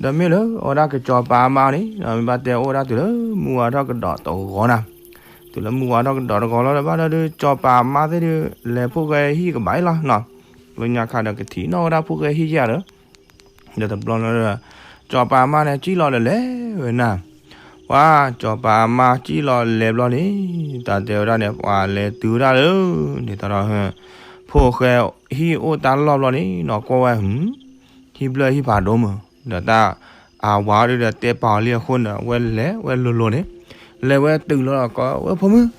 ဒီးမ့ၢ်လၢအဝဲဒၣ်ကစီၤပၤအမါန့ၣ် မ့ၢ်ဘၣ်တဲအိၣ်ဝဲဒၣ်တုၤလၢမုၢ်ဝါထီၣ်ကဒီးတဂီၤနၤ, တုၤလၢမုၢ်ဝါထီၣ်ကဒီးတဂီၤလီၤဒီး ဘၣ်ဒီး ကစီၤပၤအမါသ့ၣ်ဒီး လဲၤဖိၣ်ဃဲဟံၣ်ကဘၣ်အံၤလီၤနီၤ, လၢညါခါဒီးကထံၣ်နီၣ်ဝဲဒၣ်ဖိၣ်ဃဲဟံၣ်ယဲၢ်ဒီး ဒီးတဘျီလီၤဒီး ကစီၤပၤအမါန့ၣ် ကံၣ်လီၤဒီးလဲၤဝဲနၤ, ပှၤကစီၤပၤအမါကံၣ်လီၤလဲၤဘျီန့ၣ် တၢ်တဲဝဲဒၣ်န့ၣ် ပှၤလဲၤတုၤဝဲဒၣ်လၢ ဒ်သိးဒီး ဖိၣ်ဃဲဟံၣ်အိၣ်တၢ်လီၢ်ဘျီန့ၣ်နီၤ ကွၢ်ဝဲ ဟံၣ်ဖျၢၣ်ဟံၣ်ဖးဒိၣ်မုၢ် ဒီးတၢ်အဝၤဒုဒီးတဲပာ်အီၤလံအဃိန့ၣ် ဝဲလဲၤဝဲလိၤလိၤန့ၣ် လဲၤဝဲတုၤလီၤဒီးကိးဝဲ ဖိမုၣ်,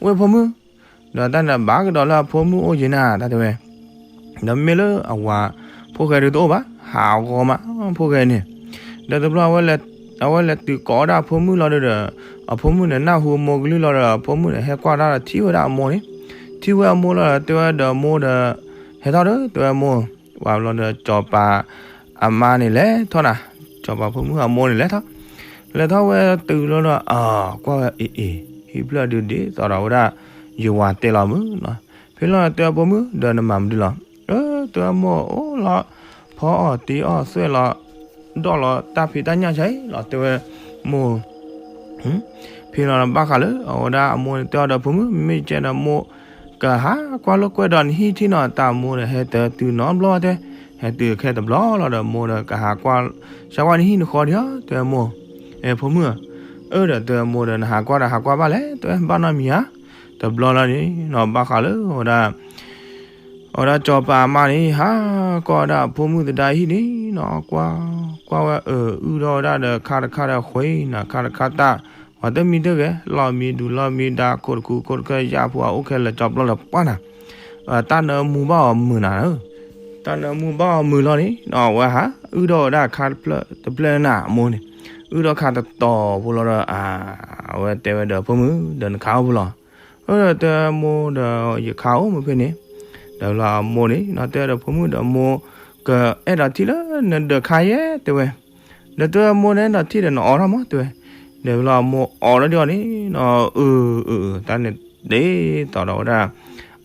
ဝဲဖိမုၣ်, ဒီးတၢ်န့ၣ်ဘၣ်ကဒီးလၢအဖိမုၣ်အိၣ်ယဲနၤ တၢ်တဲဝဲ, ဒီးမ့ၢ်လၢအဝၤ ဖိၣ်ဃဲဒုတအိၣ်ဘၣ် ဟးဂီၤမး ဖိၣ်ဃဲန့ၣ်, ဒီးတဘျီ အဝဲလဲၤတုၤကိးဝဲဒၣ်အဖိမုၣ်လီၤဒီး အဖိမုၣ်န့ၣ် နၢ်ဟူအမိၢ်ကလုၢ်လီၤဒီး အဖိမုၣ်န့ၣ် ဟဲကွၢ်တၢ်ဒီးထံၣ်ဝဲဒၣ်အမိၢ်န့ၣ်, ထံၣ်ဝဲအမိၢ်လီၤဒီး တဲဝဲဒီးမိၢ်ဒီး ဟဲထီၣ်ဒီး တဲဝဲမိၢ်, ဝံၤဘျီဒီးစီၤပၤအမါန့ၣ်လဲၤထီၣ်နၤ, စီၤပၤဖိမုၣ်အမိၢ်န့ၣ်လဲၤထီၣ်, လဲၤထီၣ်ဝဲတုၤလီၤဒီး အကွၢ်ဝဲအ့ၣ်အ့ၣ် ဟံၣ်ဖျၢၣ်ဒုဒ်သိးဒီးဝဲဒၣ် ယဝၤတဲလီၤမုၢ်နီၤ, ဖဲလီၤတဲဝဲဖိမုၣ်ဒီးနမၤမနုၤလီၤ, အၢ တဲဝဲမိၢ်အိၣ်လီၤ, ဖီအီၣ်တ့အီၣ်သွဲၣ်လီၤ, ဒီးလီၤတၢ်ဖံးတၢ်ညၣ်ဆံးလီၤ တဲဝဲမိၢ် ဖဲလီၤဘၣ်ဃးလၢ အဝဲဒၣ်အမိၢ်န့ၣ်တဲအီၤဒီး ဖိမုၣ် မ့ၢ်ကဲဒီးမိၢ် ကဟးကွၢ်လိာ်ကွဲဒီးနဟံၣ်ထံၣ်နီၤ တၢ်မိၢ်ဒီးဟဲတတုၤနီတဘျီတဲ, ဟဲတုၤခဲတဘျီလီၤဒီး မိၢ်ဒီးကဟးကွၢ် စၢ်ကွၢ်နဟံၣ်နဃီဒီး တဲဝဲမိၢ်, အဲ ဖိမုၣ်ဧၢ, အၢ ဒီးတဲဝဲမိၢ်ဒီး နဟးကွၢ်ဒီးဟးကွၢ်ဘၣ်လဲၣ် တဲဝဲ ဘၣ်နီတမံၤဧါ, တဘျီလီၤန့ၣ်နီၤ ဘၣ်ဃးလၢအဝဲဒၣ် အဝဲဒၣ်စီၤပၤအမါန့ၣ် ဟးကွၢ်ဝဲဒၣ်အဖိမုၣ်သဒါဟံၣ်န့ၣ်နီၤ ကွၢ် ကွၢ်ဝဲအုၣ်ထီၣ်ဝဲဒၣ်ဒီးခါတခါဒီးဃ့နၤ ခါတခါတၢ် ပှၤတမံၤတဂဲၤ လီၢ်မံဒူလီၢ်မံဒါ ခိၣ်တခူခိၣ်တခၢၣ် ယၣ်ဖိအအိၣ်ခဲလၢာ် ကၠီပျီလၢပှၢ်နၤ, တၢ်နၢမူဘၣ်အီၤမုာ်နၤဧၢ, တၢ်နၢမူဘၣ်အီၤမုာ်လီၤန့ၣ်နီၤ အဝဲဟးအုၣ်ထီၣ်ဝဲဒၣ်ခါတဖျၢၣ်တဖျၢၣ်နၤ အမိၢ်န့ၣ်, အုၣ်ထီၣ်ခါတတီၤဖိလီၤဒီး အဝဲတဲဝဲဒီးဖိမုၣ် ဒီးနခါအိၣ်ဖိလီၤ အၢ ဒီးတဲမိၢ်ဒီး ယခါအိၣ်မ့ၢ်ဖဲန့ၣ်, ဒီးလီၤအမိၢ်န့ၣ်နီၤ တဲဒီးဖိမုၣ်ဒီးမိၢ် ကအဲၣ်ဒိးထံၣ်လၢနဒၢးခါယဲ တဲဝဲ, ဒီးတဲမိၢ်န့ၣ်ဒီးထံၣ်ဒီးနအိးထီၣ်မး တဲဝဲ, ဒီးလီၤအမိၢ်အိးထီၣ်ဒီးအီၤန့ၣ်နီၤ အၢ အၢ တၢ်န့ၣ်ဒ်သိးဒီးဝဲဒၣ်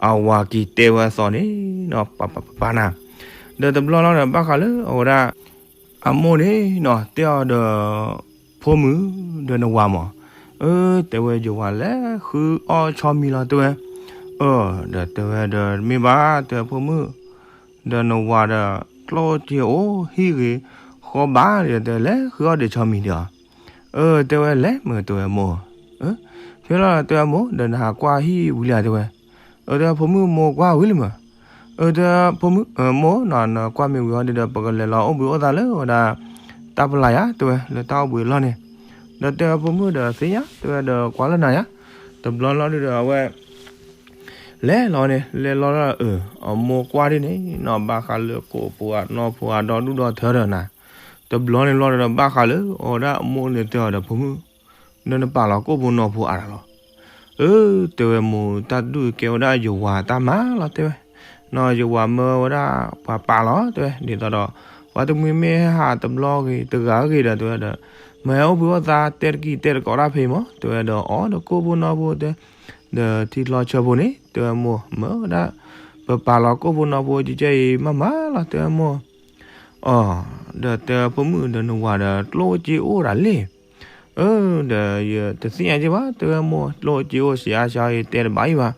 အဝၤက့ၤတဲဝဲအသိးန့ၣ်နီၤ ပပပပနၤ, ဒီးတဘျီလီၤဒီးဘၣ်ဃးလၢအဝဲဒၣ် အမိၢ်န့ၣ်နီၤ တဲအီၤဒီး ဖိမုၣ် ဒီးနဝၤမး, အၢ တဲဝဲယဝၤလဲၤဃုအီၣ်ဆီမံၤလီၤ တဲဝဲ, အၢ ဒီးတဲဝဲဒီးမ့ၢ်ဘၣ် တဲဝဲဖိမုၣ်, ဒီးနဝၤဒီး ကျိၣ်စ့အိၣ်ဟံၣ်ဂ့ၤ ဃီဘၣ်ဒီး တဲလဲၤဃုအီၣ်ဒံးဆီမံၤဒီး, အၢ တဲဝဲလဲၤမုာ် တဲဝဲမိၢ် ဖဲလီၤတဲဝဲမိၢ် ဒီးနဟးကွၢ်ဟံၣ်ဝံၤလံဧါ တဲဝဲ. အၢ တဲဝဲ ဖိမုၣ် မိၢ်ကွၢ်ဝံၤလံမး. အၢ တဲဝဲ ဖိမုၣ် မိၢ်နီၤ နကွၢ်မ့ၢ်ဝံၤအီၤဒီး ပကလဲၤလီၤအိၣ်ဘှံးအိၣ်သါလၢဝဲဒၣ် တၢ်ပလၢ်ယၤ တဲဝဲ လၢတၢ်အိၣ်ဘှံးအလီၢ်န့ၣ်. ဒီးတဲဝဲ ဖိမုၣ်ဒီးသ့ၣ်ညါ တဲဝဲဒီးကွၢ်လၢနၤယၤ. တဘျီလီၤဒုဒီးအဝဲ လဲၤလီၤန့ၣ် လဲၤလီၤလၢအ အမိၢ်ကွၢ်ဒ်န့ၣ်နီၤ ဘၣ်ဃးလၢကိၣ်ဖိအနီၢ်ဖိအဒီဒူၣ်ဒီထၢဒီးနၤ. တဘျီန့ၣ်လီၤဒီး ဘၣ်ဃးလၢအဝဲဒၣ်အမိၢ်န့ၣ်တဲအီၤဒီး ဖိမုၣ် ဒီးနပာ်လီၤကိၣ်ဖိနီၢ်ဖိအါတၢ်လီၤ. အၢ တဲဝဲမိၢ် တၢ်ဒုးကဲဝဲဒၣ်ယဝၤတၢ်မၤလီၤ တဲဝဲ. နီၤ ယဝၤမၢဝဲဒၣ်ပှၤပာ်လီၤ တဲဝဲ ဒ်သိးဒီး ပှၤတမှံၤမ့ၢ်ဟဲဟးတဘျီဂ့ၤ တဂၤဂ့ၤဒီး တဲဝဲဒီး မ့ၢ်ဟဲအိၣ်ဘှံးအိၣ်သါ တဲတကံၢ်တဲတကိးတၢ်ဖဲအံၤမး တဲဝဲဒီး အီၣ်ဒီးကိၣ်ဖိနီၢ်ဖိတဲ ဒီးထံချီဆၢဖိန့ၣ် တဲဝဲမိၢ် မၢဝဲဒၣ် ပပာ်လီၤကိၣ်ဖိနီၢ်ဖိကဲကဲအံၤမးမးလီၤ တဲဝဲမိၢ်. အီၤ ဒီးတဲဖိမုၣ်ဒီးနဝၤဒီးကျိၣ်အိၣ်စ့အိၣ်ဒၣ်လဲၣ်. အၢ ဒီးယတသ့ၣ်ညါက့ဘၣ် တဲဝဲမိၢ် ကျိၣ်အိၣ်စ့အိၣ်စံးအါစံးအါအံၤတဲတဘၣ်အံၤဘၣ်.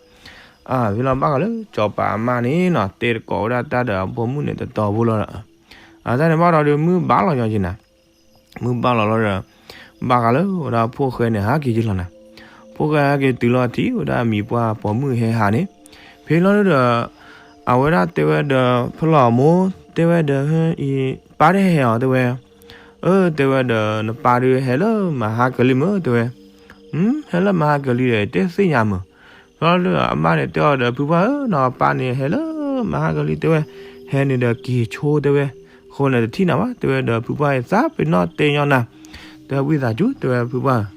အၢ ဖဲလီၤဘၣ်ဃးလၢ စီၤပၤအမါန့ၣ်နီၤ တဲတကိးဝဲဒၣ်တၢ်ဒီးအဖိမုၣ်န့ၣ်တတီၤဖိလီၤ. အတၢ်န့ၣ်ဘၣ်ဒီးမုၢ်ဘၣ်လီၤညီက့နၤ မုၢ်ဘၣ်လီၤလီၤဒီး ဘၣ်ဃးလၢဝဲဒၣ်ဖိၣ်ဃဲန့ၣ် ဟးက့ၤက့ၤလီၤနၤ. ဖိၣ်ဃဲဟဲက့ၤတုၤလီၤထံးဝဲဒၣ်မံၤပှၢ်ပိာ်မုၣ်ဟဲဟးန့ၣ် ဖဲလီၤဒုဒီး အဝဲဒၣ်တဲဝဲဒီး ဖဲလီၤမိၢ် တဲဝဲဒီး အံၤ ပၢ်တဟဲဟဲအီၤ တဲဝဲ. အၢ တဲဝဲဒီး နပၢ်ဒုးဟဲလၢမဟါကလံမ့ၢ် တဲဝဲ. ဟဲလၢမဟါကလံဒီး တသ့ၣ်ညါမ့ၢ်. ဖဲလီၤဒုဒီး အမါန့ၣ်တဲအီၤဒီး ဖုပှၢ်ဧၢနီၤ ပၢ်န့ၣ်ဟဲလၢမဟါကလံ တဲဝဲ, ဟဲန့ၣ်ဒီးက့ၤဆိ တဲဝဲ, အဃိန့ၣ်တထံၣ်နၤဘၣ် တဲဝဲဒီး ဖုပှၢ်အံၤ သးပ့ၤနီၣ်တဲညီနၤ, တဲဝဲဝံသးစူၤ တဲဝဲဖုပှၢ်ဧၢ.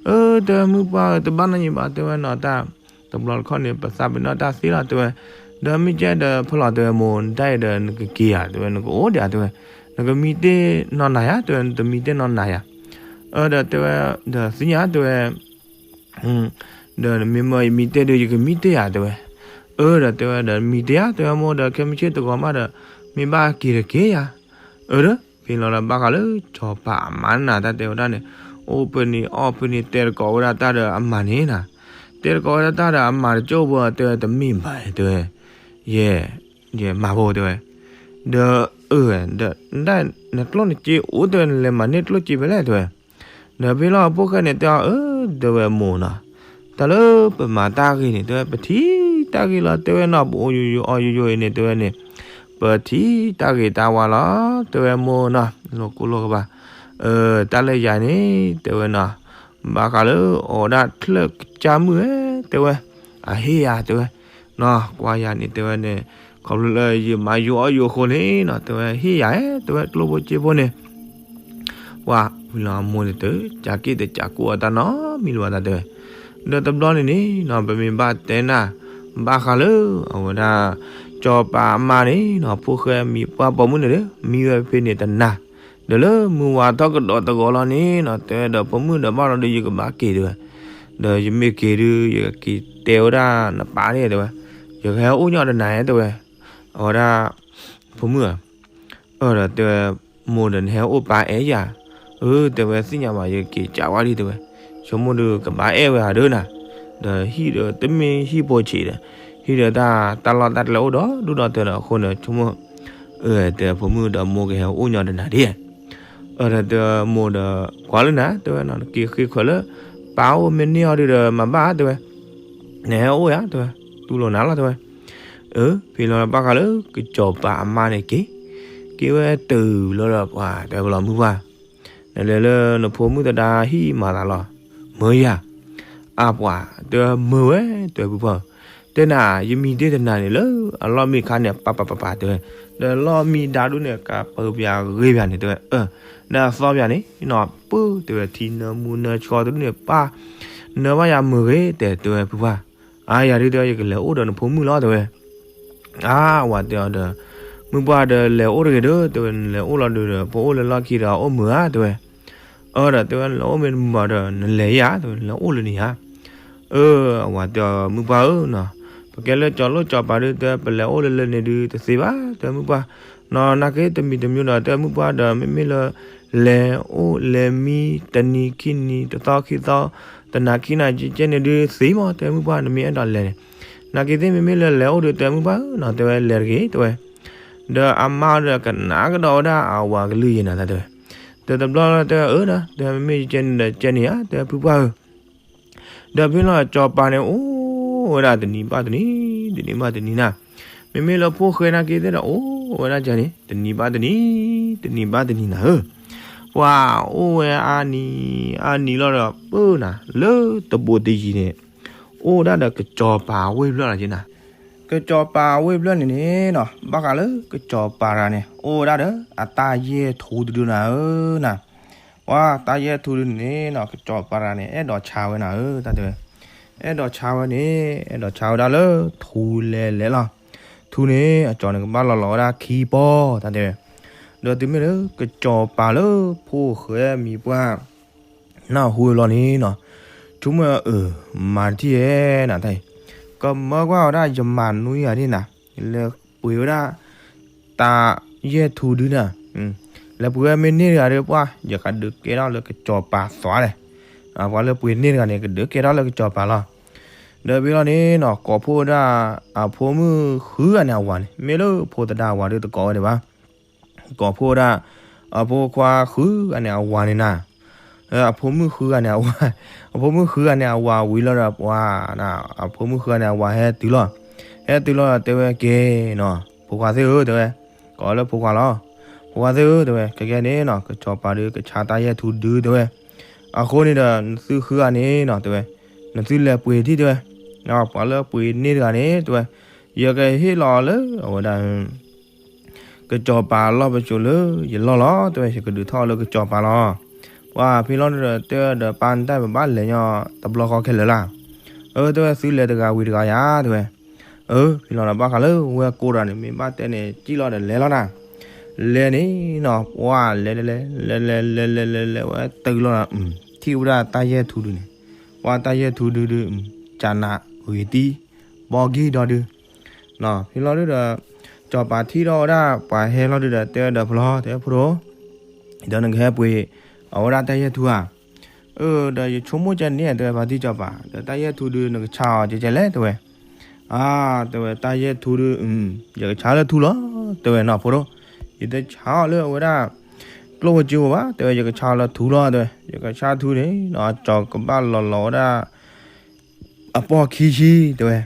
အၢ တဲဝဲမုၢ်ပှၢ်ဧၢ တဘၣ်နီတမံၤဘၣ် တဲဝဲနီၤ တၢ်တဘျီတခီၣ်န့ၣ် ပသးပ့ၤနီၣ်တၢ်သ့လီၤ တဲဝဲ, ဒီးမ့ၢ်ကဲဒီးဖဲလီၤ တဲဝဲမိၢ် နတၢ်အံၤဒီးနကက့ၤဧါ တဲဝဲ နကအိၣ်ဒံးဧါ တဲဝဲ, နကမံတ့ၢ်နီၢ်နၤယၤ တဲဝဲ နတမံတ့ၢ်နီၢ်နၤယၤ. အၢ ဒီးတဲဝဲ, ဒီးသ့ၣ်ညါ တဲဝဲ ဒီးမ့ၢ်မၢယမံတ့ၢ်ဒီး ယကမံတ့ၢ်ယၤ တဲဝဲ. အၢ ဒီးတဲဝဲဒီး မံတ့ၢ်ဧါ တဲဝဲမိၢ် ဒီးခဲမုၢ်ဆ့ၣ်တဂီၤမးဒီး မ့ၢ်ဘၣ်က့ၤတက့ၢ်ယၤ. အၢ ဒီး ဖဲလီၤဒီးဘၣ်ဃးလၢ စီၤပၤအမါန့ၣ်နၤ တၢ်တဲဝဲဒၣ်န့ၣ် အိၣ်ဖဲန့ၣ်အီၣ်ဖဲန့ၣ် တဲတကိးဝဲဒၣ်တၢ်ဒီးအမါန့ၣ်နၤ, တဲတကိးဝဲဒၣ်တၢ်ဒီးအမါတကၠိၢ်ဖိ တဲဝဲတမ့ၢ်ဘၣ် တဲဝဲ, ယဲ ယဲမၤဖိ တဲဝဲ, ဒီး အၢ ဒီး နကျိၣ်နစ့အိၣ် တဲဝဲ နလဲၤမၤန့ၢ်ကျိၣ်စ့ဖဲလဲၣ် တဲဝဲ. ဒီးဖဲလီၤအဖိၣ်ဃဲန့ၣ်တဲအီၤ အၢ တဲဝဲမိၢ်နီၤ, တၢ်လၢပမၤတၢ်ဂ့ၤန့ၣ် တဲဝဲ ပထံၣ်တၢ်ဂ့ၤလီၤ တဲဝဲနီၤ, ပအိၣ်ယိယိအီၣ်ယိယိအံၤန့ၣ် တဲဝဲန့ၣ် ပထံၣ်တၢ်ဂ့ၤတၢ်ဝါလီၤ တဲဝဲမိၢ်နီၤ, လိာ်ကိၢ်လိာ်ကဘၣ်, အၢ တၢ်လၢယၤန့ၣ် တဲဝဲနီၤ, ဘၣ်ဃးလၢအီၣ်ဒၣ်ချၢၣ်ကစၢ်မုၣ်ဧၢ တဲဝဲ, အဟ့ၣ်ယၤ တဲဝဲ, နီၤ ကွၢ်ယၤန့ၣ် တဲဝဲန့ၣ် ခီဖျိလၢယမၤယိအီၣ်ယိအဃိန့ၣ်နီၤ တဲဝဲ ဟ့ၣ်ယၤဧၢ တဲဝဲ ကျိၣ်ဖိစ့ဖိန့ၣ် ပှၤဝံၤလီၤအမိၢ်န့ၣ်တ ကးက့ၣ်တကးကိၣ်အတၢ်နီတမံၤလၢၤဘၣ်တၢ်တဲဝဲ, ဒီးတဘျီန့ၣ်န့ၣ်နီၤ ပမ့ၢ်ဘၣ်တဲနၤ ဘၣ်ဃးလၢ အဝဲဒၣ် စီၤပၤအမါန့ၣ်နီၤ ဖိၣ်ဃဲမံၤပှၢ်ပိာ်မုၣ်န့ၣ်ဒီး မံဝဲဖဲန့ၣ်တနၤ, ဒီးလၢမုၢ်ဝါထီၣ်ကဒီးတဂီၤလီၤန့ၣ်နီၤ တဲဝဲဒီး ပိာ်မုၣ်ဒီးဘၣ်လီၤဒီး ယကဘၣ်က့ၤတဲဝဲ, ဒီးယမ့ၢ်က့ၤဒုး ယကက့ၤတဲဝဲဒၣ်နပၢ်န့ၣ်တဲဝဲ, ယကဟဲအိၣ်ညီတနၤဧဲ တဲဝဲ, အဝဲဒၣ် ဖိမုၣ်ဧၢ အၢ ဒီးတဲဝဲ မိၢ်ဒီးနဟဲအိၣ်ပၢ်အဲၣ်ယၤ, အၢ တဲဝဲသ့ၣ်ညါဘၣ် ယက့ၤကးဝါဒံးတဲဝဲ, ဆိကမိၣ်ဒီးကဘၣ်အဲၣ်ဝဲဧါဒီးနၤ, ဒီးဟံၣ်ဒီးတမ့ၢ်ဟံၣ်ဖိဆံးဒီး, ဟံၣ်ဒီးတၢ်တၢ်လီၢ်တၢ်ကျဲအိၣ်ဒီးဒူၣ်ဒီးတၢ်ဒီးအဃိန့ၣ် ဆိကမိၣ်, အၢ တဲဖိမုၣ်ဒီးမိၢ်ကဟဲအိၣ်ညီတနၤဒ်, အၢ ဒီးတဲမိၢ်ဒီးကွၢ်လၢနၤ တဲဝဲနီၤ နက့ၤဃ့ခွဲးလၢ ပၢ်အိၣ်မ့ၢ်န့ၢ်အီၤဒုးဒီးမၤဘၣ်တဲဝဲ နဟဲအိၣ်ယၤ တဲဝဲ, တူၢ်လိာ်နၤလီၤ တဲဝဲ, အၢ ဖဲလီၤဘၣ်ဃးလၢ ကစီၤပၤအမါန့ၣ်က့ၤ, က့ၤဝဲတုၤလီၤဒီးပှၤ တဲဝဲလီၤမုၢ်ပှၢ်, နလဲၤလၢနဖိမုၣ်သဒါဟံၣ်မၤသးလီၤ, မၢယၤ, အါပှၤ တဲဝဲမၢဝဲ တဲဝဲဖုပှၢ်ဧၢ, တဲနၤ ယမံတ့ၢ်တနၤန့ၣ်လၢအလီၢ်မံခါန့ၣ် ပၢ်ပၢ်ပၢ်ပၢ် တဲဝဲ, ဒီးလီၢ်မံဒါဒူၣ်န့ၣ် ကးပၢပၠးဂ့ၤပၠးန့ၣ် တဲဝဲ, ဒီးအသီပၠးန့ၣ်နီၤ ပၢ တဲဝဲ ထံနၢမူနၢဆှီတဒူၣ်န့ၣ် ပၢ် နၢဘၣ်ယၤမုာ်ဂ့ၤ တဲ တဲဝဲဖုပှၢ်, အါယၤဒုး တဲဝဲ ယကလဲၤအိၣ်ဒီးနဖိမုၣ်လီၤ တဲဝဲ, အါ ဝၤတဲအီၤဒီး မုၢ်ပှၢ်ဒီးလဲၤအိၣ်တဂ့ၤဒီး တဲဝဲ နလဲၤအိၣ်လီၤဒုးဒီး ပအိၣ်လၢလီၢ်ခံဒီးအိၣ်မုာ်ဧါ တဲဝဲ, အၢ ဒီးတဲဝဲ နလဲၤအိၣ်မ့ၢ်တမုာ်ဘၣ်ဒီး နလဲၤယၤ တဲဝဲ နလဲၤအိၣ်လၢန့ၣ်ဧါ အၢ အဝၤတဲအီၤ မုၢ်ပှၢ်ဧၢနီၤ, ပကဲလၢကၠီၤလိၣ်ကၠီၤပၤဒုး တဲ ပလဲၤအိၣ်လၢလၢန့ၣ်ဒုးတသ့ဘၣ် တဲမုၢ်ပှၢ်, နီၤ နာ်က့တမံၤတမံၤဒီး တဲမုၢ်ပှၢ်ဒီး မ့မ့ၢ်လၢ လဲၤအိၣ်လဲၤမံ တနံၤခံနံၤ တသီခံသီ တနၤခံနၤကဲကဲန့ၣ်ဒုးသ့မး တဲမုၢ်ပှၢ် နမ့ၢ်အဲၣ်ဒိးလဲၤန့ၣ်, နာ်က့သ့ၣ်မ့မ့ၢ်လၢလဲၤအိၣ်ဒုး တဲမုၢ်ပှၢ်ဧၢနီၤ တဲဝဲ လဲၤတဂ့ၤ တဲဝဲ, ဒီးအမါဒီးကနၣ်ကဒီးဝဲဒၣ်အဝၤကလုၢ်ယဲၢ်နၤ တဲဝဲ, ဒီးတဘျီတဲအၢဒီး တဲမ့မ့ၢ်ကဲန့ၣ်ဒီးကဲန့ၣ်ဧါ တဲဖုပှၢ်ဧၢ ဒီး ဒီးဖဲလီၤစီၤပၤန့ၣ် အိၣ်ဝဲဒၣ်တနံၤဘၣ်တနံၤ, တနံၤဘၣ်တနံၤနၤ, မ့မ့ၢ်လၢဖိၣ်ဃဲနာ်က့သ့ၣ်ဒီး အိၣ်ဝဲဒၣ်ကန့ၣ် တနံၤဘၣ်တနံၤ, တနံၤဘၣ်တနံၤနၤဧၢ, ပှၤအိၣ်ဝဲအါနံၤအါနံၤလီၤဒီး ပၢနၤ လၢတဘိးတယံၤန့ၣ် အိၣ်ဒၣ်ဒီးကစီၤပၤဝ့ၢ်ဖျၢၣ်လီၤက့နၤ, ကစီၤပၤဝ့ၢ်ဖျၢၣ်န့ၣ်န့ၣ်နီၤ ဘၣ်ဃးလၢကစီၤပၤတဂၤန့ၣ် အိၣ်ဝဲဒၣ်ဒီးအတၢ်ယဲၢ်ထူတဒုနၤဧၢနၤ, ပှၤတၢ်ယဲၢ်ထူဒုန့ၣ်နီၤ ကစီၤပၤတဂၤန့ၣ် အဲၣ်ဒိးဆါဝဲနၤဧၢ တၢ်တဲဝဲ, အဲၣ်ဒိးဆါဝဲန့ၣ် အဲၣ်ဒိးဆါဝဲဒၣ်လၢထူလဲၤလဲၤလီၤ, ထူန့ၣ် အကၠီၤန့ၣ်ကဘၣ်လီၤလီၤဝဲဒၣ်ခံပီၢ် တၢ်တဲဝဲ, ဒီးတုၤမ့ၢ်လၢကစီၤပၤလၢဖိၣ်ဃဲမံၤပှၢ် နၢ်ဟူဝဲလီၤန့ၣ်နီၤ, ဆိကမိၣ်အၢ မၤတထံၣ်ဧဲနၤတၢ်အံၤ, ကမၢကွၢ်ဝဲဒၣ်ယမၤနွံဂၤဒၣ်နၤ, လဲၤပှ့ၤဝဲဒၣ် တၢ်ယဲၢ်ထူဒုနၤ, လဲၤပှ့ၤဝဲမ့ၢ်န့ၢ်တဂၤဒီး ပှၤယကဒုးကဲထီၣ်လၢကစီၤပၤသွါလဲၣ်, ပှၤလၢပှ့ၤန့ၢ်တဂၤန့ၣ် ကဒုးကဲထီၣ်လၢကစီၤပၤလီၤ, ဒီးဖဲလီၤန့ၣ်နီၤ ကိးဖှိၣ်ဝဲဒၣ် အဖိမုၣ်ဃုဂၤန့ၣ်အဝၤန့ၣ် မ့ၢ်လၢဖိသဒါအဝၤဒီးတကိးဝဲဒၣ်ဘၣ် ကိးဖှိၣ်ဝဲဒၣ် အဖိခွါဃုဂၤန့ၣ်အဝၤန့ၣ်နၤ, အဖိမုၣ်ဃုဂၤန့ၣ်အဝၤ, အဖိမုၣ်ဃုဂၤန့ၣ်အဝၤဝံၤလီၤဒီး ပှၤ အဖိမုၣ်ဃုဂၤန့ၣ်အဝၤဟဲတုၤလီၤ, ဟဲတုၤလီၤတဲဝဲကဲနီၤ ဖိခွါသ့ၣ်ဧၢ တဲဝဲ, ကိးလၢဖိခွါလီၤ, ဖိခွါသ့ၣ်ဧၢ တဲဝဲ ကဲကဲန့ၣ်နီၤ ကစီၤပၤဒီးကဆါတၢ်ယဲၢ်ထူဒု တဲဝဲ, အဃိန့ၣ်ဒီး နသုဃုဂၤန့ၣ်နီၤ တဲဝဲ, နသုလဲၤပှ့ၤထံၣ် တဲဝဲ, ပှၤလၢပှ့ၤန့ၢ်တဂၤန့ၣ် တဲဝဲ, ယကဟ့ၣ်လီၤအီၤလၢအဝဲဒၣ် ကစီၤပၤလီၢ်ပစိာ်လၢယလီၢ်လီၤ တဲဝဲ, ယကဒုးထီၣ်လၢကစီၤပၤလီၤ, ပှၤဖဲလီၤဒီး တဲဝဲဒီး ပၢ်နတၢ်ပဘၣ်လဲၤညီတဘျီဃီခဲလၢာ်လၢ်, အၢ တဲဝဲ သုလဲၤတဂၤဝံၤတဂၤယၤ တဲဝဲ, အၢ ဖဲလီၤဒီးဘၣ်ဃးလၢဝဲကိးတဂၤန့ၣ် မ့ၢ်ဘၣ်တဲန့ၣ် စံၣ်လီၤဒီးလဲၤလီၤနၤ, လဲၤန့ၣ်နီၤ ပှၤလဲၤလဲၤလဲၤလဲၤလဲၤလဲၤလဲၤဝဲတုၤလီၤ ထံၣ်ဝဲဒၣ်တၢ်ယဲၢ်ထူဒုန့ၣ်, ပှၤတၢ်ယဲၢ်ထူဒုဒု ကနးဂ့ၤတံၢ် ဘီဂံၢ်ဒီဒု ဖဲလီၤဒုဒီး စီၤပၤထံၣ်ထီၣ်ဝဲဒၣ်ပှၤဟဲလီၤဒုဒီး တဲဝဲဒီးဖဲလီၤ တဲဝဲဖိဒိၣ်, ဒီးနကဟဲပှ့ၤ အဝဲဒၣ်တၢ်ယဲၢ်ထူဧါ, အၢ ဒီးယဆိကမိၣ်ကဲန့ၣ် တဲဝဲ ဖါတံၢ်စီၤပၤ ဒီးတၢ်ယဲၢ်ထူဒု နကဆါအီၤကဲကဲလဲၣ် တဲဝဲ, အါ တဲဝဲ တၢ်ယဲၢ်ထူဒု ယကဆါလၢထူလီၤ တဲဝဲနီၤ ဖိဒိၣ်, ယတဆါအီၤလၢအဝဲဒၣ် ကျိၣ်ဖိစ့ဖိဘၣ် တဲဝဲ ယကဆါအီၤလၢထူလီၤ တဲဝဲ, ယကဆါထူန့ၣ်နီၤ အကၠီၤကဘၣ်လီၤလီၤဝဲဒၣ် အပီၢ်ခံဆံ တဲဝဲ,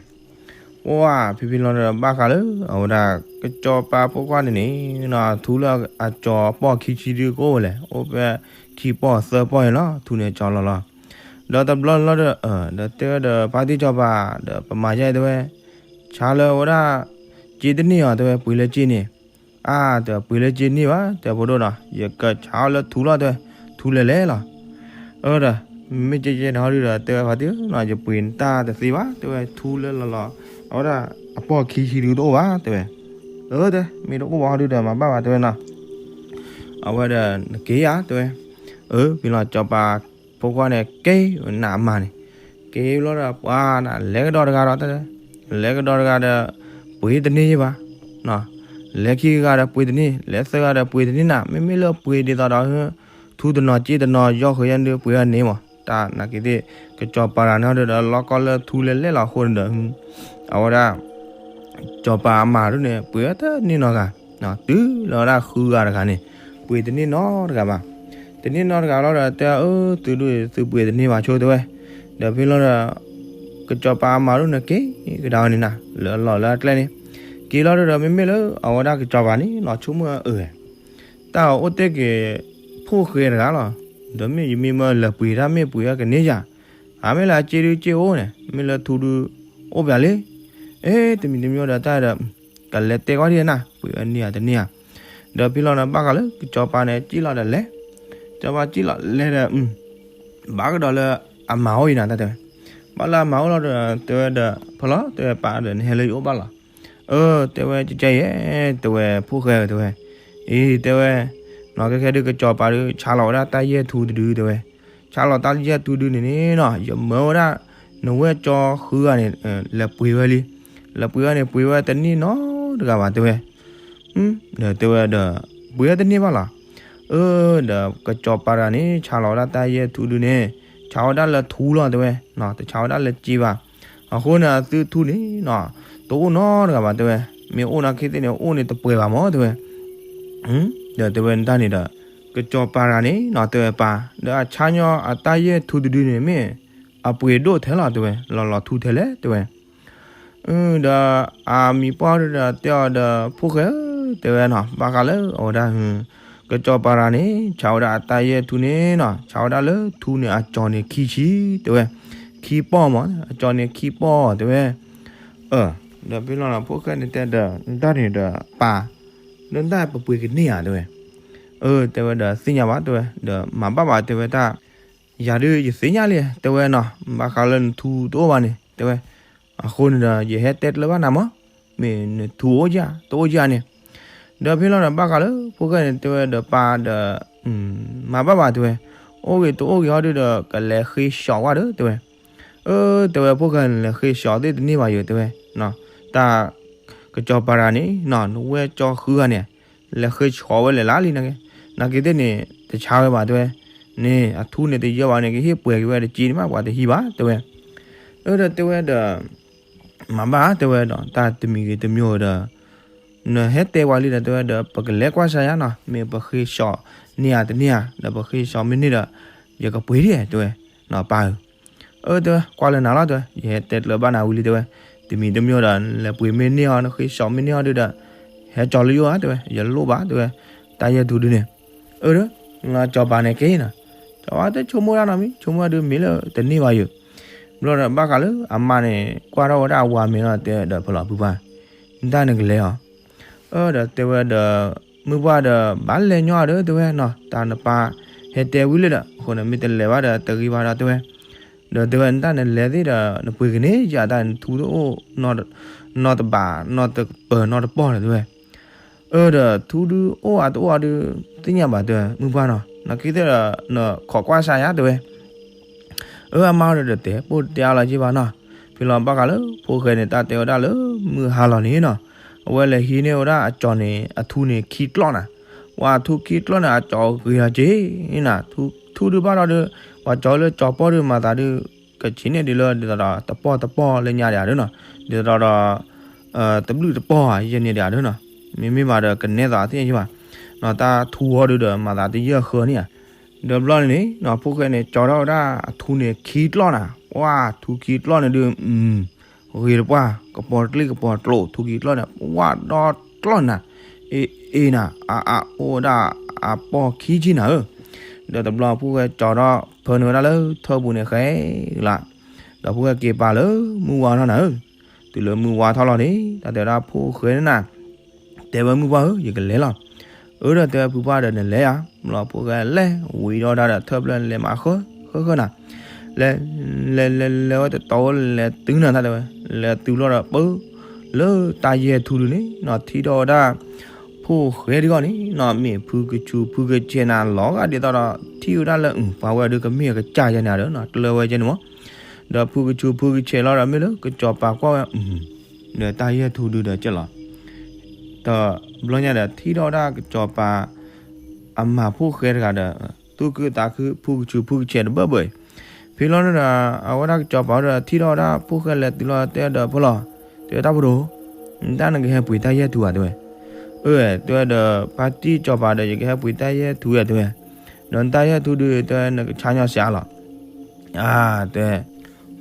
ပှၤဖံဖံလီၤဒီးဘၣ်ဃးလၢ အဝဲဒၣ် ကစီၤပၤဖိခွါန့ၣ်န့ၣ် ထူလၢအကၠီၤအပီၢ်ခံဆံဒုကအိၣ်ဝဲလဲၣ်, အိၣ်ဖဲခံပီၢ်သၢပီၢ်န့ၣ်လီၤ ထူန့ၣ်ကၠီၤလီၤလီၤ, ဒီးတဘျီလီၤဒီး ဒီးတဲဝဲဒီးဖါတံၢ်စီၤပၤ ဒီးပမၤယဲ တဲဝဲ, ဆါလၢအဝဲဒၣ် စ့တန့ၢ်အီၤ တဲဝဲ ပှ့ၤလၢစ့န့ၣ်, အါ တဲဝဲ ပှ့ၤလၢစ့န့ၢ်ဘၣ် တဲဖိဒိၣ်နီၤ ယကဆါအီၤလၢထူလီၤ တဲဝဲ, ထူလဲၤလဲၤလီၤ အၢဒီး မ့ၢ်ကဲကဲန့ၣ်ဟီဒုဒီး တဲဝဲဖါတံၢ်ဧၢနီၤ ယပှ့ၤနတၢ်တသ့ဘၣ် တဲဝဲ ထူလၢလီၤလီၤ အဝဲဒၣ် အပီၢ်ခံဆံဒုတအိၣ်ဘၣ် တဲဝဲ, အၢ တဲ မ့ၢ်တအိၣ်ဘၣ်ဟီဒုဒီး မၤဘၣ်ဘၣ် တဲဝဲနီၤ, အဝဲဒီး နက့ၤဧါ တဲဝဲ, အၢ ဖဲလီၤစီၤပၤဖိခွါန့ၣ် က့ၤနးမၤန့ၣ်, က့ၤလီၤဒီး ပှၤနၤ လဲၤကဒီးတဂၤဒီး တဲ လဲၤကဒီးတဂၤဒီး ပှ့ၤတန့ၢ်ယဘၣ် လဲၤခံဂၤဒီးပှ့ၤတန့ၢ် လဲၤသၢဂၤဒီးပှ့ၤတန့ၢ်နၤ မ့မ့ၢ်လၢပှ့ၤဒ်သိးဒီး ထူတနီၤစ့တနီၤ ယီၢ်ဃုာ်ယဲၢ်ဒု ပှ့ၤအီၤန့ၣ်မး တၢ်နာ်က့သ့ၣ် ကစီၤပၤတဂၤန့ၣ်ဒီး လီၢ်ကီၢ်လၢထူလဲၤလဲၤလီၤအဃိန့ၣ်ဒီး အဝဲဒၣ် စီၤပၤအမါဒုန့ၣ် ပှ့ၤဝဲတန့ၢ်နီတဂၤ, တုၤလီၤဝဲဒၣ်ဃုဂၤတဂၤန့ၣ် ပှ့ၤတန့ၢ်နီတဂၤဘၣ်. တန့ၢ်နီတဂၤလီၤဒီး တဲအၢ သုဒု သုပှ့ၤတန့ၢ်ဘၣ်ဆိ တဲဝဲ, ဒီးဖဲလီၤဒီး ကစီၤပၤအမါဒုန့ၣ်က့ၤကဒါဝဲန့ၣ်နၤ လၢအလီၢ်လၢအကျဲန့ၣ်, က့ၤလီၤဒီး မ့မ့ၢ်လၢအဝဲဒၣ်ကစီၤပၤန့ၣ်နီၤ ဆိကမိၣ်အၢ တၢ်အိၣ်တ့ၢ်က့ၤ ဖိၣ်ဃဲတဂၤလီၤ. ဒီးမ့ၢ်ယမ့ၢ်မၢလဲၤပှ့ၤတၢ်မ့ၢ်ပှ့ၤအီၤကန့ၢ်ယၤ, အမ့ၢ်လၢအစ့ဒုစ့အိၣ်န့ၣ် မ့ၢ်လၢထူဒု အိၣ်ပၠးလံ. အ့ တမံၤတမံၤဒီးတၢ်ဒီး ကလဲၤတဲကွၢ်ဒံးနၤ ပှ့ၤအီၤန့ၢ်ယၤတန့ၢ်ဧါ. ဒီးဖဲလီၤန့ၣ် ဘၣ်ဃးလၢကစီၤပၤန့ၣ် စံၣ်လီၤဒီးလဲၤ, ကစီၤပၤစံၣ်လီၤလဲၤဒီး ဘၣ်ကဒီးလၢအမါအိၣ်အံၤနၤ တၢ်တဲဝဲ, ဘၣ်လၢအမါအိၣ်လီၤဒီး တဲဝဲဒီး ဖဲလီၤ တဲဝဲပၢ်ဒီး နဟဲလၢယအိၣ်ဘၣ်လီၤ. အၢ တဲဝဲ ကကဲယဲ တဲဝဲ ဖိၣ်ဃဲ တဲဝဲ, အံၤ တဲဝဲ, နီၢ်ကဲခဲဒုးကစီၤပၤဒုး ဆါလီၤဝဲဒၣ်တၢ်ယဲၢ်ထူတဒု တဲဝဲ, ဆါလီၤတၢ်ယဲၢ်ထူဒုန့ၣ်န့ၣ်နီၤ ယမၢဝဲဒၣ် နဝဲၢ်ကၠီဃုဂၤန့ၣ် လဲၤပှ့ၤဝဲလံ, လဲၤပှ့ၤဝဲန့ၣ် ပှ့ၤဝဲတန့ၢ်နီတဂၤဘၣ် တဲဝဲ ဒီးတဲဝဲဒီး ပှ့ၤဝဲတန့ၢ်ဘၣ်လီၤ. အၢ ဒီးကစီၤပၤတဂၤန့ၣ် ဆါလီၤဝဲဒၣ်တၢ်ယဲၢ်ထူဒုန့ၣ် ဆါဝဲဒၣ်လၢထူလီၤ တဲဝဲ, တဆါဝဲဒၣ်လၢစ့ဘၣ်. အဃိန့ၣ် အသုထူန့ၣ်နီၤ တအိၣ်နီတဂၤဘၣ် တဲဝဲ, မ့ၢ်အိၣ်နာ်က့သ့ၣ်န့ၣ် အိၣ်န့ၣ်တပှဲၤဘၣ်မး တဲဝဲ. ဒီးတဲဝဲတၢ်န့ၣ်ဒီး ကစီၤပၤတဂၤန့ၣ်နီၤ တဲဝဲပၢ် ဒီးအဆါညီအတၢ်ယဲၢ်ထူတဒုန့ၣ် မ့ၢ်အ အပှ့ၤဒိၣ်ထဲလီၤ တဲဝဲ, လီၤလီၤထူထဲလဲၣ် တဲဝဲ. ဒီးအမံၤပှၢ်ဒုဒီးတဲအီၤဒီး ဖိၣ်ဃဲဧၢ တဲဝဲနီၤ, ဘၣ်ဃးလၢအဝဲဒၣ် ကစီၤပၤတဂၤန့ၣ် ဆါဝဲဒၣ်အတၢ်ယဲၢ်ထူန့ၣ်နီၤ, ဆါဝဲဒၣ်လၢထူန့ၣ်အကၠီၤန့ၣ်ခံဆံ တဲဝဲ, ခံပီၢ်မး, အကၠီၤန့ၣ်ခံပီၢ် တဲဝဲ. ဒီးဖဲလီၤဒီးဖိၣ်ဃဲန့ၣ်တဲဒီး နတၢ်န့ၣ်ဒီးပၢ်, လၢနတၢ်ပပှ့ၤကန့ၢ်ဧါ တဲဝဲ. အၢ တဲဝဲဒီးသ့ၣ်ညါဘၣ် တဲဝဲ, ဒီးမၤဘၣ်ဘၣ် တဲဝဲတၢ် ယၤဒုးယသ့ၣ်ညါလံ တဲဝဲနီၤ, ဘၣ်ဃးလၢနထူတအိၣ်ဘၣ်န့ၣ် တဲဝဲ. အဃိန့ၣ်ဒီး ယဟဲတဲကျၢၤဘၣ်နၤမး, မ့ၢ်နထူအိၣ်ဧါ တအိၣ်ဧါန့ၣ်. ဒီးဖဲလီၤဒီးဘၣ်ဃးလၢဖိၣ်ဃဲန့ၣ် တဲဝဲဒီးပၢ်ဒီး မၤဘၣ်ဘၣ် တဲဝဲ, အိၣ်ဂ့ၤတအိၣ်ဂ့ၤဟီဒုဒီး ကလဲၤဃ့ၡီၤကွၢ်ဒီး တဲဝဲ. အၢ တဲဝဲ ဖိၣ်ဃဲန့ၣ် လဲၤဃ့ၡီၤသ့ၣ်တန့ၢ်ဘၣ်ယိၤ တဲဝဲ, တၢ် ကစီၤပၤတဂၤန့ၣ်နီၤ နဝဲၢ်ကၠီဃုဂၤန့ၣ် လဲၤဃ့ၡီၤဝဲလဲၤလၢလံန့ၣ်, နာ်က့သ့ၣ်န့ၣ် တဆါဝဲဘၣ် တဲဝဲ, န့ၣ် အထူန့ၣ်တယၢၢ်ဘၣ်န့ၣ် ကဟ့ၣ်ပှဲၤက့ၤဝဲတက့ၢ်န့ၣ်မး ပှၤတဟံးဘၣ် တဲဝဲ. အၢ ဒီးတဲဝဲဒီး မၤဘၣ် တဲဝဲဒီး တၢ်တမံၤဂ့ၤတမံၤဒီး နဟဲတဲဝဲလံဒီး တဲဝဲဒီး ပကလဲၤကွၢ်စၢ်ယါနီၤ, မ့ၢ်ပဃ့ၡီၤန့ၢ်ဧါတန့ၢ်ဧါ, ဒီးပဃ့ၡီၤမ့ၢ်န့ၢ်ဒီး ယကပှ့ၤဒံး တဲဝဲ, နီၤပၢ်ဧၢ. အၢ တဲဝဲ ကွၢ်လၢနၤလီၤ တဲဝဲ, ယဟဲတဲကျၢၤဘၣ်နၤဝံၤလံ တဲဝဲ, တမံၤတမံၤဒီး နလဲၤပှ့ၤမ့ၢ်န့ၢ်အီၤ နဃ့ၡီၤမ့ၢ်န့ၢ်အီၤဒုဒီး ဟဲကၠီၤလၢယအိၣ်ဧါ တဲဝဲ, ယလိၣ်ဘၣ် တဲဝဲ, တၢ်ယဲၢ်ထူဒုန့ၣ်. အၢ ဒီး ကစီၤပၤန့ၣ်က့ၤနီၤ, ကစီၤပၤတဲဆိကမိၣ်ဒၣ်နီတမံၤ ဆိကမိၣ်ဒၣ်ဒုးမ့ၢ်လၢတန့ၢ်ဘၣ်ယိၤ. ဘျီဒီးဘၣ်ဃးလၢအမါန့ၣ် ကွၢ်ထီၣ်ဝဲဒၣ်အဝၤမဲာ်လီၤ တဲဒီးဖဲလီၤ ဖုပှၢ်, နတၢ်နကလဲၤအီၤ. အၢ ဒီးတဲဝဲဒီး မုၢ်ပှၢ်ဒီး ဘၣ်လဲၤညီဒီး တဲဝဲနီၤ, တၢ်နပၢ်ဟဲတဲဝံၤလံဒီး အဃိန့ၣ် မ့ၢ်တလဲၤဘၣ်ဒီးတဂ့ၤဘၣ်ဒီး တဲဝဲ. ဒီးတဲဝဲ နတၢ်နလဲၤသ့ဒီး နပှ့ၤကန့ၢ်ယၤတၢ် နထူတအိၣ် နီတဘး နီတပၢၤ နီတပီၢ်ဒီး တဲဝဲ. အၢ ဒီးထူဒုအိၣ်ဧါတအိၣ်ဧါဒုး သ့ၣ်ညါဘၣ် တဲဝဲ မုၢ်ပှၢ်နီၤ, နာ်က့သ့ၣ်ဒီး နခိးကွၢ်စၢ်ယါ တဲဝဲ. အၢ အမါဒီးတဲပိၢ်တဲအါလီၤက့ၤဘၣ်နီၤ. ဖဲလီၤဘၣ်ဃးလၢဖိၣ်ဃဲန့ၣ် တၢ်တဲဝဲဒၣ်လၢမုၢ်ဟါလီၤန့ၣ်နီၤ, အဝဲလဲၤဟံးန့ၢ်ဝဲဒၣ်အကၠီၤန့ၣ် အထူန့ၣ်ခံကျီၢ်နၤ. ဝဲထူခံကျီၢ်န့ၣ် အကၠီၤဂ့ၤလီၤက့ၤနၤ, ထူဒုဘၣ်ဒီးဒုး ပှၤကၠီၤလၢကၠီၤပီၢ်ဒုး မၤသးဒုး ကဆံးန့ၢ်ဒ်လၢဒ်သိးဒီးတပီၢ်တပီၢ်လၢညါဒံးဧါဒုးနီၤ, ဒ်သိးဒီး တဘျုးတပီၢ်ဧါ ယဲန့ၣ်ဒံးဧါဒုးနီၤ, မ့မ့ၢ်ဘၣ်ဒီးကနဲသိးသ့ၣ်ညါက့ၤဘၣ်, တၢ်ထူဟီဒုးဒီး မၤသးတယၢၢ်ဃၢန့ၣ်ဧါ. ဒီးဘျီန့ၣ်န့ၣ် ဖိၣ်ဃဲန့ၣ် ကၠီၤထီၣ်ဝဲဒၣ်အထူန့ၣ်ခံကျီၢ်နၤ, ဝဲထူခံကျီၢ်န့ၣ်ဒုး ဂ့ၤတပှၢ် ကပီၤကျ့ၣ်ကပီၤကျိာ် ထူခံကျီၢ်န့ၣ် ဝဲဒီကျီၢ်နၤ, အ့ၣ်အ့ၣ်နၤ အအအိၣ်ဝဲဒၣ်အပီၢ်ခံဆံနၤဧၢ. ဒီးတဘျီဖိၣ်ဃဲကၠီၤထီၣ်ဖၢန့ၢ်ဝဲဒၣ်လၢထၢပူၤန့ၣ်ဃဲလီၤ, ဒီးဖိၣ်ဃဲက့ၤပာ်လၢမုၢ်ဝါထီၣ်နၤဧၢ. တုၤလၢမုၢ်ဝါထီၣ်လီၤန့ၣ် တၢ်တဲဝဲဒၣ်ဖိၣ်ဃဲန့ၣ်နၤ တဲဝဲမုၢ်ပှၢ်ဧၢ ယကလဲၤလီၤ. အၢ ဒီးတဲဝဲဖုပှၢ်ဒီးနလဲၤဧါ, ဘျီဖိၣ်ဃဲလဲၤဝံၤဒီးတၢ်ဒီးထၢဖျၢၣ်လဲၤမးဃၢဃၢဃၢနၤ, လဲၤ လဲၤလဲၤလဲၤဝဲတတီၤဝဲလဲၤတုၤနၤ တၢ်တဲဝဲ, လဲၤတုၤလီၤဒီးပၢ လၢတၢ်ယဲၢ်ထူဒုန့ၣ်နီၤ ထံၣ်ထီၣ်ဝဲဒၣ် ဖိၣ်ဃဲတဂီၢ်န့ၣ်နီၤ မ့ၢ်ဖုကဆူးဖုကဆဲးနၤလီၤဂာ်ဒ်သိးဒီး ထံၣ်ဝဲဒၣ်လၢ ပှၤဝဲဒုးကမ့ၢ်အကစၢ်ယဲန့ၣ်ဒီးနီၤ ကျၢၤဝဲယဲန့ၣ်မး, ဒီးဖုကဆူးဖုကဆဲးလီၤဒီးမ့ၢ်လၢကစီၤပၤကွၢ်ဝဲ ဒီးတၢ်ယဲၢ်ထူဒုဒီးကဲလီၤ. ဒီးဘျီညါဒီးထံၣ်ထီၣ်ဝဲဒၣ်ကစီၤပၤ အမၤဖိၣ်ဃဲတဂၤဒီး သူၣ်ခုသးခုဖုကဆူးဖုကဆဲးတဘၢဘၢအံၤ, ဖဲလီၤန့ၣ်ဒီး အဝဲဒၣ်ကစီၤပၤဒီးထံၣ်ထီၣ်ဝဲဒၣ်ဖိၣ်ဃဲလဲၤတုၤလီၤတဲဒီးဖဲလီၤ, တဲတၢ်ဖိဒိၣ်, နတၢ်နကဟဲပှ့ၤတၢ်ယဲၢ်ထူဧါ တဲဝဲ. အၢ တဲဝဲဒီး ဖါတံၢ်စီၤပၤဒီး ယကဟဲပှ့ၤတၢ်ယဲၢ်ထူဧါ တဲဝဲ, ဒီးနတၢ်ယဲၢ်ထူဒု တဲဝဲ နကဆါညီစှၤလီၤ အါ တဲဝဲ,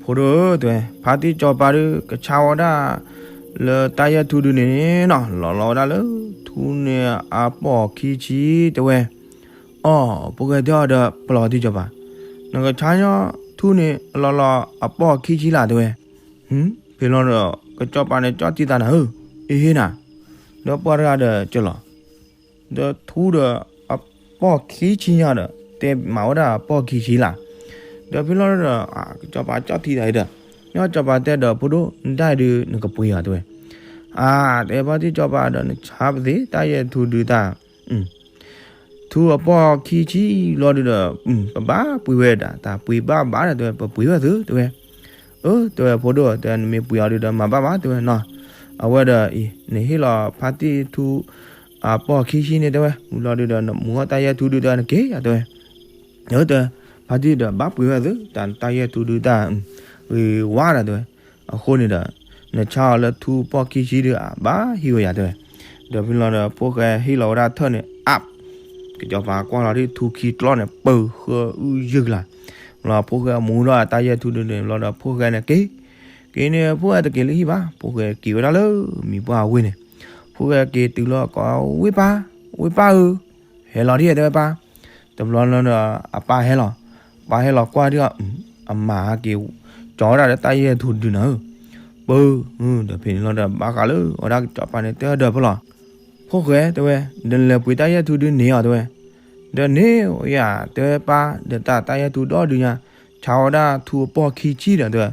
ဖိဒိၣ်ဧၢ တဲဝဲ ဖါတံၢ်စီၤပၤဒုး ကဆါဝဲဒၣ် လၢတၢ်ယဲၢ်ထူဒုန့ၣ်နီၤ လီၤလီၤဝဲဒၣ်လၢ ထူန့ၣ်အပီၢ်ခံဆံ တဲဝဲ. အိ ဖိၣ်ဃဲတဲအီၤဒီး ဖဲလီၤတံၢ်စီၤပၤ, နကဆါညီထူန့ၣ် လီၤလီၤအပီၢ်ခံဆံလၢ် တဲဝဲ. ဖဲလီၤဒီး ကစီၤပၤန့ၣ် ကၠီၣ်ထံသးနၤဧၢ, အ့ဟ့နၤ, ဒီးပှၤတဂၤဒီးကလီၤ ဒီးထူဒီး အပီၢ်ခံဆံညါဒီး တဲမၤဝဲဒၣ်အပီၢ်ခံဆံလၢ်, ဒီးဖဲလီၤဒီး ကစီၤပၤကၠီၣ်ထံသးအံၤဒီး ညီစီၤပၤတဲဒီး ဖိဒိၣ် နတၢ်အံၤဒုး နကပှ့ၤအီၤ တဲဝဲ. အါ တဲဖါတံၢ်စီၤပၤဒီး နဆါပသ့ တၢ်ယဲၢ်ထူဒုတၢ် ထူအပီၢ်ခံဆံလီၤဒုဒီး ပဘၣ်ပှ့ၤဝဲဒၣ် တၢ်ပှ့ၤဘၣ်ဘၣ်ဒီး တဲဝဲ ပပှ့ၤဝဲသု တဲဝဲ. အၢ တဲဝဲ ဖိဒိၣ် တဲ နမ့ၢ်ပှ့ၤအီၤဒုဒီး မၤဘၣ်ဘၣ် တဲဝဲနီၤ, အဝဲဒီးအံၤ နဟ့ၣ်လီၤဖါတံၢ်ထူ အပီၢ်ခံဆံန့ၣ် တဲဝဲ ဝံၤလီၤဒုဒီး နမူၤတၢ်ယဲၢ်ထူဒု တဲဝဲ နက့ၤယၤ တဲဝဲ. အၢ တဲ ဖါတံၢ်ဒီး ဘၣ်ပှ့ၤဝဲသု တၢ်တၢ်ယဲၢ်ထူဒုတၢ် ဂ့ၤဝါဒီး တဲဝဲ. အဃိန့ၣ်ဒီး နဆါအီၤလၢထူပီၢ်ခံဆံဒု အဘၣ်ဟံးဝဲယၤ တဲဝဲ. ဒီးဖဲလီၤဒီး ဖိၣ်ဃဲဟ့ၣ်လီၤဝဲဒၣ်ထၢၣ်န့ၣ် အါ ကစီၤပၤကွၢ်လီၤဒုး ထူခံကျီၢ်န့ၣ် ပၢၤဃၢအုယုၢ်ကလာ်, လီၤဖိၣ်ဃဲမူထီၣ်တၢ်ယဲၢ်ထူဒုန့ၣ်လီၤဒီး ဖိၣ်ဃဲန့ၣ်က့ၤ, က့ၤန့ၣ် ဖိၣ်ဃဲတက့ၤလၢဟံၣ်ဘၣ်, ဖိၣ်ဃဲက့ၤဝဲဒၣ်လၢမံၤပှၢ်ဝ့ၢ်န့ၣ်, ဖိၣ်ဃဲက့ၤတုၤလီၤကိးဝ့ၢ်ပၢ်, ဝ့ၢ်ပၢ်ဧၢ, ဟဲလီၤဒ်တဲဝဲပၢ်, တဘျီလီၤဒီးအပၢ်ဟဲလီၤ, ပၢ်ဟဲလီၤကွၢ်ဒ်အီၤ, အမါဟဲက့ၤ, ကၠီဝဲဒၣ်ဒီးတၢ်ယဲၢ်ထူဒုနၤဧၢ, ပၢ, ဒီးဖဲန့ၣ်လီၤဒီးဘၣ်ဃးလၢအဝဲဒၣ်ကစီၤပၤန့ၣ်တဲဒီးဖဲလီၤ, ဖိၣ်ဃဲတဲဝဲ, ဒီးလဲၤပှ့ၤတၢ်ယဲၢ်ထူဒုန့ၣ်အီၤတဲဝဲ, ဒီးန့ၣ်ယၤတဲဝဲပၢ်, ဒီးတၢ်တၢ်ယဲၢ်ထူဒီဒုညါ, ဆါဝဲဒၣ်ထူအပီၢ်ခံဆံဒီးတဲဝဲ,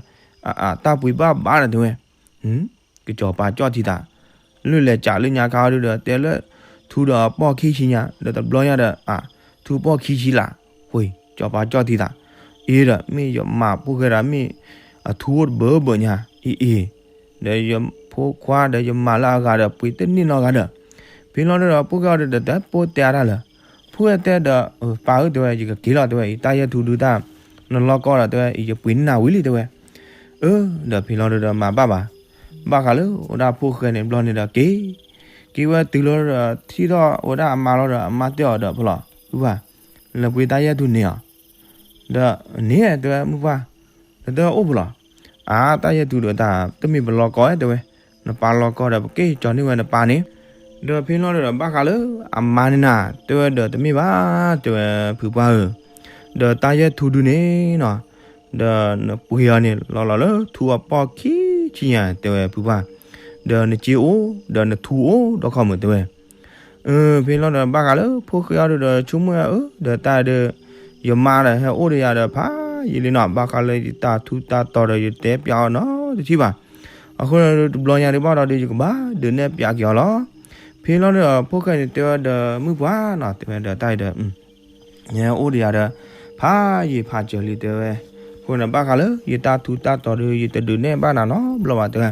အတၢ်ပှ့ၤဘၣ်ဘၣ်ဒီးတဲဝဲ, ကစီၤပၤကၠီၣ်ထံသး, လၢလဲၤကးလၢညါခါအီၤဒုဒီး တဲလၢထူဒီးအပီၢ်ခံဆံညါ, ဒီးတဘျီညါဒီး, ထူအပီၢ်ခံဆံလၢ, ဝ့ၢ် ကစီၤပၤကၠီၣ်ထံသး, အ့ဒီးမ့ၢ်ယမၤဖိၣ်ဃဲဒီးမ့ၢ်, အထူအိၣ်တဘၢဘၢညါ, အ့အ့, ဒီးယဖိခွါဒီးယမၤလၢအဂၤဒီးပှ့ၤတန့ၢ်နီတဂၤဒီး, ဖဲလီၤဒီးဖိၣ်ဃဲအီၤဒုဒီးတပိၢ်တဲအါတၢ်လၢာ်, ဖိၣ်ဃဲတဲဒီး, ပၢ်ဧၢတဲဝဲ ယကက့ၤလီၤတဲဝဲ အံၤတၢ်ယဲၢ်ထူဒုတၢ်, နလီၢ်ကီဒီးတဲဝဲ အံၤယပှ့ၤန့ၢ်နၤဝံၤလံတဲဝဲ, အၢ, ဒီးဖဲလီၤဒီးမၤဘၣ်ဘၣ်, ဘၣ်ဃးလၢအဝဲဒၣ်ဖိၣ်ဃဲန့ၣ်ဘျီန့ၣ်ဒီးက့ၤ, က့ၤဝဲတုၤလီၤဒီးထံၣ်ထီၣ်အဝဲဒၣ်အမါလီၤဒီးအမါတဲအီၤဒီးဖဲလီၤ, ဖုပှၢ်, လဲၤပှ့ၤတၢ်ယဲၢ်ထူန့ၣ်အီၤ, ဒီး, န့ၣ်တဲဝဲမုၢ်ပှၢ်, ဒီးတဲအိၣ်ဖဲလီၤ, အါ တၢ်ယဲၢ်ထူဒီးတၢ် တမ့ၢ်ပလီၢ်ကီတဲဝဲ, နပၢ်လီၢ်ကီဒီးပက့ၤကၠီန့ၢ်ဝဲနပၢ်န့ၣ်, ဒီးဖဲလီၤဒီးဘၣ်ဃးလၢအမါန့ၣ်နၤ, တဲဝဲဒီးတမ့ၢ်ဘၣ်, တဲဝဲဖုပှၢ်ဧၢ, ဒီးတၢ်ယဲၢ်ထူဒုန့ၣ်နီၤ, ဒီးနပှ့ၤအီၤန့ၣ်လီၤလီၤလၢထူအပီၢ်ခံဆံညါတဲဝဲဖုပှၢ်, ဒီးနစ့အိၣ်, ဒီးနထူအိၣ်ဒီးခီမုၣ်တဲဝဲ ဖဲလီၤဒီးဘၣ်ဃးလၢဖိၣ်ဃဲအီၤဒုဒီးဆိကမိၣ်အၢ ဒီးတၢ်ဒီး, ယမါဒီးဟဲအိၣ်ဒီးယၤဒီးဖးယံာ်လံနီၤ, ဘၣ်ဃးလၢယတၢ်ထူတၢ်တီၤဒီးယတဲပၠးအီၤနီတထံၣ်ဘၣ်, အဃိဒီးတဘျီညါဒုဘၣ်ဒီးဒုးယကဘၣ်ဒုးနဲၣ်ပၠးက့ၤအီၤလီၤ, ဖဲလီၤဒီးဖိၣ်ဃဲန့ၣ်တဲဝဲဒီးမုၢ်ပှၢ်နီၤ တဲဝဲဒီးတၢ်အံၤဒီး ယဟဲအိၣ်ဒီးယၤဒီး, ဖးယံာ်ဖးစၢၤလံတဲဝဲ, အဃိန့ၣ်ဘၣ်ဃးလၢယတၢ်ထူတၢ်တီၤဒီး ယတဒုးနဲၣ်ဘၣ်နၤနီတဘျီဘၣ်တဲဝဲ,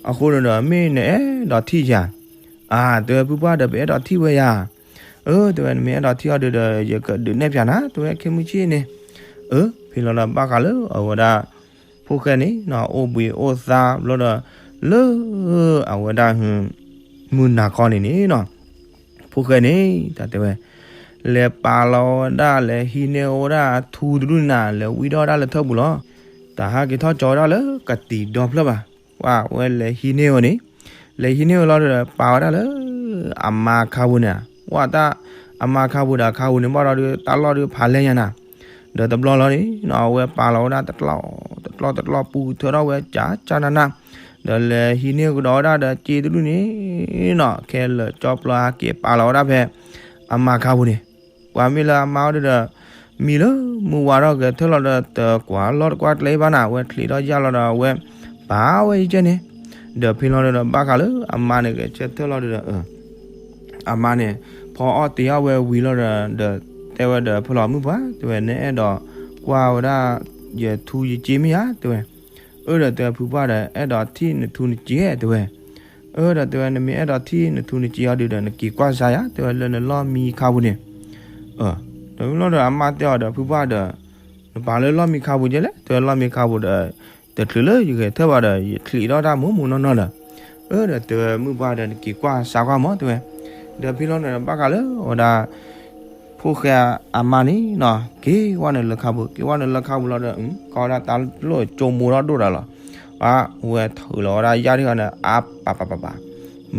အဃိန့ၣ်ဒီးမ့ၢ်နအဲၣ်ဒိးထံၣ်ယၤ, အါ တဲဝဲဖုပှၢ်ဒီးပအဲၣ်ဒိးထံၣ်ဝဲယၤ, အၢ တဲဝဲနမ့ၢ်အဲၣ်ဒိးထံၣ်အီၤဒုဒီး ယကဒုးနဲၣ်ပၠးနၤ တဲဝဲခဲမုၢ်ဆ့ၣ်န့ၣ်, အၢ ဖဲလီၤဒီးဘၣ်ဃးလၢအဝဲဒၣ်, ဖိၣ်ဃဲန့ၣ်နီၤ အိၣ်ဘှံးအိၣ်သါဘျီဒီး, လၢ, အဝဲဒၣ်, မုၢ်နၤခီန့ၣ်န့ၣ်နီၤ, ဖိၣ်ဃဲန့ၣ် တၢ်တဲဝဲ, လဲၤပာ်လီၤဝဲဒၣ် လဲၤဟံးန့ၢ်ဝဲဒၣ်အထူတဒူၣ်န့ၣ် လဲၤဝံထီၣ်ဝဲဒၣ်လၢထၢၣ်ပူၤလီၤ, တၢ်ဟးက့ၤထီၣ်ကၠီဝဲဒၣ်လၢကတံၤဒီဖျၢၣ်ဘၣ်, ဝဲလဲၤဟံးန့ၢ်ဝဲန့ၣ်, လဲၤဟံးန့ၢ်ဝဲလီၤဒီးပာ်ဝဲဒၣ်လၢ, အမါခါပူၤန့ၣ်, ဝဲတၢ်, အမါခါပူၤဒီးခါပူၤန့ၣ်ဘၣ်ဒီးဒုးတၢ်လီၢ်ဒုးဖးလဲၢ်ညါနၤ, ဒီးတဘျီလီၤန့ၣ်နီၤ အဝဲပာ်လီၤဝဲဒၣ်တကျီၢ်, တကျီၢ်တကျီၢ်ပူၤထၢထီၣ်ဝဲကၠးကၠၢ်နၢ်နၢ်, ဒီးလဲၤဟံးန့ၢ်ကဒီးဝဲဒၣ်ဒီးစ့တဒူၣ်န့ၣ်နီၤ ခဲလၢာ်ကၠီပျီဟဲက့ၤပာ်လီၤဝဲဒၣ်ဖဲ, အမါခါပူၤန့ၣ်, ပှၤမ့ၢ်လၢအမါအီၤဒုဒီး, မံလၢမုၢ်ဝါထီၣ်ဂဲၤထၢၣ်လီၤဒီးတကွၢ်လီၢ်တကွၢ်ကျဲဘၣ်နၤ အဝဲချံးထီၣ်ယၢ်လီၤဒီးအဝဲ, ပာ်ဝဲယကဲန့ၣ်, ဒီးဖဲလီၤဒီးဘၣ်ဃးလၢအမါန့ၣ်ဂဲၤဆၢထၢၣ်လီၤဒုဒီး, အမါန့ၣ်, ဖီအီၣ်တ့ၤအီၣ်ဝဲဝံၤလီၤဒီး, ဒီးတဲဝဲဒီးဖဲလီၤမုၢ်ပှၢ် တဲဝဲနအဲၣ်ဒိး, ကွၢ်ဝဲဒၣ်, ယထူယစ့မ့ၢ်ဧါ တဲဝဲ, အၢ ဒီးတဲဖုပှၢ်ဒီး အဲၣ်ဒိးထံၣ်နထူနစ့ တဲဝဲ, အၢ ဒီးတဲဝဲနမ့ၢ်အဲၣ်ဒိးထံၣ်နထူနစ့အီၤဒုဒီး နက့ၤကွၢ်စါယၤ တဲဝဲလၢနလီၢ်မံခါပူၤန့ၣ်, ဒီးမ့ၢ်လီၤဒီးအမါတဲအီၤဒီးဖုပှၢ်ဒီး, နပာ်လၢလီၢ်မံခါပူၤကဲလဲၣ် တဲဝဲလီၢ်မံခါပူၤဒီး, တချုးလၢယဂဲၤထၢၣ်ဘၣ်ဒီး ယချံးထီၣ်တၢ်မူးမူးနီၢ်နီၢ်ဒီး, အၢ ဒီးတဲဝဲမုၢ်ပှၢ်ဒီးနက့ၤကွၢ်စါကွၢ်မး တဲဝဲ, ဒီးဖဲလီၤန့ၣ်ဘၣ်ဃးလၢအဝဲဒၣ် ဖိၣ်ဃဲအမါန့ၣ်နီၤ က့ၤဝဲနုာ်လၢခါပူၤ က့ၤဝဲနုာ်လၢခါပူၤလီၤဒီး, ကီဝဲဒၣ်တၢ်လီၢ်ကၠိမိထီၣ်ဒိၣ်တၢ်လီၤ, အဝဲထုးလီၤဝဲဒၣ်ယၣ်ဒံၣ်ဃီန့ၣ် အါပာ်ပာ်ပာ်ပာ်,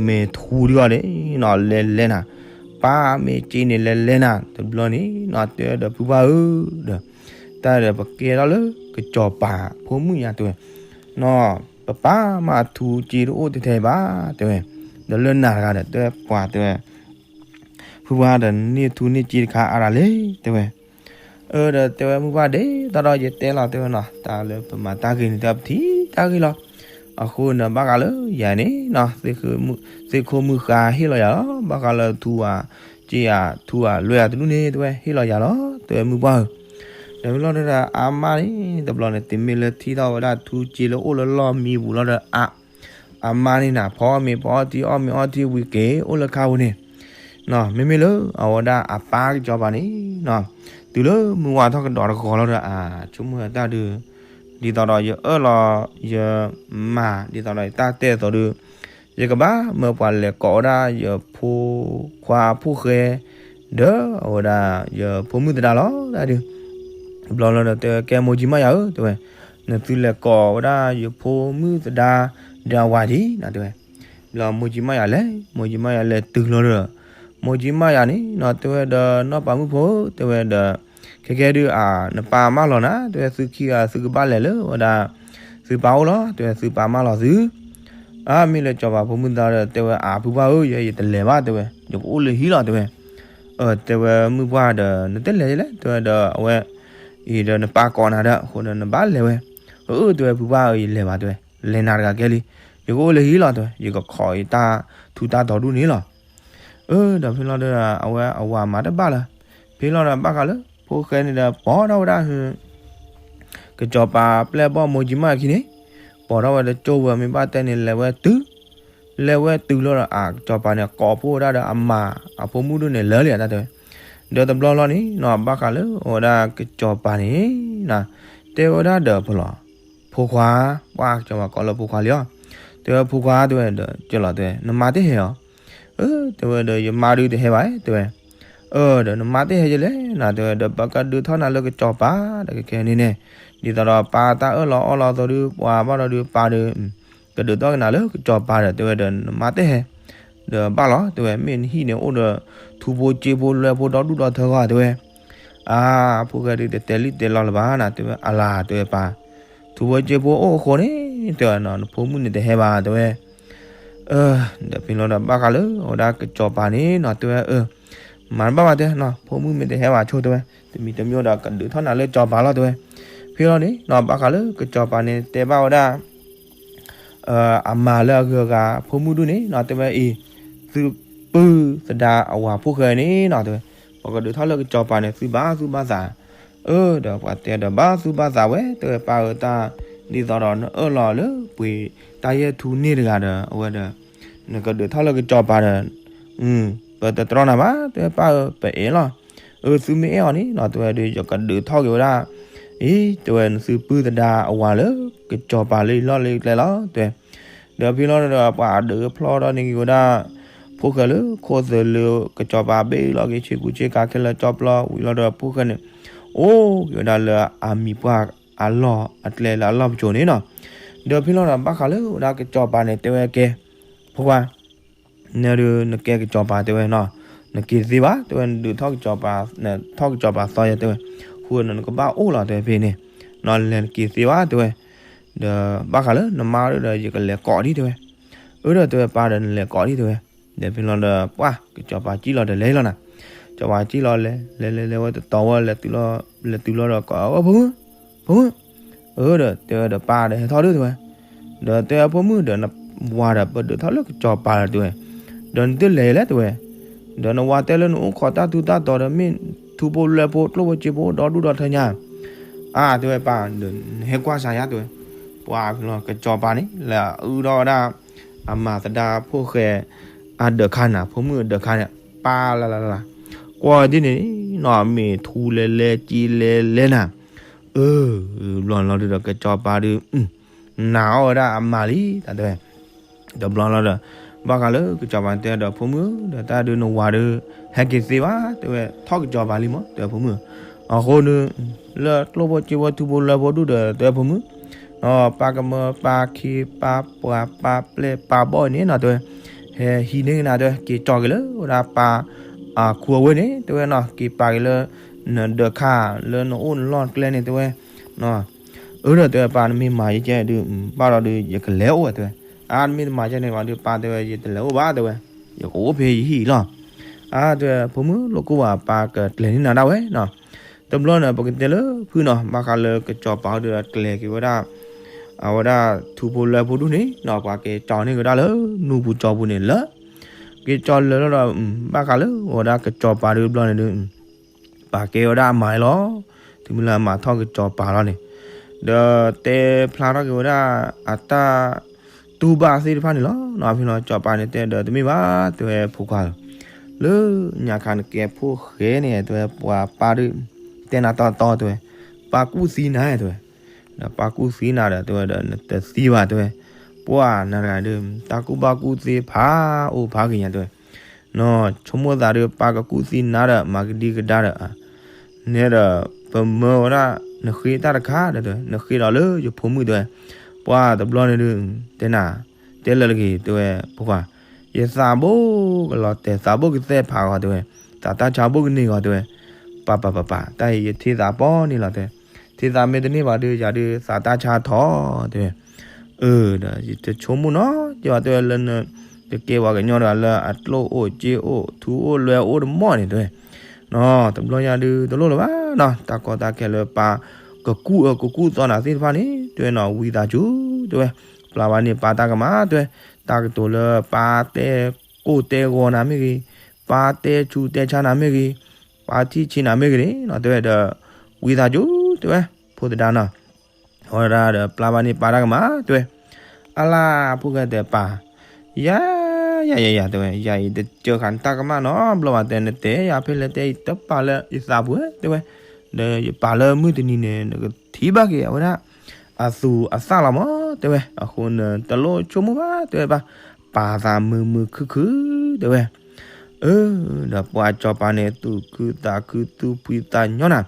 မ့ၢ်ထူဒံၣ်ဃီန့ၣ်နီၤ လဲၤလဲၤနၤ, ပၢ်မ့ၢ်စ့န့ၣ်လဲၤလဲၤနၤ တဘျီန့ၣ်နီၤ တဲဒီးဖုပှၢ်ဧၢ, ဒီး, တၢ်ဒီးပကဲထီၣ်လၢကစီၤပၤဖိမုၣ်ညါတဲဝဲ, နီၤ, ပပၢ်မ့ၢ်အထူစ့တအိၣ်ထဲထဲဘၣ် တဲဝဲ, ဒီးလၢနၤတဂၤဒီးတဲပှၤတဲဝဲ ဖုပှၢ်ဒီးန့ၢ်ထူန့ၢ်စ့တခါအါဒၣ်လဲၣ် တဲဝဲ, အၢ ဒီးတဲဝဲမုၢ်ပှၢ်ဒ်သိးဒီးယတဲလီၤတဲဝဲနီၤ တၢ်လၢပမၤတၢ်ဂ့ၤန့ၣ် တၢ်ပထံၣ်တၢ်ဂ့ၤလီၤ, အဃိန့ၣ်ဘၣ်ဃးလၢယၤန့ၣ်နီၤ သ့ၣ်ခိၣ်မုၣ်ဃါဟ့ၣ်လီၤယၤလီၤ ဘၣ်ဃးလၢထူဧါ, စ့ဧါ, ထူဧါ, လွဲဧါတဒူၣ်န့ၣ် တဲဝဲဟ့ၣ်လီၤယၤလီၤ တဲဝဲမုၢ်ပှၢ်ဧၢ, ဒီးမ့ၢ်လီၤဒီးအမါန့ၣ် တဘျီန့ၣ် တုၤမ့ၢ်လၢထံၣ်ထီၣ်ဝဲဒၣ်ထူစ့လၢအိၣ်လၢလီၢ်မံပူၤလီၤဒီးအ အမါန့ၣ်နၤ ဖီမ့ၤဖီအီထံအီၣ်မ့ၤအီထံဝံၤက့ၤအိၣ်လၢခါပူၤန့ၣ်, မ့မ့ၢ်လၢအဝဲဒၣ်အပၢ်ကစီၤပၤန့ၣ်, တုၤလၢမုၢ်ဝါထီၣ်ကဒီးတဂီၤလီၤဒီး အဆိကမိၣ်တၢ်ဒုး, ဒ်သိးဒီးယအၢၣ်လီၤ, ယမၤ ဒ်သိးဒီးယတၢ်တဲအသိးဒုး, ယကဘၣ်မၢပှၤလဲၤကိးဝဲဒၣ်ယဖိခွါဖိၣ်ဃဲ, ဒီးအဝဲဒၣ်ယဖိမုၣ်သဒါလီၤတၢ်ဒုး ဘျီလီၤဒီးတဲဝဲ ကဲမိၢ်ကၠံမးယၤဧၢ တဲဝဲ, နသုလဲၤကိးဝဲဒၣ်ယဖိမုၣ်သဒါဒီးအဝၤဒံးနီၤ တဲဝဲ. ဘျီမိၢ်ကၠံမးယၤလဲၤ, မိၢ်ကၠံမးယၤလဲၤတုၤလီၤဒီး, မိၢ်ကၠံမးယၤန့ၣ်နီၤ တဲဝဲဒီး နီၢ်ပၤမုၣ်ဖိဧၢ တဲဝဲဒီး, ခဲကဲဒုးအနပၢ်မၢလီၤနၤ တဲဝဲ, သုခံဂၤသုကဘၣ်လဲၤလၢဝဲဒၣ် သုပၢ်အိၣ်လီၤ တဲဝဲ, သုပၢ်မၢလီၤသု. အါ မ့ၢ်လၢစီၤပၤဖိမုၣ်သဒါဒီး တဲဝဲ အါ ဖုပှၢ်ဧၢ ယဲယတလဲၤဘၣ် တဲဝဲ, ယကအိၣ်လၢဟံၣ်လီၤ တဲဝဲ. အၢ တဲဝဲ မုၣ်ပှၢ်ဒီး နတလဲၤလဲၣ် တဲဝဲဒီး အဝဲ အံၤဒီးနပၢ်ကိးနၤဒီး အဃိဒီးနဘၣ်လဲၤဝဲ. အၢ တဲဝဲ ဖုပှၢ်ဧၢ ယလဲၤဘၣ် တဲဝဲ, လဲၤနၤတဂၤကဲလံ, ယကအိၣ်လၢဟံၣ်လီၤ တဲဝဲ, ယကခိးအံၤတၢ်ထူတၢ်တီၤဒူၣ်န့ၣ်လီၤ. အၢ ဒီးဖဲလီၤဒီး အဝဲအဝၤမၤတဘၣ်လၢၤ, ဖဲလီၤဒီးဘၣ်ဃးလၢ ဖိၣ်ဃဲန့ၣ်ဒီး ပိာ်ထီၣ်ဝဲဒၣ် ကစီၤပၤပျဲၢ်ဘီၣ်မိၢ်ကၠံမးအခံန့ၣ်, ပိာ်ထီၣ်ဝဲတကၠိဝဲ မ့ၢ်ဘၣ်တဲန့ၣ် လဲၤဝဲတုၤ, လဲၤဝဲတုၤလီၤဒီး အကစီၤပၤန့ၣ် ကိးဖှိၣ်ဝဲဒၣ်ဒီးအမါအဖိမုၣ်ဒိၣ်န့ၣ် လၢာ်လံတၢ်တဲဝဲ. ဒီးတဘျီလီၤန့ၣ်နီၤ ဘၣ်ဃးလၢအဝဲဒၣ်ကစီၤပၤန့ၣ် တဲဝဲဒၣ်ဒီးဖဲလီၤ, ဖိခွါ, ပှၤကစီၤပၤကိးလၢဖိခွါလံအီၤ, တဲဝဲ ဖိခွါ တဲဝဲဒီး ကလီၤ တဲဝဲ နမါတဟဲအီၤ. အၢ တဲဝဲဒီး ယမါဒုးတဟဲဘၣ် တဲဝဲ. အၢ ဒီးနမါတဟဲယလဲၣ်နၤ တဲဝဲဒီး ပကဒုးထီၣ်နၤလၢကစီၤပၤ ဒီးကကဲန့ၣ်န့ၣ်, ဒ်သိးဒီးပၢ်တၢ်အၢၣ်လီၤအီလီၤအသိးဒုး ပှၤဘၣ်ဒီးဒုးပၢ်ဒုး ကဒုးထီၣ်က့ၤနၤလၢကစီၤပၤဒီး တဲဝဲဒီး နမါတဟဲ ဒီးဘၣ်လီၤ တဲဝဲ, မ့ၢ်နဟံၣ်န့ၣ်အိၣ်ဒီး ထူဖိစ့ဖိလွဲဖိဒီဒူၣ်ဒီထၢဂီၢ် တဲဝဲ. အါ ဖိၣ်ဃဲဒုးတတဲလံၣ်တဲလီလၢၤဘၣ်နၤ တဲဝဲ, အလၤ တဲဝဲပၢ်, ထူဖိစ့ဖိအိၣ်အဃိန့ၣ် တဲဝဲနီၤ နဖိမုၣ်န့ၣ်တဟဲဘၣ် တဲဝဲ. အၢ ဒီးဖဲလီၤဒီးဘၣ်ဃးလၢ အဝဲဒၣ်ကစီၤပၤန့ၣ်နီၤ တဲဝဲ အၢ မၤတဘၣ်ဘၣ်တဲနီၤ ဖိမုၣ်မ့ၢ်တဟဲဘၣ်ဆိ တဲဝဲ, တမံၤတမံၤဒီးကဒုးထီၣ်နၤလၢကစီၤပၤလီၤ တဲဝဲ. ဖဲလီၤန့ၣ်နီၤ ဘၣ်ဃးလၢကစီၤပၤန့ၣ် တဲဘၣ်ဝဲဒၣ် အမါလၢအဂုၤအဂၤဖိမုၣ်ဒူၣ်န့ၣ်နီၤ တဲဝဲအံၤ, သုပုၢ်သဒါအဝၤဖိၣ်ဃဲန့ၣ်နီၤ တဲဝဲ, ပှၤကဒုးထီၣ်လၢကစီၤပၤန့ၣ် သုဘၣ်သူၣ်ဘၣ်သး. အၢ ဒီးပှၤတဲဒီးဘၣ်သူၣ်ဘၣ်သးဝဲ တဲဝဲ ပၢ်ဧၢ တၢ်ဒ်သိးဒီးနအၢၣ်လီၤလၢပှ့ၤတၢ်ယဲၢ်ထူန့ၢ်တဂၤဒီး အဝဲဒီး နကဒုးထီၣ်လၢကစီၤပၤဒီး ပတတြီနၤဘၣ် တဲဝဲ ပၢ်ဧၢ ပအဲၣ်လီၤ. အၢ သုမ့ၢ်အဲၣ်အီၤန့ၣ်နီၤ တဲဝဲဒီး ယကဒုးထီၣ်က့ၤဝဲဒၣ် အံၤ တဲဝဲ နသုပုၢ်သဒါအဝၤလၢကစီၤပၤလၢယလီၢ်လၢယကျဲလီၤ တဲဝဲ. ဒီးဖဲလီၤဒီးပှၤဒုးဖျီထီၣ်န့ၢ်က့ၤဝဲဒၣ် ဖိၣ်ဃဲလၢခိၣ်သၢလၢကစီၤပၤဘ့ၣ်လီၤက့ၤ ဆ့ကူဆ့ကၤခဲလၢာ်ကၠီပျီဝံၤလီၤဒီး ဖိၣ်ဃဲန့ၣ် အိၣ်က့ၤဝဲဒၣ်လၢအမံၤပှၢ်အလီၢ်အကျဲလၢအလီၢ်ပစိာ်န့ၣ်နီၤ. ဒီးဖဲလီၤဒီးဘၣ်ဃးလၢဝဲဒၣ်ကစီၤပၤန့ၣ် တဲဝဲကဲ ဖိခွါ နဲဒုး နကဲကစီၤပၤတဲဝဲနီၤ, နက့ၤသ့ဘၣ် တဲဝဲ နဒုးထီၣ်ကစီၤပၤ နထီၣ်ကစီၤပၤသီယဲတဲဝဲ, ဃိနကဘၣ်အိၣ်လီၤတဲဝဲဖဲန့ၣ်, နလဲၤနက့ၤသ့ဘၣ်တဲဝဲ, ဒီးဘၣ်ဃးလၢနမါဒီး ယကလဲၤကိးဒံးတဲဝဲ, အၢဒီးတဲဝဲပၢ်ဒီးနလဲၤကိးဒံးတဲဝဲ, ဒီးဖဲလီၤဒီးပှၢ် ကစီၤပၤကံၣ်လီၤဒီးလဲၤလီၤနၤ, ကစီၤပၤကံၣ်လီၤလဲၤ လဲၤလဲၤလဲၤဝဲတတီၤဝဲ လဲၤတုၤလီၤဒီးကိးဝဲဖိမုၣ်, ဖိမုၣ် အၢဒီးတဲဝဲဒီးပၢ်ဒီးဟဲထီၣ်ဒုးတဲဝဲ, ဒီးတဲဝဲဖိမုၣ်ဒီးနဝၤဒီးပဒုးထီၣ်လၢကစီၤပၤဒီးတဲဝဲ, ဒီးနတလဲၤလဲၣ်တဲဝဲ, ဒီးနဝၤတဲလၢနအိၣ်ခိးတၢ်ထူတၢ်တီၤဒီးမ့ၢ်ထူဖိလွဲဖိကျိၣ်ဖိစ့ဖိဒီဒူၣ်ဒီထၢညါ, အါတဲဝဲပၢ်ဒီးနဟဲကွၢ်စးယါတဲဝဲ, ပှၤဖဲလီၤကစီၤပၤန့ၣ် လဲၤအုထီၣ်ဝဲဒၣ် အမၤသဒါဖိၣ်ဃဲ အဒၢးခါနၤ ဖိမုၣ်အဒၢးခါန့ၣ် ပၢ်လၢလၢလၢ, ကွၢ်ဒ်န့ၣ်နီၤ မ့ၢ်ထူလဲၤလဲၤစ့လဲၤလဲၤနၤ, အၢ ဘျီလီၤဒုးဒီးကစီၤပၤဒုး နာ်အီၣ်ဝဲဒၣ်အမါလံ တၢ်တဲဝဲ, တဘျီလီၤဒီး ဘၣ်ဃးလၢကစီၤပၤတဲဒီးဖိမုၣ် ဒီးတၢ်ဒုးနဝၤဒုး ဟဲက့ၤသ့ဘၣ် တဲဝဲ ထီၣ်ကစီၤပၤလံမး တဲဝဲဖိမုၣ်, အဃိန့ၣ် လၢကျိၣ်ဖိစ့ဖိထူဖိလွဲဖိဒူၣ်ဒီး တဲဝဲဖိမုၣ် ပၢ်ကမၢပၢ်ခ့ပၢ်ပှၤပၢ်ပျဲၢ်ပၢ်ဘီၣ်အံၤန့ၣ်နီၤ တဲဝဲ, ဟဲဟံးန့ၢ်က့ၤနၤ တဲဝဲ က့ၤကၠီၤက့ၤလၢဝဲဒၣ်ပၢ် အခူအဝ့ၢ်န့ၣ် တဲဝဲနီၤ က့ၤပာ်က့ၤလၢ နဒၢးခါလၢနအိၣ်နလီၢ်ကျဲန့ၣ် တဲဝဲ အၢဒီးတဲဝဲပၢ် နမ့ၢ်မၤယကဲဒုး ဘၣ်ဒီးဒုး ယကလဲၤအိၣ်ဝဲ တဲဝဲ, အါ နမ့ၢ်တမၤယကဲန့ၣ်ဘၣ်ဒုး ပၢ်တဲဝဲ ယတလဲၤအိၣ်ဘၣ် တဲဝဲ, ယကအိၣ်ဖဲယဟံၣ်လီၤ. အါ တဲဝဲ ဖိမုၣ် လိာ်ကိၢ်ဘၣ် ပၢ်ကကျဲၤန့ၢ်နၤဒၣ်ဝဲနီၤ. တဘျီန့ၣ် ပကတဲလၢဖုနီၤ ဘၣ်ဃးလၢကစီၤပၤဒုးကျဲၤက့ၤဝဲဒၣ် အဝဲဒၣ်ထူဖိလွဲဖိဒူၣ်န့ၣ်နီၤ ပှၤက့ၤကၠီၤန့ၢ်ကဒါလၢ နူၢ်ပူၤကၠီပူၤန့ၣ်လၢ က့ၤကၠီၤလၢာ်လီၤဒီး ဘၣ်ဃးလၢအဝဲဒၣ်ကစီၤပၤဒုးတဘျီန့ၣ်ဒုး ပာ်ကဲဝဲဒၣ်အမါလီၤ. တုၤမ့ၢ်လၢအမၤထီၣ်ကစီၤပၤလီၤန့ၣ် ဒီးတဲဖျါထီၣ်က့ၤဝဲဒၣ်အတၢ်တူၢ်ဘၣ်သ့ၣ်တဖၣ်န့ၣ်လီၤ. ဖဲလီၤကစီၤပၤန့ၣ်တဲဒီး တမ့ၢ်ဘၣ် တဲဝဲဖိခွါဧၢ, လၢညါခါနကဲဖိၣ်ဃဲန့ၣ် တဲဝဲပှၤပၢ်ဒုး တဲနၤတီတီ တဲဝဲ ပၢ်ကူၣ်သံနၤ တဲဝဲ ဒီးပၢ်ကူၣ်သံနၤဒီး တဲဝဲဒီး နတသံဘၣ် တဲဝဲ, ပှၢ်နၤတဂၤဒုး တၢ်ကူၣ်ဘၣ်ကူၣ်သ့ဖးအိၣ်ဖးက့ၤညါ တဲဝဲ, ဆိကမိၣ်သးဒုး ပၢ်ကကူၣ်သံနၤဒီး မၤကဒံကဒါဒီး နဲဒီး ပမၢဝဲဒၣ်နဃ့တၢ်တခါဒီးတဲဝဲ, နဃ့ဒီးလၢယဖိမုၣ်တဲဝဲ. ပှၤတဘျီန့ၣ်ဒုး တဲနၤ, တဲလၢာ်တဂ့ၤတဲဝဲ ဖိခွါ, ယသးဘိကလီၤတဲာ် သးဘိကသဲၣ်ဖးဂီၤတဲဝဲ, သးတၢ်ဆါဘိကန့ၢ်ဂီၤတဲဝဲ, ပၢ်ပၢ်ပၢ်ပၢ် တၢ်အံၤယထံၣ်သးပီန့ၣ်လီၤတဲဝဲ, ထံၣ်သးမ့ၢ်တန့ၢ်ဘၣ်ဒီး ယၤဒုးသးတၢ်ဆါထီၣ်တဲဝဲ. အၢ ဒီးယတဆိကမိၣ်နီတဘျီတဲဝဲလၢန ကကဲပှၤကညီတဂၤလၢအကျိၣ်အိၣ်စ့အိၣ် ထူအိၣ်လွဲအိၣ်တမီၢ်န့ၣ်တဲဝဲ. တဘျီညါဒုးတလိၣ်လၢၤဘၣ်နီၤ, တၢ်ကီတၢ်ခဲလၢပၢ်ကကူၣ်အၢကကူၣ်သီနၤသ့ၣ်တဖၣ်န့ၣ် တဲဝဲနီၤ ဝံသးစူၤတဲဝဲ, ပျၢ်ဘၣ်န့ၣ်ပၢ်တၢ်ကမၣ်တဲဝဲ, တၢ်ကတိၤလၢပၢ်တဲကိၢ်တဲဂီၤနၤမ့ၢ်ဂ့ၤ, ပၢ်တဲဆူးတဲဆါနၤမ့ၢ်ဂ့ၤ, ပၢ်ထံၣ်ဆံးနၤမ့ၢ်ဂ့ၤန့ၣ်နီၤ တဲဝဲဒီး ဝံသးစူၤတဲဝဲ, ဖိသဒါနီၤ အဝဲဒၣ်ဒီးပျၢ်ဘၣ်န့ၣ်ပၢ်တၢ်ကမၣ်တဲဝဲ. အလၢ် ဖိၣ်ဃဲတဲပၢ်, ယၤ ယၤ ယၤ ယၤ တဲဝဲ, ယၤအံၤတကၢဃာ်နတၢ်ကမၣ်နီတဘျီဘၣ်တဲ နတဲယၤဖဲလဲၣ်တဲအံၤတပာ်လၢယသးပူၤတဲဝဲ, ဒီးယပာ်လၢမုၢ်တနံၤန့ၣ် နကထံၣ်ဘၣ်က့ၤအဝဲဒၣ် အသူၣ်အသၣ်လီၤမးတဲဝဲ, အဃိနတလိၣ်ဆိကမိၣ်ဘၣ်တဲဝဲဘၣ်, ပာ်သးမုာ်မုာ်ခုၣ်ခုၣ်တဲဝဲ. အၢ ဒီးပှၤစီၤပၤန့ၣ် သူၣ်ခုသးခုသူၣ်ဖှံသးညီနၤ,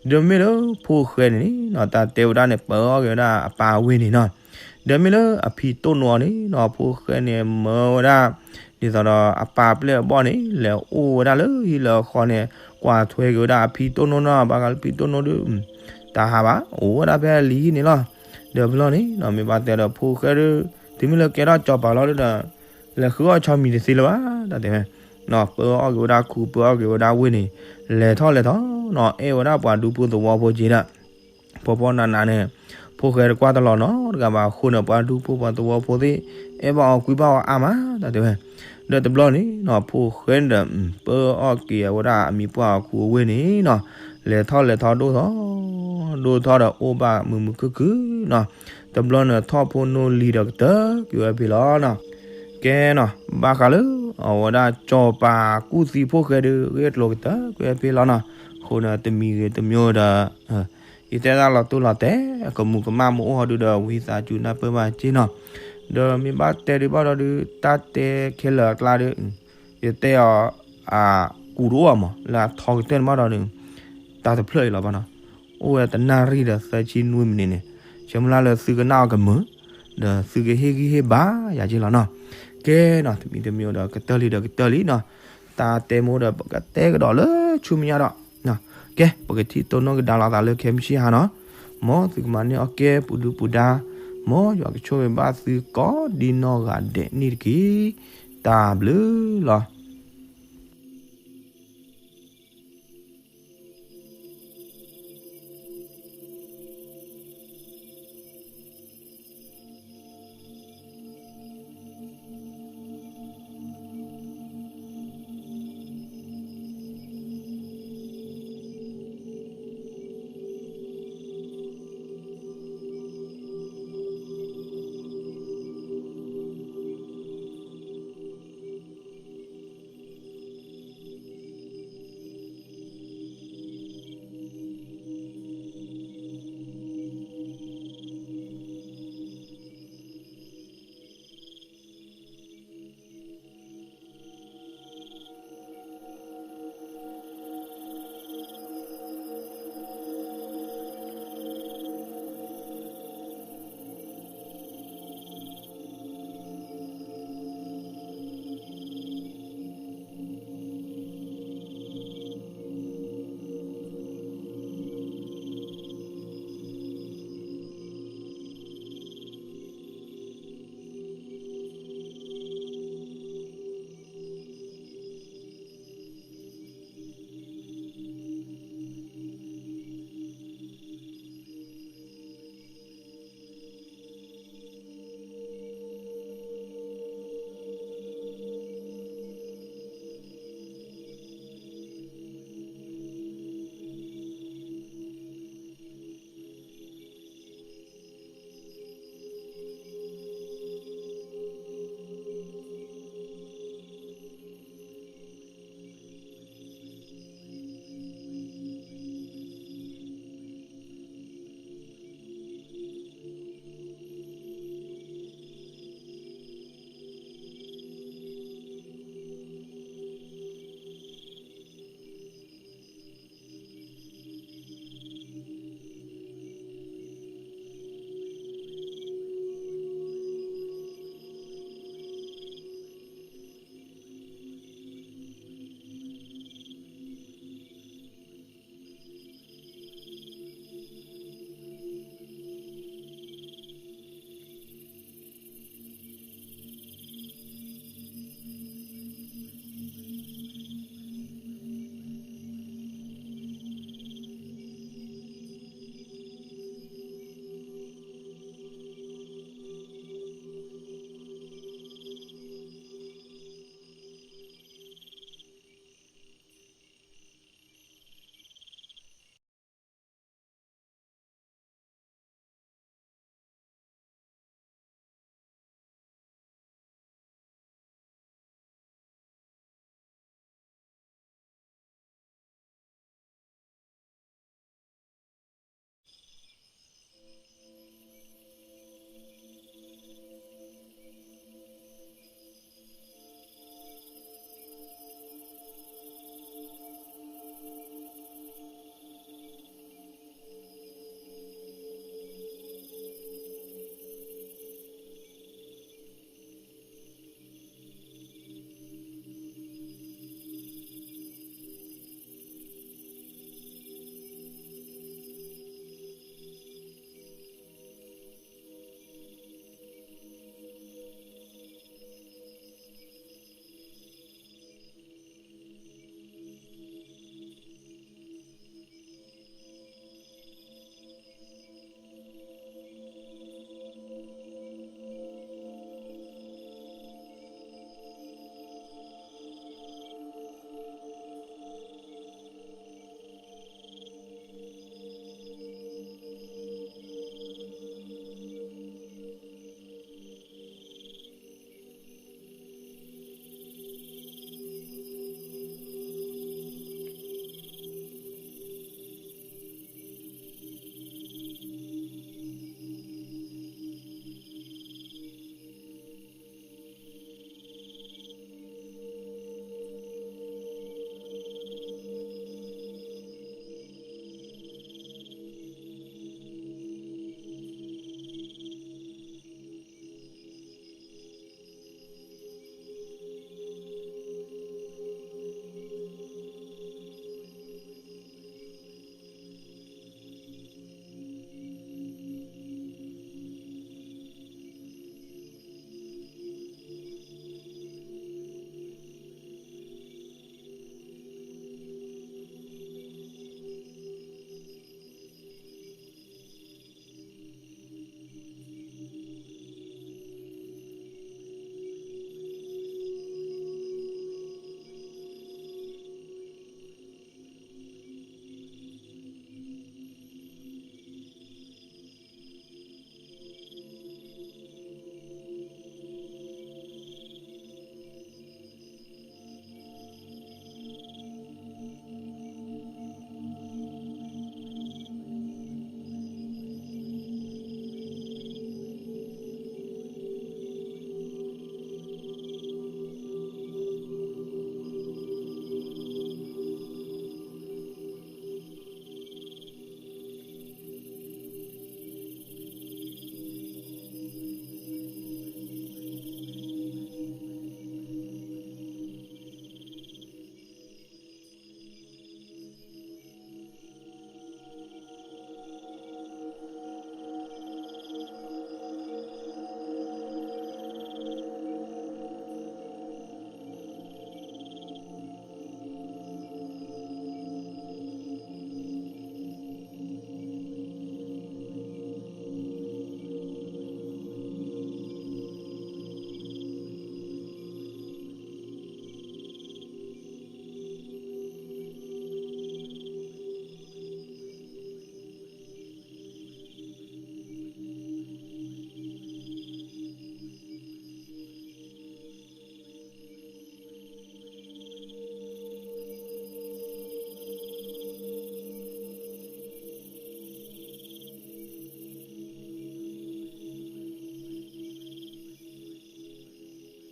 ဒီးမ့ၢ်လၢဖိၣ်ဃဲန့ၣ်နီၤ တၢ်တဲဝဲဒၣ်န့ၣ် ပၢအီၣ်က့ၤဝဲဒၣ်အပၢ်အဝ့ၢ်န့ၣ်နီၤ, ဒီးမ့ၢ်လၢအဖံတိၣ်နိအီၤန့ၣ်နီၤ ဖိၣ်ဃဲန့ၣ်မၢဝဲဒၣ် ဒ်သိးဒီးအပၢ်ပျဲၢ်အဘီၣ်န့ၣ် လဲၤအိၣ်ဝဲဒၣ်လၢဟံၣ်လၢဃီန့ၣ် ကွၢ်ထွဲက့ၤဝဲဒၣ်အဖံတိၣ်နိနီၤ ဘၣ်ဃးလၢဖံတိၣ်နိဒီး တၢ်ဟးဘၣ် အိၣ်ဝဲဒၣ်ဖဲအလံၤဟံၣ်န့ၣ်လီၤ. ဒီးဘျီန့ၣ်နီၤ မ့ၢ်ဘၣ်တဲဒီးဖိၣ်ဃဲဒီး တုၤမ့ၢ်လၢကဲထီၣ်စီၤပၤလီၤဒီး လဲၤဃုအီၣ်ဆီမံၤတသ့လၢၤဘၣ် တၢ်တဲဝဲ ပၢအီၣ်က့ၤဝဲဒၣ်ခူ ပၢအီၣ်က့ၤဝဲဒၣ်ဝ့ၢ်န့ၣ် လဲၤထီၣ်လဲၤထီၣ်နီၤ အဲၣ်ဝဲဒၣ်ပှၤဒူဖိသဝီဖိက့ၤဒီး ဖီဖီနးနးန့ၣ် ဖိၣ်ဃဲတကွၢ်တလီၤနီတဂၤဘၣ်အဃိန့ၣ် ပှၤဒူဖိပှၤသဝီဖိသ့ၣ် အဲၣ်ဘၣ်အီၤကွံဘၣ်အီၤအါမး တၢ်တဲဝဲ. ဒီးတဘျီန့ၣ်နီၤ ဖိၣ်ဃဲန့ၣ်ဒီး ပၢအီၣ်က့ၤအဝဲဒၣ်အမံၤပှၢ်အခူအဝ့ၢ်န့ၣ်နီၤ လဲၤထီၣ်လဲၤထီၣ်ဒိၣ်ထီၣ် ဒိၣ်ထီၣ်ဒီးအိၣ်ဘၣ်မုာ်မုာ်ခုၣ်ခုၣ်နီၤ တဘျီန့ၣ်ထီၣ်ဖိနီၣ်လံၤဒီးကတၢၢ်က့ၤဝဲဖဲလီၤနီၤ. ကဲနီၤ ဘၣ်ဃးလၢအဝဲဒၣ်စီၤပၤကူၣ်သံဖိၣ်ဃဲဒီး ဂ့ၢ်ကျိၤကတၢၢ်က့ၤဝဲဖဲလီၤနီၤ. အဃိန့ၣ် တမံၤဂ့ၤတမံၤဒီး ယတဲတၢ်လီၤတိၢ်လီၤတဲာ် ကမူၤကမၣ်မ့ၢ်အိၣ်ဟီဒုဒီး ဝံသးစူၤနၢ်ပၢၢ်ဘၣ်က့နီၤ. ဒီးမ့ၢ်ဘၣ်တဲဒုးဘၣ်ဒီးဒုး တၢ်တဲခဲလၢာ်အကျါဒီး ယတဲအီၤ အကူးတအိၣ်ဘၣ်မး လၢအထီကတၢၢ်န့ၣ်ဘၣ်ဒီးဒုး တၢ်တဖျၢၣ်အံၤလီၤဘၣ်နီၤ. အိၣ်ဝဲတနၣ်ရံၣ်ဒီးသၢဆံနွံမံးနံးန့ၣ် ဆၢမုၢ်လၢ်လၢသုကနၣ်အီၤကမုာ် ဒီးသုကဟ့ၣ်ဂံၢ်ဟ့ၣ်ဘါယၤက့လီၤနီၤ. ကဲနီၤ တမံၤတမံၤဒီးကတၢၢ်လံဒီးကတၢၢ်လံနီၤ. တၢ်တဲမ့ၢ်ဒီးပကတဲကဒီးလၢဆူမဲာ်ညါဒီး ကဲ ပကထံၣ်တိၢ်နီၣ်ကဒါလိာ်သးလၢခဲမုၢ်ဆ့ၣ်ဟါနီၤ. မ်သုကမၤန့ၢ်အီၣ်ကဲပူၤဒုပူၤဒါ မ်ယွၤကဆိၣ်ဂ့ၤဘၣ်သုကိးဒ်နီၢ်ဂၤဒဲးန့ၣ်တက့ၢ်. တၢ်ဘျုးလီၤ.